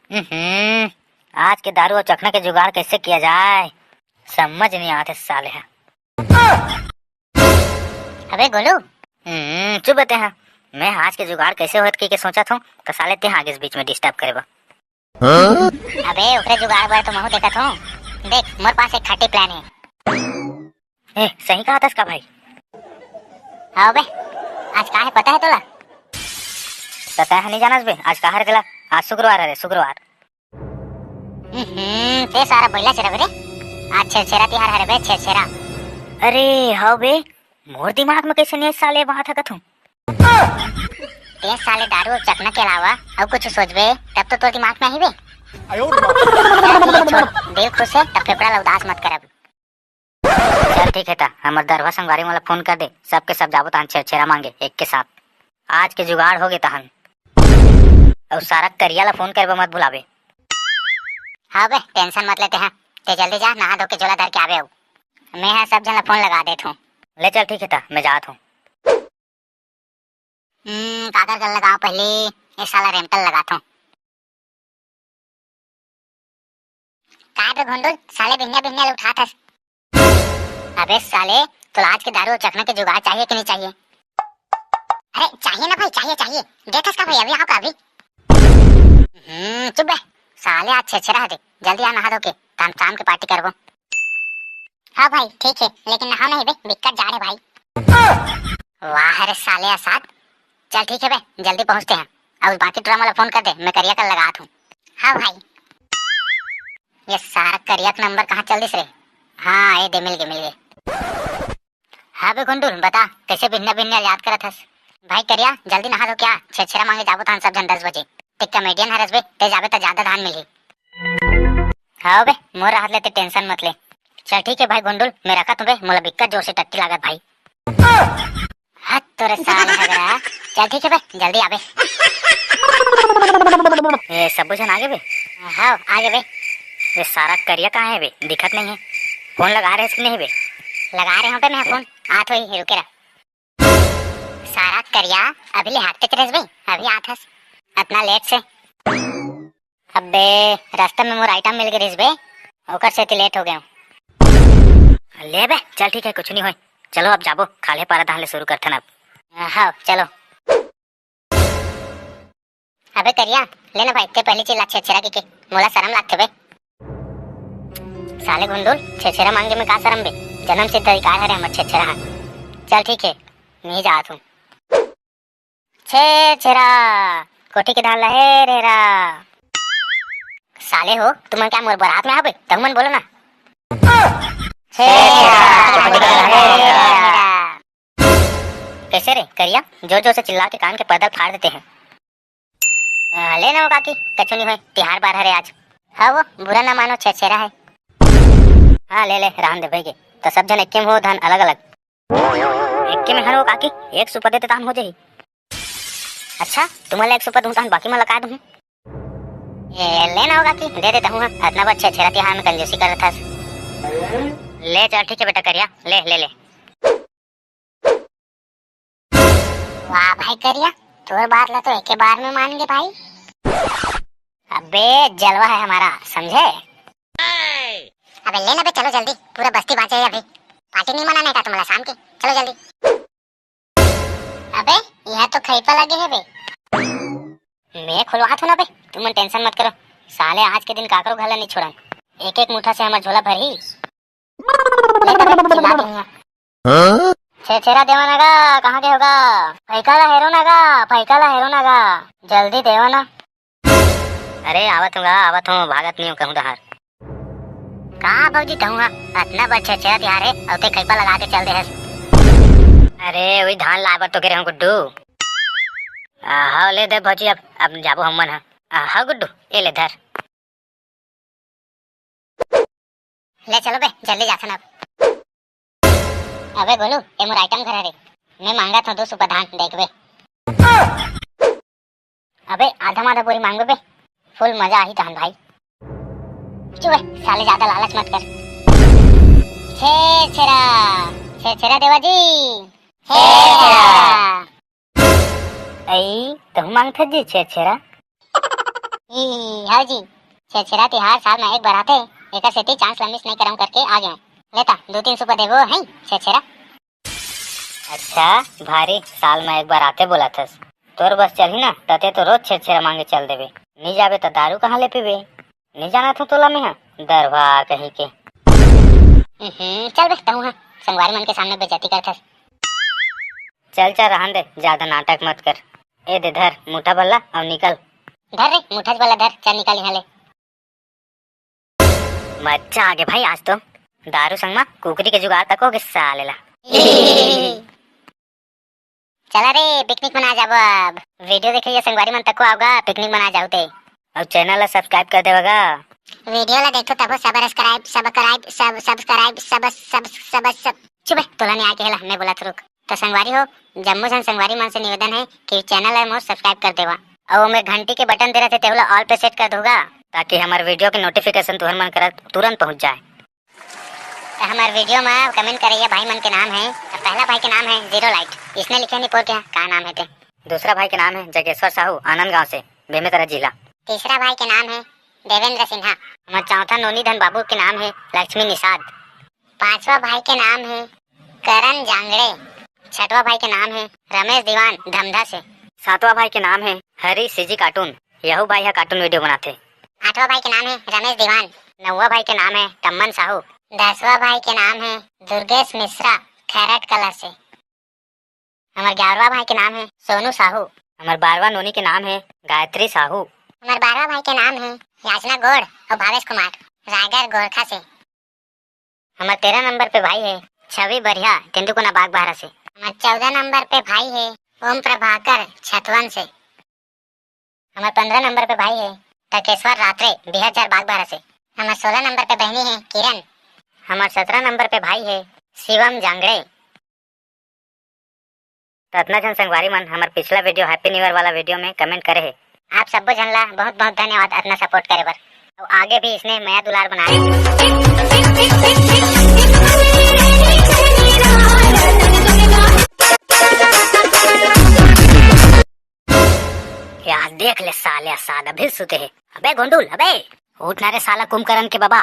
हम्म, आज के दारू अउ चखना के जुगाड़ कैसे किया जाए, समझ नहीं आते साले हा। अबे गोलू। हम्म, चुप बे तेहा। मैं आज के जुगाड़ कैसे होत के, के सोचत हूँ, तो साले तेहा आगे बीच में disturb करे बा। हाँ? अबे ओकरे जुगाड़ बर तो महू देखत हूँ। देख, मोर पास एक खट्टी plan हे। ए, सही कहा थस का भाई? हाँ बे, आज का हे पता हे तोला? त तैं ह नहीं जानस बे, आज का हरे तेला? आज शुक्रवार हरे, शुक्रवार। हम्म, ते सारा बइला चरब रे। आज छेरछेरा तिहार हरे बे, छेरछेरा। अरे, हव बे, मोर दिमाग में कैसे नहीं साले बात हकत हूँ। ते साले दारू अउ चखना के अलावा अउ कुछ सोचबे, तब तो तोर दिमाग में आही बे। चल, ये छोड़, दिल खुश हे, तब फेफड़ा ला उदास मत करब। चल ठीक हे त, हमर दरुहा संगवारी मन ला फोन कर दे, सबके सब जाबो तहन छेरछेरा मांगे एक के साथ। आज के जुगाड़ हो गे तहन। अउ सारा करिया ला फोन करबे मत भुलाबे। हाँ बे, tension मत ले तेहा। ते जल्दी जा, नहा धो के झोला धर के आबे अउ। मैं हा सब झन ला फोन लगा देत हूँ। ले चल ठीक हे त, मैं जात हूँ। हम्म, काकर कर लगाओ पहले, ये साला रेमटल लगात हूँ। का बे गोंडल, साले बिहनिया बिहनिया ले उठात हस? अबे साले, तोला आज के दारू अउ चखना के जुगाड़ चाहिए कि नहीं चाहिए? अरे चाहिए ना भाई, चाहिए, चाहिए। देथस का भाई, अभी आओ का अभी? हम्म, चुप बे। साले आज छेरछेरा हे, जल्दी आ नहा धो के, तहन शाम के party करबो। हाँ भाई, ठीक हे, लेकिन नहाओ नहीं बे, बिक्कट जाड़ हे भाई। वाह रे साले असाद। चल ठीक हे बे, जल्दी पहुँचते हैं। अब बाकी टूरा मन ला फोन कर दे, मैं करिया कर लगात हूँ। हाँ भाई। ये सारा करिया के नंबर कहाँ चल दिस रे? हाँ, ये दे, मिल गे, मिल गे। हाँ बे गुंडुल, बता, कैसे बिहनिया बिहनिया याद करत हस? भाई करिया, जल्दी नहा धो के आ, छेरछेरा मांगे जाबो तहन सब झन दस बजे। ते comedian हरस बे, ते जाबे त ज्यादा धान मिलही। हाँ बे, मोर राहत ले ते tension मत ले। चल ठीक हे भाई गुंडुल, मैं रखत हूँ बे, मोला बिक्कट जोर से टट्टी लागत भाई। हट तोरे साले हगरा। चल ठीक हे बे, जल्दी आबे। ए, सबो झन आगे बे? हाँ, आगे बे। ये सारा करिया कहाँ हे बे? दिखत नहीं हे। फोन लगा रहे कि नहीं बे? लगा रहे हो बे मैं फोन। आत होही, रुके रह। सारा करिया, अभी ले हाथ के चलेस बे, अभी आत हस। अतना late से। अबे, रास्ता में मोर item मिल गे रहिस बे, ओकर सेती late हो गए हूँ। ले बे, चल ठीक हे, कुछ नहीं होय। चलो अब जाबो, खाल्हे पारा धान ले शुरू करथन अब। हाँ, चलो। अबे करिया, ले ना भाई, ते पहली चिल्ला छेरछेरा के, के, मोला शरम लागथे बे। साले गुंडुल, छेरछेरा मांगे में का शरम बे? जन्म सिद्ध अधिकार हरे हमर छेरछेरा हा। चल ठीक हे, नहीं जात हूँ। छेरछेरा, कोठी के धान ला हेर हेरा। साले हो, तुमन क्या मोर बरात में आबे? तहु मन बोलो ना। छेरछेरा, कोठी के धान ला हेर हेरा। कैसे रे करिया, जोर जोर से चिल्ला के कान के पर्दा फाड़ देते हैं। आ, ले ना वो काकी, कछु नहीं होय, तिहार बार हरे आज। हाँ वो, बुरा ना मानो, छेरछेरा हे। हाँ ले ले, रहन दे भइगे। तो सब झन एके में हो, धान अलग अलग। एके में हर वो काकी, एक सुपा देते तहन हो जाही। अच्छा, तुमन ला एक सुपा दूं तहन बाकी मन ला काय दूं? ए, ले ना हो काकी, दे देता हूँ, हाँ। अतना बड़ छेरछेरा तिहार में कंजूसी करत हस। ले चल, ठीक है बेटा करिया, ले, ले, ले। वाह भाई करिया, तोर बात ला तो एके बार में मान गे भाई। अबे जलवा है हमारा, समझे? अबे ले ना बे, चलो जल्दी, पूरा बस्ती बाँचे है अभी। पार्टी नहीं मनाने का तुम्हारा शाम की, चलो जल्दी। अबे, यहाँ तो खैपा लगे है बे। मैं खुलवात हूँ ना बे, तुमन tension मत करो। साले आज के दिन काकरो घर ला नहीं छोड़न। एक एक मुठा से हमर झोला भरही। ले ना बे, चिल्ला के यहाँ। हाँ? छेरछेरा देवा ना गा, कहाँ के होगा? फैका ला हेरो ना गा, फैका ला हेरो ना गा। जल्दी देवा ना। अरे आवत हूँ गा, आवत हूँ, भागत नहीं हूँ कहूँ डहर। का भौजी कहूँ हा, अतना बड़ छेरछेरा तिहार है, अउ ते खैपा लगा के चल दे हस। अरे वही धान लाए बर तो गे रहूँ गुड्डू। आ, हाँ ले दे भौजी, अब, अब जाबो हमन हा। आ, हाँ गुड्डू, ए ले धर। ले चलो बे, जल्दी जाथन अब। अबे गोलू, ए मोर item घर हरे। मैं मांगत हूँ दो सुपा धान, देखबे। अबे आधा माधा बोरी मांगबे बे, full मजा आही तहन भाई। चुप बे, साले ज्यादा लालच मत कर। छेरछेरा, छेरछेरा देवा जी। छेरछेरा। ऐ, तहु मांगथस जी छेरछेरा? ई, हव जी, छेरछेरा तिहार साल में एक बार आथे, एकर सेती chance ला miss नहीं करम करके आ गेंव। लेता, दू तीन सुपा देबो, हैं, छेरछेरा। अच्छा, भारी, साल में एक बार आथे बोलाथस। तोर बस चलही ना, तते तो रोज छेरछेरा मांगे चल देबे। नी जाबे त दारू कहाँ ले पीबे? नी जानत हूँ तोला मेंहा, दरवा कहीं के। हम्म, चल बे, तहूँ हा, संगवारी मन के सामने बेइज्जती करथस। चल, चल, रहन दे, ज्यादा नाटक मत कर। ए दे धर, मुठा भर ला अउ निकल। धर रे, मुठा भर ला धर, चल निकल यहाँ ले। मजा आ गे भाई आज तो। दारू संग मा कुकरी के जुगाड़ तको हो गे साले ला। चला रे, picnic मना जाबो अब। Video देखे ये संगवारी मन तको आवगा, picnic मना जाहू ते। अउ channel ला subscribe कर देवगा। Video ला देखो तभो subscribe, subscribe, sub-, subscribe, sub-, sub-, sub-, sub-, चुप बे, तोला नहीं आके हेला, मैं बोलत रुक। तो संगवारी हो, जम्मो झन संगवारी मन से निवेदन है कि channel ला मोर subscribe कर देवा। अउ ओमे घंटी के button दे रहथे, तेहू ला all पे set कर दूंगा, ताकि हमर video के notification तुहर मन करा तुरंत पहुंच जाए। तो हमर video में comment करइया भाई मन के नाम है, तो पहला भाई के नाम है Zero Light, इसने लिखे नहीं पोर के का नाम है ते। दूसरा भाई के नाम है जगेश्वर साहू, आनंद गांव से, बेमेतरा जिला। तीसरा भाई के नाम है देवेंद्र सिन्हा। हमर चौथा नोनी धन बाबू के नाम है लक्ष्मी निषाद। पांचवा भाई के नाम है करण जांगड़े। छठवा भाई के नाम है रमेश दीवान, धमधा से। सातवां भाई के नाम है हरी सीजी cartoon, यहू भाई हा cartoon video बनाथे। आठवां भाई के नाम है रमेश दीवान। नौवां भाई के नाम है टम्मन साहू। दसवां भाई के नाम है दुर्गेश मिश्रा, खैरट कला से। हमर ग्यारहवां भाई के नाम है सोनू साहू। हमर बारहवां नोनी के नाम है गायत्री साहू। हमर बारहवां भाई के नाम है याचना गोड़ अउ भावेश कुमार, रायगढ़ गोरखा से। हमर तेरह नंबर पे भाई है छवि बरिया, तेंदुकुना बागबाहरा से। हमर चौदह नंबर पे भाई है ओम प्रभाकर, छतवन से। हमर पन्द्रह नंबर पे भाई है तकेश्वर रात्रे, बिहरझर बागबाहरा से। हमर सोलह नंबर पे बहनी है किरण। हमर सत्रह नंबर पे भाई है शिवम जांगड़े। तो अतना झन संगवारी मन हमर पिछला video Happy New Year वाला video में comment करे हे। आप सब्बो झन ला बहुत बहुत धन्यवाद अतना support करे बर। अउ आगे भी इसने मया दुलार बनाए। यार देख ले साले, साद अभी सुते हे। अबे गोंडुल, अबे उठ ना रे साला कुंभकर्ण के बाबा।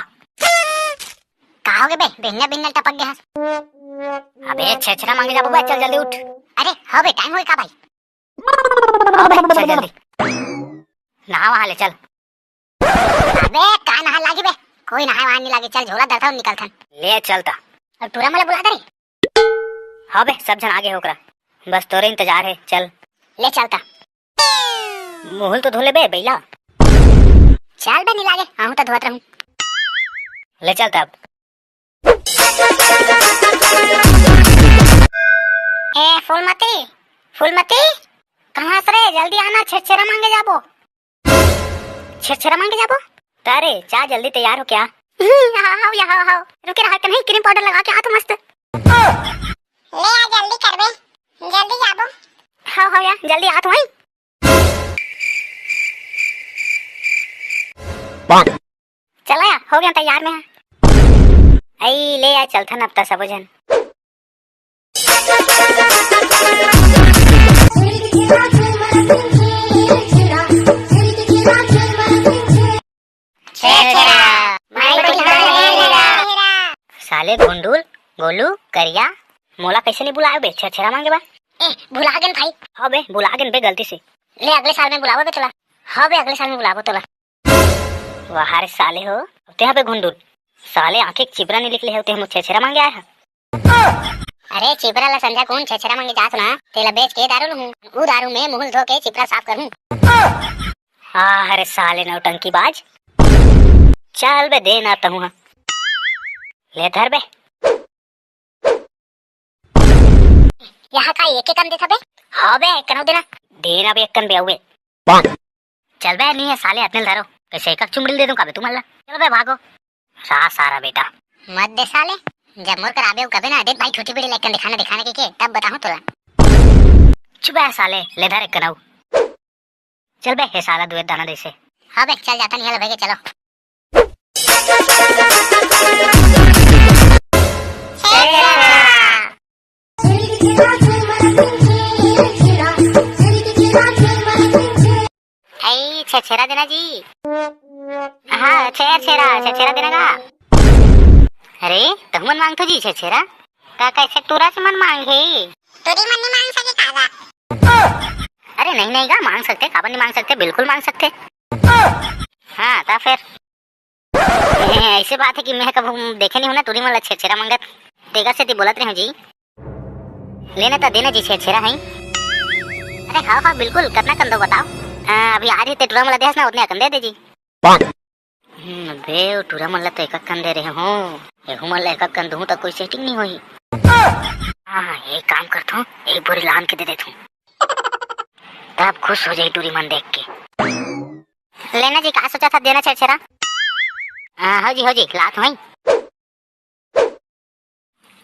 का हो गे बे, बिन्ने बिन्ने टपक गे हस। अबे छेरछेरा मांगे जाबो बे, चल जल्दी उठ। अरे हो बे, time होए का भाई? हो बे, चल जल्दी। नहा वहां ले चल। अबे का नहा लागी बे, कोई नहाए वहां नहीं लागे, चल झोला दरता निकलथन। ले चल ता। अब टूरा मला बुला दे रे। हो बे, सब झन आगे हो ओकरा, बस तोरे इंतजार है, चल। ले चल ता। मुहुल तो धो ले बे बैला। चल बे, नहीं लागे, आहूं तो धोत रहूं। ले चल तब। ए फूलमती, फूलमती, कहाँ से रे? जल्दी आना, छेरछेरा मांगे जाबो। छेरछेरा मांगे जाबो? तारे, जा जल्दी तैयार हो क्या? हम्म, हाँ, हाँ, यहाँ, हाँ, हाँ। रुके रहा, कन्हई cream powder लगा के आ तो मस्त। ले आ, जल्दी करबे, जल्दी जाबो। हव, हव या, जल्दी आत हूँ। चला या, हो गया तैयार मैं। आई ले या, चलथन अब त सबो झन। छेरछेरा, माई बहिनी ला हेरा। साले भुंडुल, गोलू, करिया, मोला कैसे नहीं बुलाए बे छेरछेरा मांगे बर? ए, भुला गेन भाई। हाँ बे, भुला गेन बे गलती से। ले, अगले साल में बुलाबो बे तोला। हाँ बे, अगले साल में बुलाबो तोला। वाह रे साले हो, तेहा बे भुंडुल, साले आंखें के चिपरा नहीं निकले हो, तेहा मोर छेरछेरा मांगे आए हा। अरे चिपरा ला संझा कुन छेरछेरा मांगे जात ना, तेला बेच के दारू लूहूं। ऊ दारू में मुंह धो के चिपरा साफ करूं। आह रे साले नौटंकीबाज। चल बे, दे ना तहूं हा। ले धर बे। यहाँ का एक एक कन देथा बे? हाँ बे, एक कन देना। दे ना बे, एक कन बे, आऊ बे। चल बे, नहीं है साले, अतने ल धरो। कैसे एक एक चुमड़ी दे दूं का बे तुमन ला? चलो बे, भागो। सा-, सारा बेटा। मत दे साले, जब मोर कर आबे कबे ना, देख भाई, छोटी बीड़ी लेके दिखाने, दिखाने के, के, तब बताऊं तोला। चुप है साले, ले धर एक कन आऊ। चल बे, हे साला दुए दाना दे से। हाँ बे, चल जाता नहीं है, ले भाई के चलो। ऐ छेरछेरा देना जी। हाँ, छेरछेरा, छेरछेरा देना गा। अरे, तहु मन मांगथो जी छेरछेरा? का कैसे टूरा से मन मांगे? टूरी मन नहीं मांग सके का गा? अरे नहीं, नहीं गा, मांग सकथे, काबर नहीं मांग सकथे, बिल्कुल मांग सकथे। हाँ, त फेर ऐसे बात है कि मैं कभू देखे नहीं हूं ना टूरी मन ला छेरछेरा मांगत, तेकर सेती बोलत रहे हूं जी। लेना त देना जी, छेरछेरा है। अरे हाँ, हाँ, बिल्कुल, कतना कन दो बताओ। आ, अभी आ रही ते टूरा मन ला देहस ना, उतने अकन दे दे जी। हम्म, बे, वो टूरा मन ला तो एक अकन दे रहे हो, एहू मन ला एक अकन दूं त कोई setting नहीं होही। हाँ, एक काम करथो, एक बोरी लान के दे देथो, तब खुश हो जाही टूरी मन देख के। लेना जी, का सोचा था देना छेरछेरा? हाँ, हो जी, हो जी, लात हूं।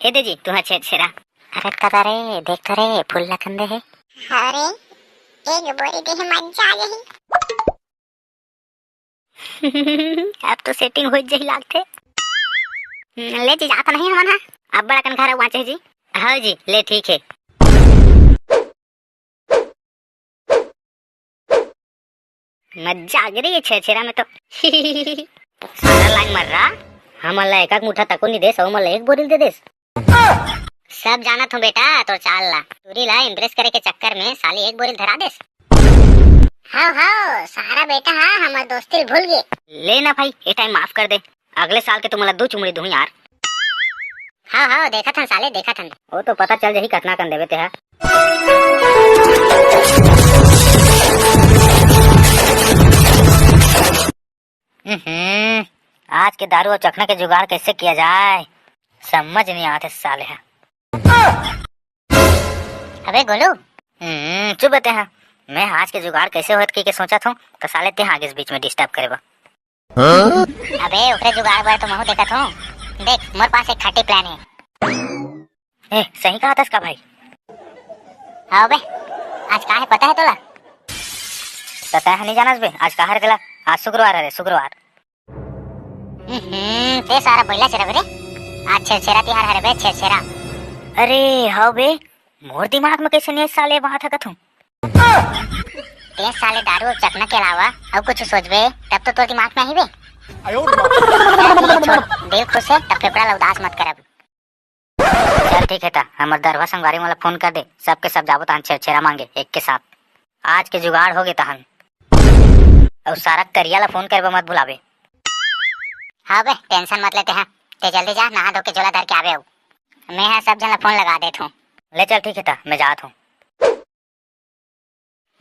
ए दे जी, तुहा छेरछेरा। अरे तरा रे, देख तो रे, फूल लखन दे हे। अरे, एक बोरी दे हे, मजा आ जाही। अब तो setting हो जाही लागथे। ले जी, जात नहीं हमन हा। अब बड़ा कन घर वाचे जी। हाँ जी, ले ठीक है। मजा आ गई रे ये छेरछेरा में तो। सारा लाइन मर रहा। हमन ला एक एक मुठा तको नहीं देस, हमन ला एक बोरिल दे देस। सब जानत हूँ बेटा, तोर चाल ला। टूरी ला impress करे के चक्कर में साली एक बोरिल धरा देस। हाँ, हाँ, सारा बेटा, हाँ, हमर दोस्ती भूल गए। ले ना भाई, ये time माफ कर दे। अगले साल के तुमला दू चुमड़ी दूं यार। हाँ, हाँ, देखत हन साले, देखत हन। वो तो पता चल जाही कतना कन देवे तेहा। हम्म, आज के दारू और चखना के जुगाड़ कैसे किया जाए, समझ नहीं आते साले हा। अबे गोलू। हम्म, चुप बे तेहा। मैं आज के जुगाड़ कैसे होत के, के सोचत हूँ, तो साले तेहा आगे बीच में disturb करे बा। हाँ? अबे ओकरे जुगाड़ बर तो महू देखत हूँ। देख, मोर पास एक खट्टी plan है। ए, सही कहा थस का भाई? हाँ बे, आज का है पता है तोला? पता है नहीं जानस बे, आज का हरे तेला? आज शुक्रवार हरे, शुक्रवार। हम्म, ते सारा बैला चरा बे रे। आज छेरछेरा तिहार हरे बे, छेरछेरा। अरे हाँ बे, मोर दिमाग में कैसे नहीं साले बात हकत हूँ। ते साले दारू और चखना के अलावा अउ कुछ सोचबे, तब तो तोर दिमाग में आही बे। चल, ये छोड़, दिल खुश है, तब फेफड़ा ला उदास मत करब। चल ठीक है, त हमर दरभा संगवारी मन ला फोन कर दे, सबके सब जाबो तहन छेरछेरा मांगे एक के साथ। आज के जुगाड़ हो गे तहन। अउ सारा करिया ला फोन करबे, मत भुलाबे। हाँ बे, tension मत लेते हैं, ते जल्दी जा, नहा धो के झोला धर के आबे। अउ मैं हा सब झन ला फोन लगा देत हूँ। ले चल ठीक है, त मैं जात हूँ।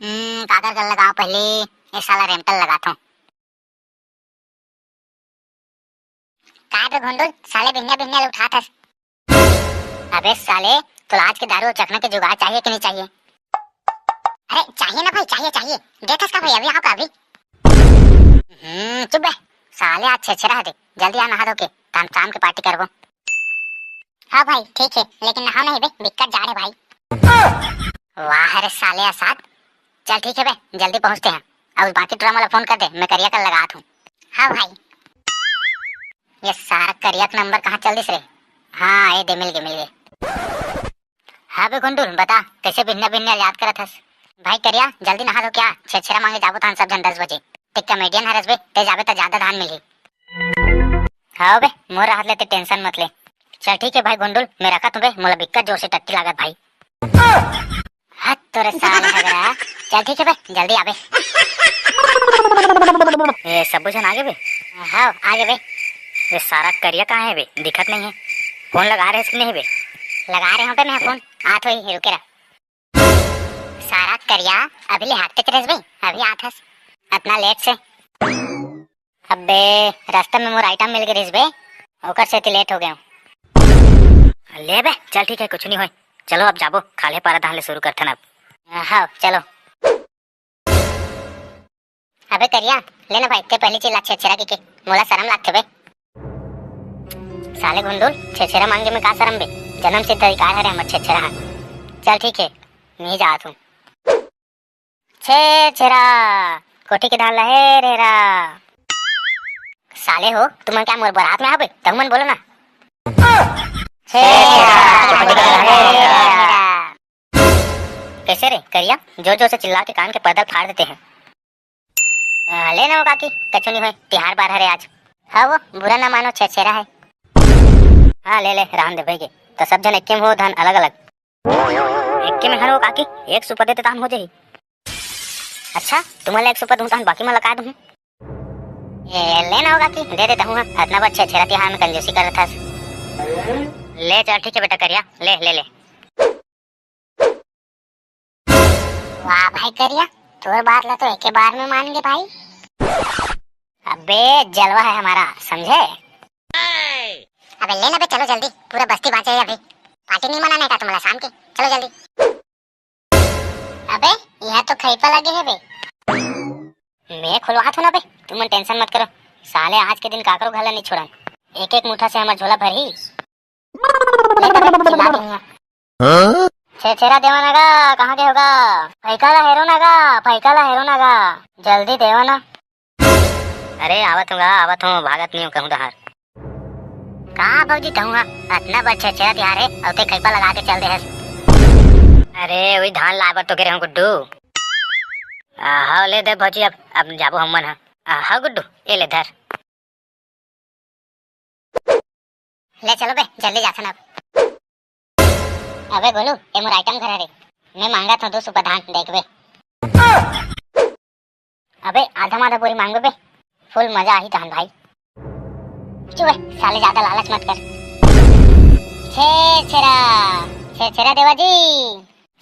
हम्म, काकर कर लगाओ पहले, ये साला रेमटल लगाता हूँ। काय बे घोंडुल, साले बिहनिया बिहनिया ले उठात हस? अबे साले, तोला आज के दारू और चखना के जुगाड़ चाहिए कि नहीं चाहिए? अरे चाहिए ना भाई, चाहिए, चाहिए। देथस का भाई, अभी आओ का अभी? हम्म, चुप बे। साले आज छेरछेरा हरे, जल्दी आ नहा धो के, तहन शाम के party करबो। हाँ भाई, ठीक है, लेकिन नहाव नहीं बे, बिक्कट जाड़ है भाई। वाह रे साले असाद। चल ठीक है बे, जल्दी पहुँचते हैं। अब बाकी टूरा मोला फोन कर दे, मैं करिया कल लगात हूँ। हाँ भाई। ये सारा करिया के नंबर कहाँ चल दिस रे? हाँ, ये दे, मिल गए, मिल गए। हाँ बे गुंडुल, बता, कैसे बिहनिया बिहनिया याद करत हस? भाई करिया, जल्दी नहा धो क्या, छेरछेरा मांगे जाबो तहन सब झन दस बजे। ते कॉमेडियन हरस बे, ते जाबे त ज्यादा धान मिलही। हाँ बे, मोर रहत ले ते टेंशन मत ले। चल ठीक है भाई गुंडुल, मैं रखत हूँ बे, मोला बिक्कट जोर से टट्टी लागत भाई। हट तोरे साले हगरा। चल ठीक है बे, जल्दी आबे। ए, सबो झन आगे बे? हाँ, आगे बे। ये सारा करिया कहाँ है बे? दिखत नहीं है। फोन लगा रहे कि नहीं बे? लगा रहे हो बे मैं फोन। आत होही, रुके रह। सारा करिया, अभी ले हाकते चलेस बे, अभी आत हस। अतना लेट से। अबे, रास्ता में मोर आइटम मिल गए रिस बे, ओकर सेती लेट हो गया हूँ। ले बे, चल ठीक है, कुछ नहीं होय। चलो अब जाबो, खाल्हे पारा धान ले शुरू करथन अब। हाँ, चलो। अबे करिया, ले ना भाई, ते पहली चिल्ला छेरछेरा के, के, मोला शरम लागथे बे। साले गुंडुल, छेरछेरा मांगे में का शरम बे? जन्म सिद्ध अधिकार हरे हमर छेरछेरा हा। चल ठीक है, नहीं जात हूँ। छेरछेरा, कोठी के धान ला हे रेरा। साले हो, तुमन क्या मोर बरात में आबे? तुमन बोलो ना। छेरछेरा, कोठी के धान ला हे रेरा। कैसे रे करिया, जोर जोर से चिल्ला के कान के पर्दा फाड़ देते हैं। आ, ले ना हो काकी, कछु नहीं होय, तिहार बार हरे आज। हाँ वो, बुरा ना मानो, छेरछेरा है। हाँ ले ले, रहन दे भई के। तो सब झन एके में हो, धान अलग अलग। एके में हन वो काकी, एक सुपा देते तहन हो जाही। अच्छा, तुमन ला एक सुपा दूँ तहन बाकी मन ला का दूँ? ए, ले ना हो काकी, दे देता हूँ, हाँ। अतना बड़ छेरछेरा तिहार में कंजूसी करत हस। ले चल, ठीक है बेटा करिया, ले, ले, ले। वाह भाई करिया, तोर बात ला तो एके बार में मान गे भाई। अबे जलवा है हमारा, समझे? अबे ले ना बे, चलो जल्दी, पूरा बस्ती बाँचे है अभी। पार्टी नहीं मनाने का तुम्हारा शाम के, चलो जल्दी। अबे यहाँ तो खैपा लगे है बे। मैं खुलवात हूँ ना बे, तुमन टेंशन मत करो। साले आज के दिन काकरो घर ला नहीं छोड़न, एक एक मुठा से हमर झोला भरही। ले ना बे, चिल्ला दे यहाँ। हाँ? छेरछेरा देवा ना गा, कहाँ के हो गा? फैका ला हेरो ना गा, फैका ला हेरो ना गा, जल्दी देवा ना। अरे आवत हूँ गा, आवत हूँ, भागत नहीं हूँ कहूँ डहर। का भौजी कहूँ हा, अतना बड़ छेरछेरा तिहार है, अउ ते खैपा लगा के चल दे हस। अरे वही धान लाए बर तो गे रहूँ गुड्डू। आ, हाँ ले दे भौजी, अब अब जाबो हमन हा। आ, हाँ गुड्डू, ये ले धर। ले चलो बे, जल्दी जाथन अब। अबे गोलू, ए मोर आइटम घर हरे, मैं मांगत हूँ दो सुपा धान, देखबे। अबे आधा माधा बोरी मांगबे बे, फुल मजा आही तहन भाई। चुप बे, साले ज्यादा लालच मत कर। छेरछेरा, छेरछेरा देवा जी,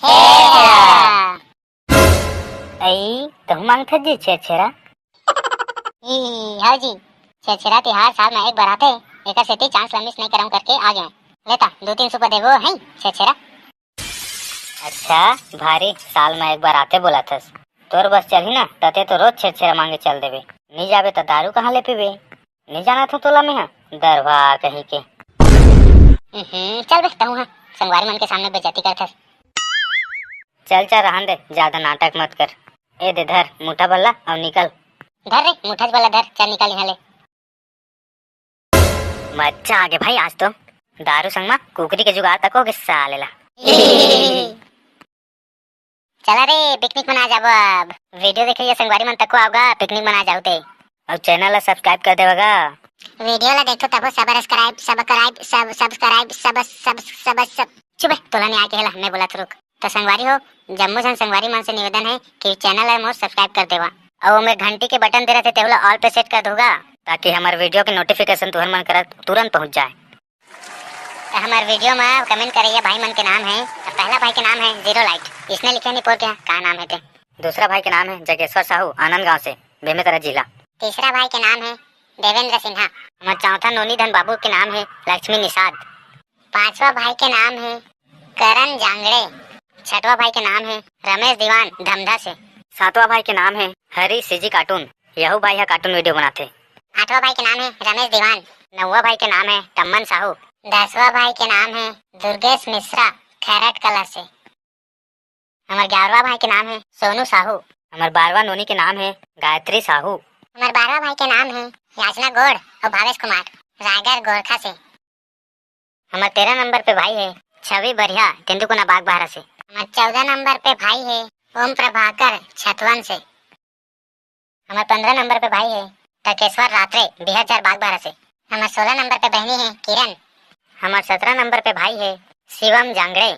छेरछेरा। अई, तहु मांगथस जी छेरछेरा? ई, हव जी, छेरछेरा तिहार साल में एक बार आथे, एकर सेती चांस ला मिस नहीं करम करके आ गए। लेता, दो तीन सुपा देबो, हैं, छेरछेरा। अच्छा, भारी साल में एक बार आथे बोलाथस। तोर बस चलही ना, तते तो रोज छेरछेरा मांगे चल देबे। नी जाबे त दारू कहाँ ले पीबे? नी जानत हूँ तोला मेहा, दरवा कहीं के। हम्म, चल बे, तहूँ हा, संगवारी मन के सामने बेइज्जती करथस। चल, चल, रहन दे, ज्यादा नाटक मत कर। ए दे धर, मुठा भल्ला अउ निकल। धर रे, मुठा भल्ला धर, चल निकल यहाँ ले। मजा आ गे भाई आज तो। दारू संग म कुकरी के जुगाड़ तक हो गे साले ला। चला रे, पिकनिक मना जाबो अब। वीडियो देखे ये संगवारी मन तको आवगा, पिकनिक मना जाऊ ते। अउ चैनल ला सब्सक्राइब कर देवा गा। वीडियो ला देखो तबो सब्सक्राइब, सब्सक्राइब, सब, सब्सक्राइब, सब, सब, सब, सब। चुप बे, तोला नहीं आके हेला, मैं बोला रुक। तो संगवारी हो, जम्मो झन संगवारी मन से निवेदन है कि चैनल ला मोर सब्सक्राइब कर देवा। अउ ओमे घंटी के बटन दे रहते, तेहू ला ऑल पे सेट कर दूंगा, ताकि हमारे वीडियो के नोटिफिकेशन तुहर मन करा तुरंत पहुंच जाए। तो हमारे वीडियो में कमेंट करैया भाई मन के नाम है, तो पहला भाई के नाम है जीरो लाइट, इसने लिखे नहीं पोर के का नाम है ते। दूसरा भाई के नाम है जगेश्वर साहू, आनंद गांव से, बेमेतरा जिला। तीसरा भाई के नाम है देवेंद्र सिन्हा। हमारे चौथा नोनी धन बाबू के नाम है लक्ष्मी निषाद। पांचवा भाई के नाम है करण जांगड़े। छठवा भाई के नाम है रमेश दीवान, धमधा से। सातवां भाई के नाम है हरी सीजी कार्टून, यहू भाई हा कार्टून वीडियो बनाथे। आठवां भाई के नाम है रमेश दीवान। नौवां भाई के नाम है टम्मन साहू। दसवाँ भाई के नाम हे दुर्गेश मिश्रा, खैरट कला से। हमर ग्यारहवाँ भाई के नाम हे सोनू साहू। हमर बारहवाँ नोनी के नाम हे गायत्री साहू। हमर बारहवाँ भाई के नाम हे याचना गोड़ अउ भावेश कुमार, रायगढ़ गोरखा से। हमर तेरह नंबर पे भाई हे छवि बढ़िया, तेंदुकुना बागबाहरा से। हमर चौदह नंबर पे भाई हे ओम प्रभाकर छतवन से। हमर पंद्रह नंबर पे भाई हे टकेश्वर रात्रे, बिहार बागबाहरा से। हमर सोलह नंबर पे बहिनी हे किरण। हमर सत्रह नंबर पे भाई हे शिवम जांगड़े।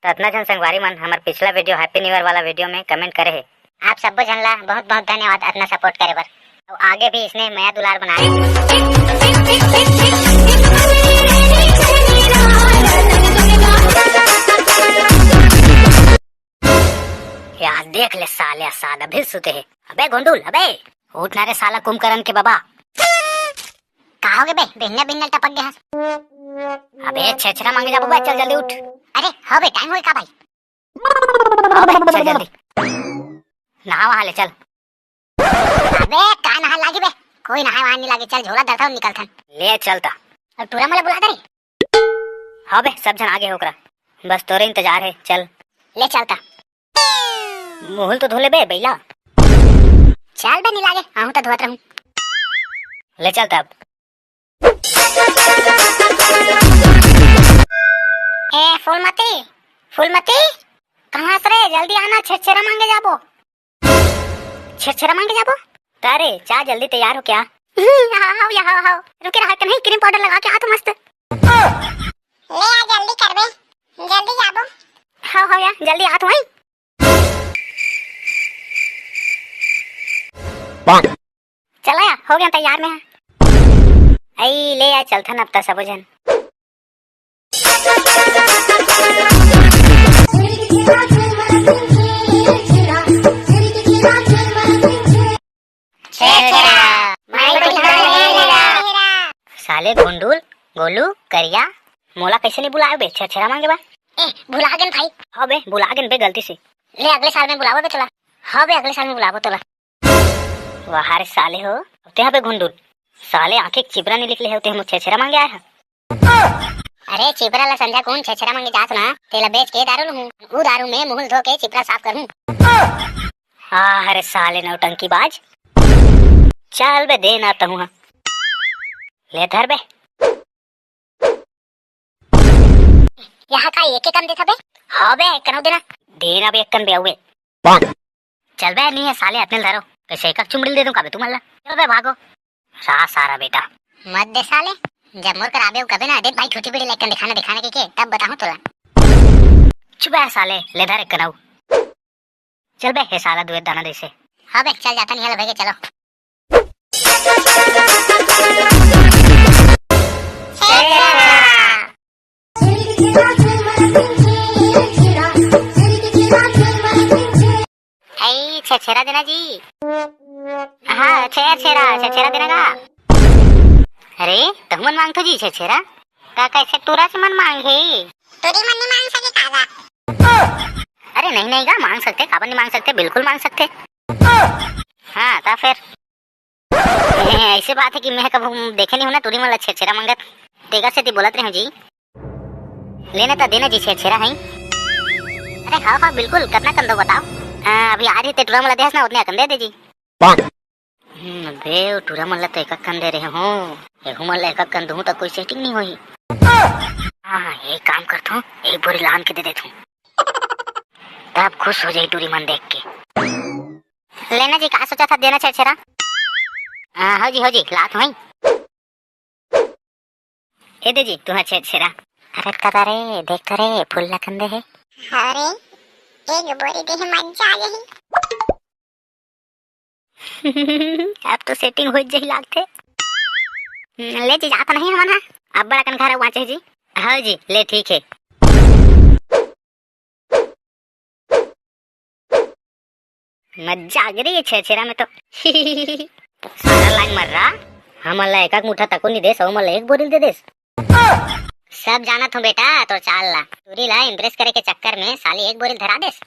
त अतना झन संगवारी मन हमर पिछला video Happy New Year वाला video में comment करे हे। आप सब्बो झन ला बहुत बहुत धन्यवाद अतना support करे बर। अउ आगे भी इसने मया दुलार बनाए। यार देख ले साले, साला अभी सुते हे। अबे गोंडुल, अबे उठ ना रे साला कुंभकर्ण के बाबा। का हो गे बे, बिन्ने बिन्ने टपक गे हस। अबे छेरछेरा मांगे जाबो बे, चल जल्दी उठ। अरे हो बे, time होई का भाई? हो बे, चल जल्दी। नहा वहा ले चल। अबे का नहा लागी बे, कोई नहाए वहाए नहीं लागी, चल झोला धरथन निकलथन। ले चल ता। अउ टूरा मोला बुला दे रे। हो बे, सब झन आगे हो ओकरा, बस तोरे इंतजार हे, चल। ले चल ता। मुहुल तो धो ले बे बैला। चल बे, नहीं लागे, आहूं तो धोत रहूं। ले चल तब। ए फूलमती, फूलमती, कहाँ से रे? जल्दी आना, छेरछेरा मांगे जाबो। छेरछेरा मांगे जाबो? का रे, जा जल्दी तैयार हो क्या? हाव, हाव, या हाव, हाव। रुके रहा, कहीं cream powder लगा के आ तो मस्त। ले आ, जल्दी करबे, जल्दी जाबो। हाव, हाव या, जल्दी आ तो हई। चला या, हो गया तैयार मैं। आई ले या, चलथन अब त सबो झन। छेरछेरा, माई के घर ले लेला। साले गोंडुल, गोलू, करिया, मोला कैसे नहीं बुलाए बे छेरछेरा मांगे बा? ए, भुला गेन भाई। हाँ बे, भुला गेन बे गलती से। ले अगले साल में बुलाबो बे तोला। हाँ बे, अगले साल में बुलाबो तोला। वाह रे साले हो, ते हा बे गोंडुल, साले आंखें के चिपरा नहीं निकले हे, ते हा मोर छेरछेरा मांगे आए हा। अरे चिपरा ला संझा कुन छेरछेरा मांगे जात ना, तेला बेच के दारू लूहूं। ऊ दारू में मुहुल धो के चिपरा साफ करूं। आह, अरे साले नौटंकीबाज। चल बे, दे ना तहूं हा। ले धर बे। यहाँ का एक एक कन देथा बे? हाँ बे, एक कन देना। दे ना बे, एक कन बे, अउए। चल बे, नहीं है साले, अतने ल धरो। कैसे एक चुमड़ी दे दूं का बे तुमन ला? चलो बे, भागो। सा-, सारा बेटा। मत दे साले, जब मोर कर आबे कबे ना, देख भाई, छोटी बीड़ी लेकर दिखाना, दिखाना के, के, तब बताऊं तोला। चुप है साले, ले धर एक कन अउ। चल बे, हे साला दुए दाना दइसे। हाँ बे, चल जाता नहीं है, भाई के चलो। ऐ छेरछेरा देना जी। हाँ, छेरछेरा, छेरछेरा देना का? अरे, तुमन मांगथो जी छेरछेरा? का कैसे टूरा से मन मांगे? टूरी मन नहीं मांग सके का गा? अरे नहीं, नहीं गा, मांग सकते, काबर नहीं मांग सकते, बिल्कुल मांग सकते। हाँ, ता फिर। ऐसे बात है कि मैं कभू देखे नहीं हूं ना टूरी मन ला छेरछेरा मांगत, तेकर सेती बोलत रहे हूं जी। लेना ता देना जी, छेरछेरा है। अरे हाँ, हाँ, बिल्कुल, कतना कन दो बताओ। आ, अभी आ रही ते टूरा मन ला देहस ना, उतने अकन दे दे जी। हम्म, बे, टूरा मन ला तो एक अकन दे रहे हूं, एहू मन ला एक अकन दूं तो कोई setting नहीं होही। हाँ, हाँ, एक काम करता हूँ, एक बोरी लान के दे देता हूँ, तब खुश हो जाई टूरी मन देख के। लेना जी, का सोचा था देना छेरछेरा? हाँ, हो जी, हो जी, लात हूं। ए दे जी, तुहां छेरछेरा। अरे कदा रे, देख तो रे, फूल ला कंदे हे। अरे, एक बोरी दे हे, मजा आ जाही। अब तो setting हो जाही लागथे। ले जी, जात नहीं हमन हा। अब बड़ा कन घर वाचे जी। हाँ जी, ले ठीक है। मजा आ गई ये छेरछेरा में तो। सारा लाइन मर रहा, हमन ला एक एक मुठा तको नहीं देस, अउ मन ला एक बोरिल दे देस। सब जानत हूँ बेटा, तोर चाल ला। टूरी ला impress करे के चक्कर में साली एक बोरिल धरा देस।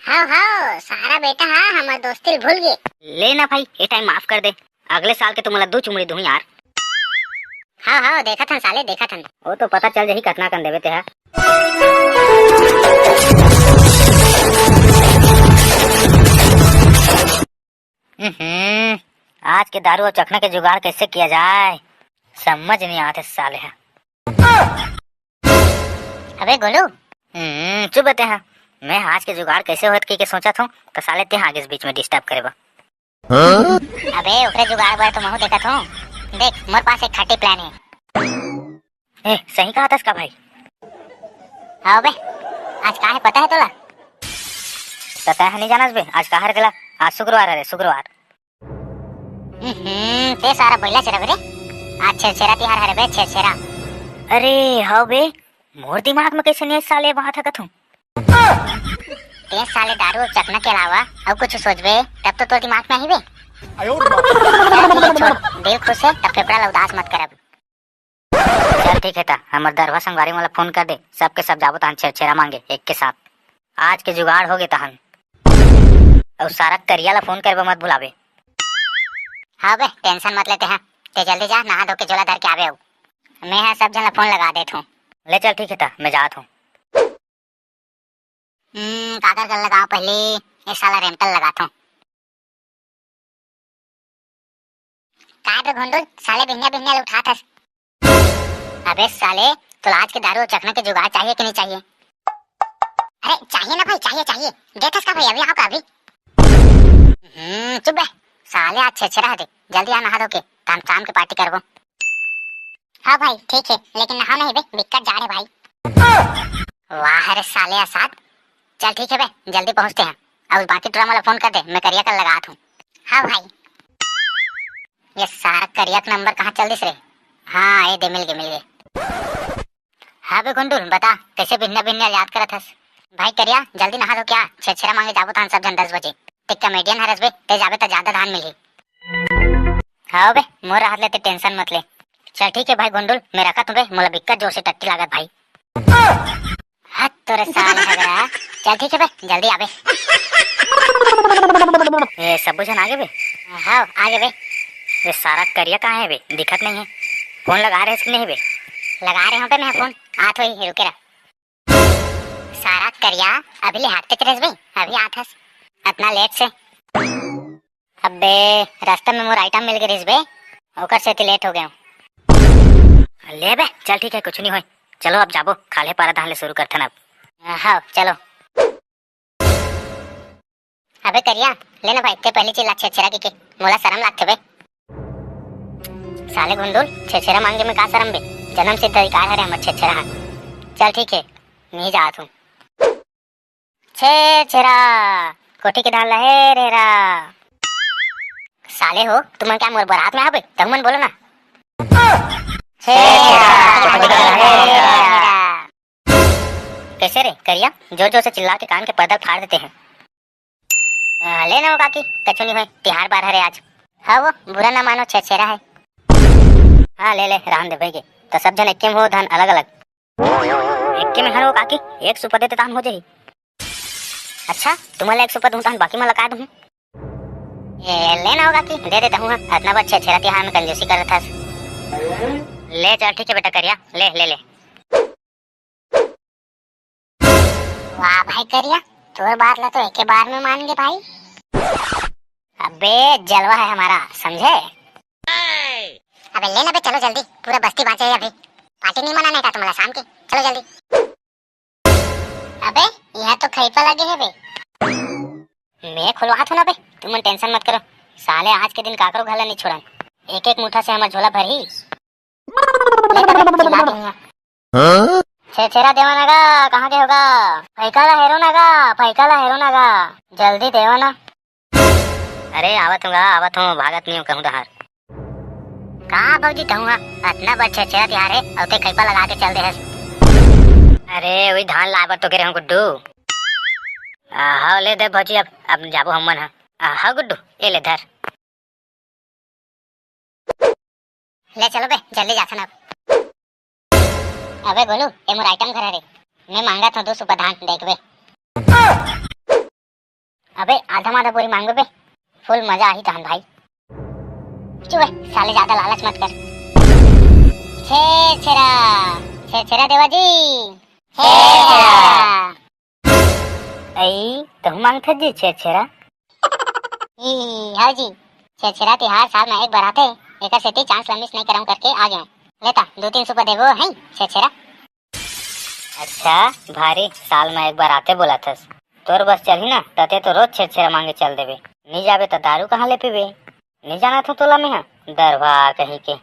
हाव, हाव, सारा बेटा हा हमर दोस्ती ल भूल गे। ले ना भाई, ये time माफ कर दे, अगले साल के तुमन ला दो चुमड़ी दूं यार। हाँ, हाँ, देखत हन साले, देखत हन। वो तो पता चल जाही कतना कन देबे तेहा। हम्म, आज के दारू अउ चखना के जुगाड़ कैसे किया जाए, समझ नहीं आते साले ह। अबे गोलू। हम्म, चुप बे तेहा। मैं आज के जुगाड़ कैसे होत के, के सोचत हूँ, तो साले तेहा आगे से बीच में डिस्टर्ब करे बा। अबे ओकरे जुगाड़ बर तो महू देखत हूँ। देख, मोर पास एक खट्टी प्लान है। ए, सही कहा तस का भाई? हाँ बे, आज का है पता है तोला? त तैं ह नहीं जानस बे, आज का हरे तेला? आज शुक्रवार हरे, शुक्रवार। हम्म, ते सारा बइला चरबे रे। आज छेरछेरा तिहार हरे बे, छेरछेरा। अरे हाँ बे, मोर दिमाग में कैसे नहीं आइस साले, बात हकत हूँ। ते साले दारू अउ चखना के अलावा अउ कुछ सोचबे, तब तो तोर दिमाग में आही बे। चल, ठीक है, छोड़, दिल खुश है, तब फेफड़ा ला उदास मत कर अब। चल ठीक है ता, हमर दरभा संगवारी मन ला फोन कर दे, सबके सब जाबो तहन छेरछेरा मांगे एक के साथ। आज के जुगाड़ हो गे तहन। अउ सारा करिया ला फोन करबे मत भुलाबे। हाँ बे, टेंशन मत लेते हैं, ते जल्दी जा, नहा धो के झोला धर के आबे अउ। मैं ह सब झन ला फोन लगा देत हूँ। ले चल ठीक है ता, मैं जात हूँ। हम्म, काकर कर लगाओ पहले, ये साला रेमटल लगात हूँ। काय बे घोंडुल, साले बिहनिया बिहनिया ले उठात हस। अबे साले, तोला आज के दारू अउ चखना के जुगाड़ चाहिए कि नहीं चाहिए? अरे चाहिए ना भाई, चाहिए, चाहिए। देथस का भाई, अभी आओ का अभी? हम्म, चुप बे। साले आज छेरछेरा हरे, जल्दी आ नहा धो के, तहन शाम के पार्टी करबो। हाँ भाई, ठीक है, लेकिन नहा नहीं बे, बिक्कट जाड़ है भाई। वाह रे साले असाद। चल ठीक है बे, जल्दी पहुँचते हैं। अउ बाकी टूरा मन ला फोन कर दे, मैं करिया कर लगात हूँ। हाँ भाई। ये सारा करिया के नंबर कहाँ चल दिस रे? हाँ, ये दे, मिल गे, मिल गे। हाँ बे गुंडुल, बता, कैसे बिहनिया बिहनिया याद करत हस? भाई करिया, जल्दी नहा धो के आ, छेरछेरा मांगे जाबो तहन सब झन दस बजे। ते कॉमेडियन हरस बे, ते जाबे त ज्यादा धान मिलही। हाँ बे, मोर राहत ले ते टेंशन मत ले। चल ठीक है भाई गुंडुल, मैं रखत हूँ बे, मोला बिक्कट जोर से टट्टी लागत भाई। हत तोरे साल हगरा। चल ठीक है बे, जल्दी आबे। ए, सबो झन आगे बे? हाँ, आगे बे। ये सारा करिया कहाँ है बे? दिखत नहीं है। फोन लगा रहे कि नहीं बे? लगा रहे हो बे मैं फोन। आत होई, रुके रह। सारा करिया, अभी ले हाकते चलेस बे, अभी आत हस। अतना लेट से। अबे, रास्ता में मोर आइटम मिल गे रिहिस बे, ओकर सेती लेट हो गए हूँ। ले बे, चल ठीक है, कुछ नहीं होय। चलो अब जाबो, खाल्हे पारा धान ले शुरू करथन अब। हाँ, चलो। अबे करिया, ले ना भाई, ते पहली चिल्ला छेरछेरा कहिके, मोला शरम लागथे बे। साले गुंडुल, छेरछेरा मांगे में का शरम बे? जन्म सिद्ध अधिकार हरे हमर छेरछेरा हा। चल ठीक है, नहीं जात हूँ। छेरछेरा, कोठी के धान लहे रेरा। साले हो, तुमन क्या मोर बारात में आबे? तहु मन बोलो ना। छेरछेरा, कोठी के धान लहे रेरा। कैसे रे करिया, जोर जोर से चिल्ला के कान के पर्दा फाड़ देते हैं। आ, ले ना वो काकी, कछु नहीं होय, तिहार बार हरे आज। हाँ वो, बुरा ना मानो, छेरछेरा है। हाँ ले ले, रहन दे भई के। तो सब झन एके में हो, धान अलग अलग। एके में हन वो काकी, एक सुपा दे दे तहन हो जाही। अच्छा, तुमन ला एक सुपा दूँ तहन बाकी मन ला काय दूँ? ए, ले ना हो काकी, दे दे तहूँ हा, अतना बड़ छेरछेरा तिहार में कंजूसी करत हस। ले चल ठीक है बेटा करिया, ले, ले, ले। वाह भाई करिया, तोर बात ला तो एके बार में मान गे भाई। अबे जलवा है हमारा, समझे? अबे ले ना बे, चलो जल्दी, पूरा बस्ती बाँचे है अभी। पार्टी नहीं मनाने का तुम्हारा शाम के, चलो जल्दी। अबे यहाँ तो खैपा लगे है बे। मैं खुलवात हूँ ना बे, तुमन टेंशन मत करो। साले आज के दिन काकरो घर ला नहीं छोड़न, एक एक मुठा से हमर झोला भरही। ले ना बे, चिल्ला दूंगा। छेरछेरा देवा ना गा, कहाँ के हो गा? फैका ला हेरो ना गा, फैका ला हेरो ना गा, जल्दी देवा ना। अरे आवत हूँ गा, आवत हूँ, भागत नहीं हूँ कहूँ डहर। का भौजी तहूँ हा, अतना बड़ छेरछेरा तिहार है, अउ ते खैपा लगा के चल दे हस। अरे वही धान लाए बर तो गे रहूँ गुड्डू। आ, हव ले दे भौजी, अब, अब जाबो हमन हा। आ, हव गुड्डू, ए ले धर। ले चलो बे, जल्दी जाथन अब। अबे गोलू, ए मोर आइटम घर हरे। मैं मांगत हूँ दो सुपा धान, देखबे। अबे आधा माधा बोरी मांगबे बे, फुल मजा आही तहन भाई। चुप बे, साले ज्यादा लालच मत कर। छेरछेरा, छेरछेरा देवा जी, छेरछेरा। अई, तहूँ मांगथस जी छेरछेरा? ई, हव जी, छेरछेरा तिहार साल म एक बार आथे, एकर सेती chance ल miss नइ करंव करके आ गेंव। ले ता, दू तीन सुपा देबो, हैं, छेरछेरा। अच्छा, भारी, साल म एक बार आथे बोलथस। तोर बस चलही ना, त तैं तो रोज छेरछेरा मांगे चल देबे। नी जाबे त दारू कहाँ ले पीबे? नी जानत हँव तोला मेंह, दरभा कहीं के।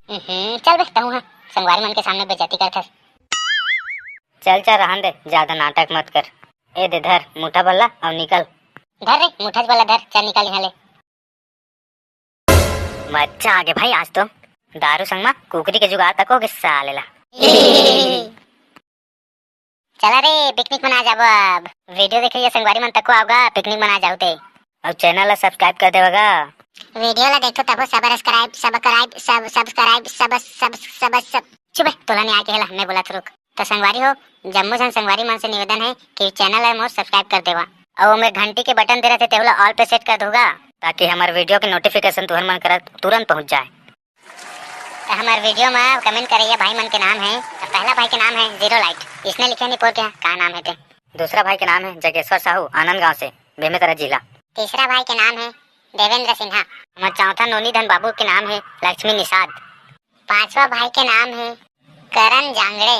उहुं, चल बे, तहूँ ह, संगवारी मन के सामने बेइज्जती करथस। चल, चल, रहन दे, जादा नाटक मत कर। ए दे धर, मुठा बल्ला अउ निकल। धर रे, मुठा बल्ला धर, चल निकल इहाँ ले। मजा आगे भाई आज तो। दारू संग म कुकरी के जुगाड़ तको होगे साले ला। चला रे, picnic मनाय जाबो अब। Video देखे ये संगवारी मन तको आवगा, picnic मनाय जाहू ते। अउ channel ला subscribe कर देवा गा। Video ला देखथो तभो subscribe, subscribe, sub-, subscribe, sub-, sub-, sub-, sub-, चुप बे, तोला नइ आय कहे ला, मैं बोलत हँव रुक। त संगवारी हो, जम्मो झन संगवारी मन से निवेदन हे कि channel ला मोर subscribe कर देवा। अउ ओमे घंटी के button दे रथे, तेहू ला all पे set कर देहू गा, ताकि हमर video के notification तुँहर मन करा तुरंत पहुँच जाय। त हमर video म comment करइया भाई मन के नाम हे, त पहला भाई के नाम हे Zero Light। इसने लिखे हे नी पोर के, का नाम हे ते। दूसरा भाई के नाम हे जगेश्वर साहू, आनंद गांव से, बेमेतरा जिला। तीसरा भाई के नाम हे देवेंद्र सिन्हा। हमर चौथा नोनी धन बाबू के नाम हे लक्ष्मी निषाद। पांचवा भाई के नाम हे करण जांगड़े।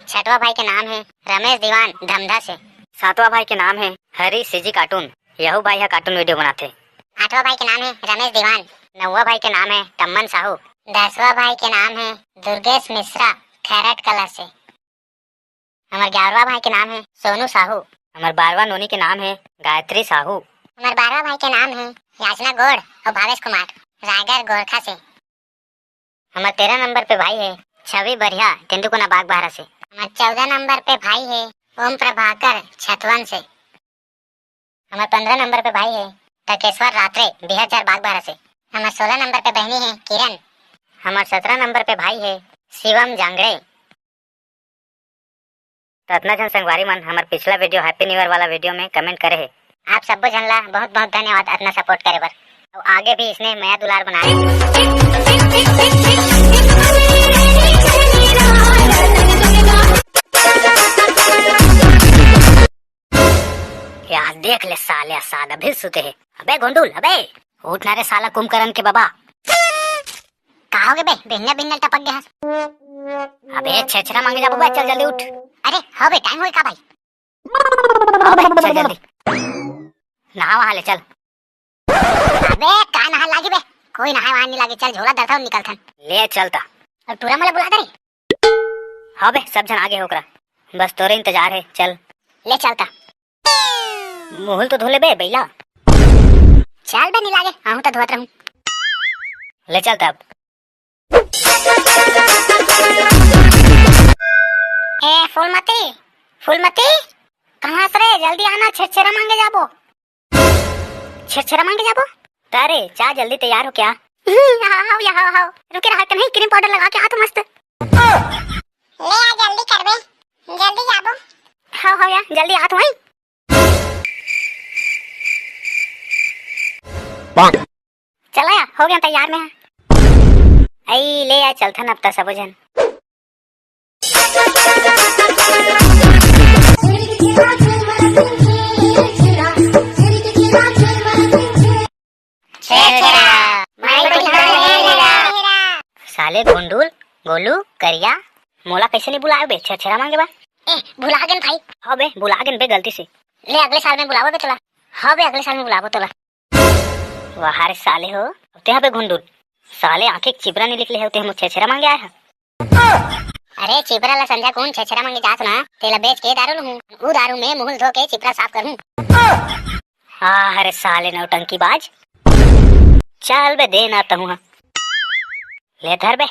छठवा भाई के नाम हे रमेश दीवान, धमधा से। सातवां भाई के नाम हे हरी सीजी cartoon। यहू भाई ह cartoon video बनाथे। आठवां भाई के नाम हे रमेश दीवान। नौवां भाई के नाम हे टम्मन साहू। दसवां भाई के नाम हे दुर्गेश मिश्रा, खैरट कला से। हमर ग्यारहवां भाई के नाम हे सोनू साहू। हमर बारहवां नोनी के नाम हे गायत्री साहू। हमर बारहवां भाई के नाम हे याचना गोड़ अउ भावेश कुमार, रायगढ़ गोरखा से। हमर तेरह नंबर पे भाई हे छवि बरिहा, तेंदूकोना बागबाहरा से। हमर चौदह नंबर पे भाई हे ओम प्रभाकर, छतवन से। हमर पंद्रह नंबर पे भाई हे टकेश्वर रात्रे, बिहार चार बागबाहरा से। हमर सोलह नंबर पे बहिनी हे किरण। हमर सत्रह नंबर पे भाई हे शिवम जांगड़े। त अतना झन संगवारी मन हमर पिछला video Happy New Year वाला video में comment करे हे। आप सब्बो झन ला बहुत बहुत धन्यवाद अतना support करे बर। अउ आगे भी इसने मया दुलार बनाए। यार देख ले साले, साला अभी सुते हे। अबे गोंडुल, अबे उठ ना रे साला कुंभकर्ण के बाबा। का होगे बे, बिहनिया बिहनिया टपक गे हस। अबे छेरछेरा मांगे जाबो बे, चल जल्दी उठ। अरे हो बे, time होगे का भाई? हो बे, चल जल्दी। नहा वहा ले चल। अबे का नहा लागी बे, कोई नहाय वहाय नइ लागे, चल झोला धरथन निकलथन। ले चल त। अउ टूरा मोला बुला दे रे। हाँ बे, सब झन आगे हे ओकरा, बस तोरे इंतजार हे, चल। ले चल त। मुहुल तो धो ले बे बइला। चल बे, नइ लागे, आहूँ त धोवत रहूँ। ले चल तब। ए फूलमती, फूलमती, कहाँ हस रे? जल्दी आना, छेरछेरा मांगे जाबो। छेरछेरा मांगे जाबो? त रे, जा जल्दी तैयार हो क्या? हम्म, हाँ, हाँ, या, हाँ, हाँ। रुके रहा, कन्हई cream powder लगा के आ तो मस्त। ले आ, जल्दी करबे, जल्दी जाबो। हाँ, हाँ, या, जल्दी आ तो हई। चला या, हो गेन तैयार मैं। अई, ले या, चलथन अब त सबो झन। छेरछेरा, माई के ढोल ले लेला। साले गोंडुल, गोलू, करिया, मोला कइसे नइ बुलाए बे छेरछेरा मांगे बर? ए, भुला गेन भाई। हाँ बे, भुला गेन बे गलती से। ले, अगले साल में बुलाबो बे तोला। हाँ बे, अगले साल में बुलाबो तोला। वाह रे साले हो, तेहा बे गोंडुल, साले आँखी के चिबरा नइ निकले हे, तेहा मोर छेरछेरा मांगे आए हे। अरे चिबरा ला संझा कुन छेरछेरा मांगे जात ना, तेला बेच के दारू लूहूं, ऊ दारू में मुहुल धो के चिबरा साफ करूं। आह रे साले नौटंकीबाज, चल बे दे ना तहूं हा। ले धर बे।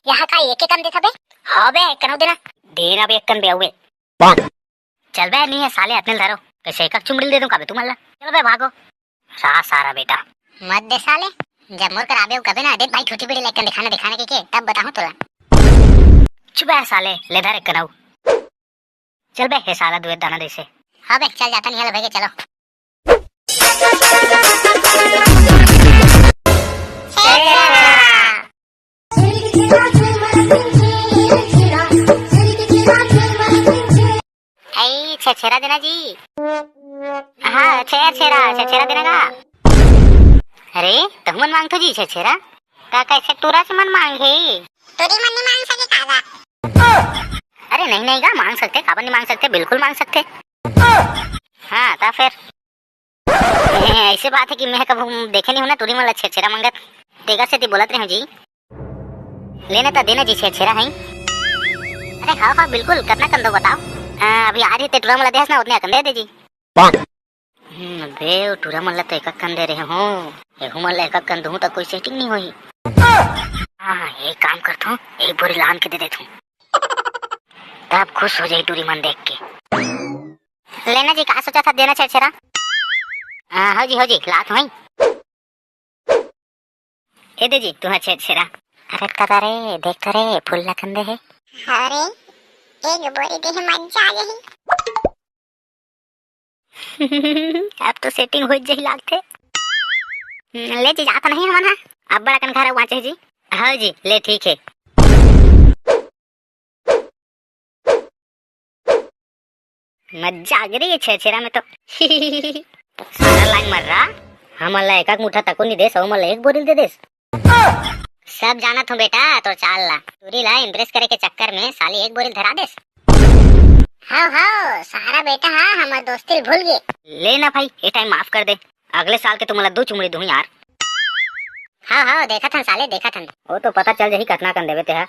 यहाँ का एक एक कन देथा बे? हाँ बे, एक कन अउ देना। देना बे एक कन बे, अउ बे। चल बे, नहीं है साले, अतने ल धरो। कैसे एक चुमड़ी दे दूं का बे तुमन ला? चलो बे, भागो। सा-, सारा बेटा। मत दे साले, जब मोर कर आबे कबे ना, देख भाई, ठूठी बीड़ी लेके दिखाना, दिखाना के, के, तब बताऊं तोला। चुप यार साले, ले धर एक कन अउ। चल बे, हे साला दुए दाना दे से। हाँ बे, चल जाता नहीं है, भाई के चलो। छेरछेरा देना जी। हाँ, छेरछेरा, छेरछेरा देना गा। अरे, तुमन मांगथो जी छेरछेरा? का कइसे टूरा से मन मांगही? टूरी मन नहीं मांग सके का गा? अरे नहीं, नहीं गा, मांग सकथे, काबर नहीं मांग सकथे, बिल्कुल मांग सकथे। हाँ, त फेर ऐसे बात हे कि मैं कभू देखे नहीं हूँ ना टूरी मन ला छेरछेरा मांगत, तेकर सेती बोलत रहे हूँ जी। लेना त देना जी, छेरछेरा हे। अरे हाँ, हाँ, बिल्कुल, कतना कन दो बताओ। आ, अभी आ रही ते टूरा मन ला देहस ना, उतने अकन दे दे जी। हम्म, बे, टूरा मन ला तो एक अकन दे रहे हूँ, एहू मन ला एक अकन दूँ त कोई setting नहीं होही। हाँ, एक काम करथों, एक बोरी लान के दे देथों, तब खुश हो जाही टूरी मन देख के। लेना जी, का सोचथस, देना छेरछेरा? हाँ, हो जी, हो जी, लात हूँ। ए दे जी, तुँहर छेरछेरा। अरे त रे, देख त रे, फूल ला कन दे हे। अरे, एक बोरी दे हे, मजा आ जाही। अब तो setting हो जाही लागथे। ले जी, जात नहीं हमन हा, अब्बड़ अकन घर बाँचे जी। हाँ जी, ले ठीक हे। मजा आ गे रे ये छेरछेरा में तो। सारा लाइन मर रहा, हमन ला एक मुठा तको नहीं देस, अउ मन ला एक बोरिल दे देस। सब जानत हूँ बेटा तोर चाल ला, टूरी ला impress करे के चक्कर में साली एक बोरिल धरा देस। हाँ, हाँ, सारा बेटा, हाँ, हमर दोस्ती ल भूल गे। ले ना भाई, ये time माफ कर दे, अगले साल के तुमन ला दू चुमड़ी दूँ यार। हाँ, हाँ, देखत हन साले, देखत हन। वो तो पता चल जाही कतना कन देबे तेहा।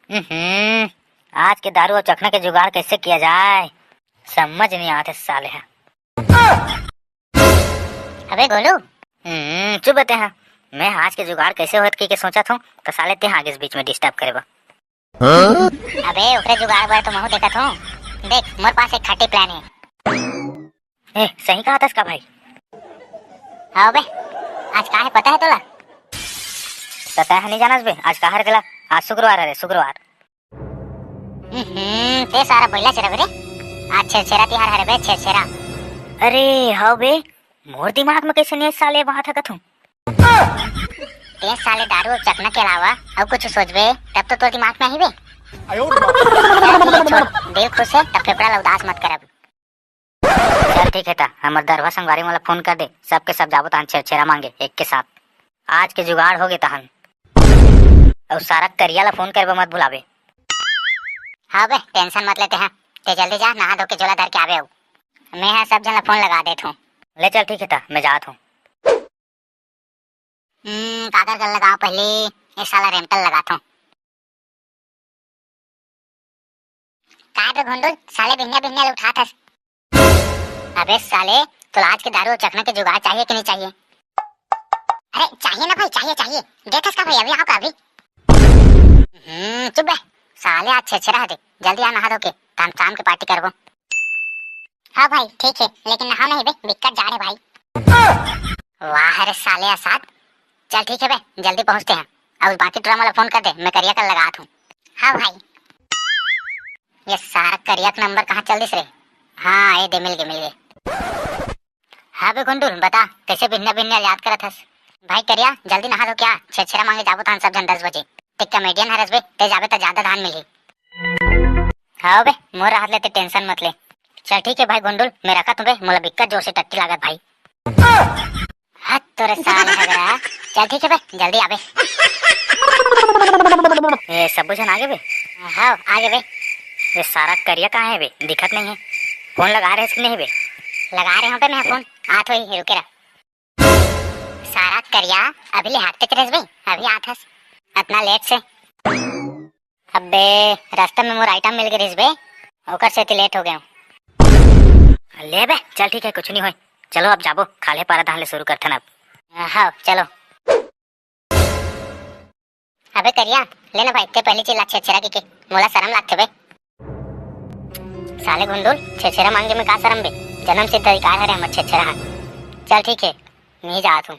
हम्म, आज के दारू अउ चखना के जुगाड़ कैसे किया जाए, समझ नहीं आते साले हा। अबे गोलू। हम्म, चुप बे तेहा। मैं आज के जुगाड़ कैसे होत के, के सोचत हूँ, तो साले तेहा आगे बीच में disturb करे बा। हाँ? अबे, ओकरे जुगाड़ बर तो महूँ देखत हूँ। देख, मोर पास एक खट्टी plan हे। ए, सही कहा थस का भाई? हाँ बे, आज का हे पता हे तोला? त तैं ह नहीं जानस बे, आज का हरे तेला? आज शुक्रवार हरे, शुक्रवार। हम्म, ते सारा बइला चेरा बे रे। आज छेरछेरा तिहार हरे बे, छेरछेरा। अरे, हाँ बे, मोर दिमाग में कैसे नहीं साले बात हकत हूँ। ते साले दारू अउ चखना के अलावा अउ कुछ सोचबे, तब तो तोर दिमाग में आही बे। चल, ठीक हे, छोड़, दिल खुश हे, तब फेफड़ा ला उदास मत करब। चल ठीक हे, त हमर दरभा संगवारी मन ला फोन कर दे, सबके सब जाबो तहन छेरछेरा मांगे एक के साथ। आज के जुगाड़ हो गे तहन। अउ सारा करिया ला फोन करबे मत भुलाबे। हाँ बे, tension मत लेते हैं, ते जल्दी जा, नहा धो के झोला धर के आबे अउ। मैं ह सब झन ला फोन लगा देत हूँ। ले चल ठीक हे, त मैं जात हूँ। हम्म, काकर कर लगाओ पहले, ये साला रेमटल लगात हूँ। काय बे घुंडुल, साले बिहनिया बिहनिया ले उठात हस? अबे साले, तोला आज के दारू अउ चखना के जुगाड़ चाहिए कि नहीं चाहिए? अरे चाहिए ना भाई, चाहिए, चाहिए। देथस का भाई, अभी आओ का अभी? हम्म, चुप बे। साले आज छेरछेरा हे, जल्दी आ नहा धो के, तहन शाम के party करबो। हाँ भाई, ठीक हे, लेकिन नहाओ नहीं बे, बिक्कट जाड़ हे भाई। वाह रे साले असाद। चल ठीक हे बे, जल्दी पहुँचते हैं। अब बाकी टूरा मन ला फोन कर दे, मैं करिया कर लगात हूँ। हाँ भाई। ये सारा करिया के नंबर कहाँ चल दिस रे? हाँ, ये दे, मिल गे, मिल गे। हाँ बे गुंडुल, बता, कैसे बिहनिया बिहनिया याद करत हस? भाई करिया, जल्दी नहा धो के आ, छेरछेरा मांगे जाबो तहन सब झन दस बजे। ते comedian हरस बे, ते जाबे त ज्यादा धान मिलही। हाँ बे, मोर राहत ले ते tension मत ले। चल ठीक हे भाई गुंडुल, मैं रखत हूँ बे, मोला बिक्कट जोर से टट्टी लागत भाई। हत तोरे साले हगरा। चल ठीक हे बे, जल्दी आबे। ए, सबो झन आगे बे? हाँ, आगे बे। ये सारा करिया कहाँ हे बे? दिखत नहीं हे। फोन लगा रहे कि नहीं बे? लगा रहे हूँ बे मैं फोन। आत होही, रुके रह। सारा करिया, अभी ले हाकते के रहिस बे, अभी आत हस। अतना late से। अबे, रास्ता में मोर item मिल गे रहिस बे, ओकर सेती late हो गए हूँ। ले बे, चल ठीक हे, कुछ नहीं होय। चलो अब जाबो, खाल्हे पारा धान ले शुरू करथन अब। हाँ, चलो। अबे करिया, ले ना भाई, ते पहली चीज ला छेरछेरा के, के। मोला शरम लागथे बे। साले गुंडुल, छेरछेरा मांगे में का शरम बे? जन्म सिद्ध अधिकार हरे हमर छेरछेरा हा। चल ठीक हे, नहीं जात हूँ।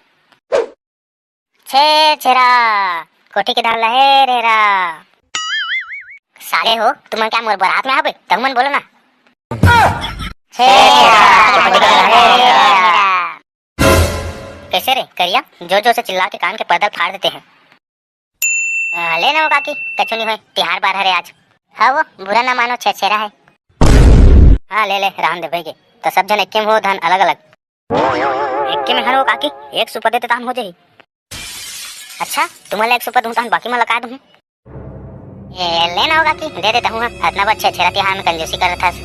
छेरछेरा, कोठी के धान लहे रेरा। साले हो, तुमन क्या मोर बरात में आबे? तुमन बोलो ना। छेरछेरा, कोठी के धान लहे रेरा। कैसे रे करिया, जोर जोर से चिल्ला के कान के पर्दा फाड़ देते हैं। ले ना वो काकी, कछु नहीं होय, तिहार बार हरे आज। हाँ वो, बुरा ना मानो, छेरछेरा है। हाँ ले ले, रहन दे भई के। तो सब झन एके में हो धन अलग अलग? एके में हन वो काकी, एक सुपा दे देता हन हो जाही। अच्छा, तुमन ला एक सुपा दूँ तहन बाकी मन ला का दूँ? ए, ले ना वो काकी, दे देता हूँ। हाँ, अतना बड़ छेरछेरा तिहार में कंजूसी करत हस।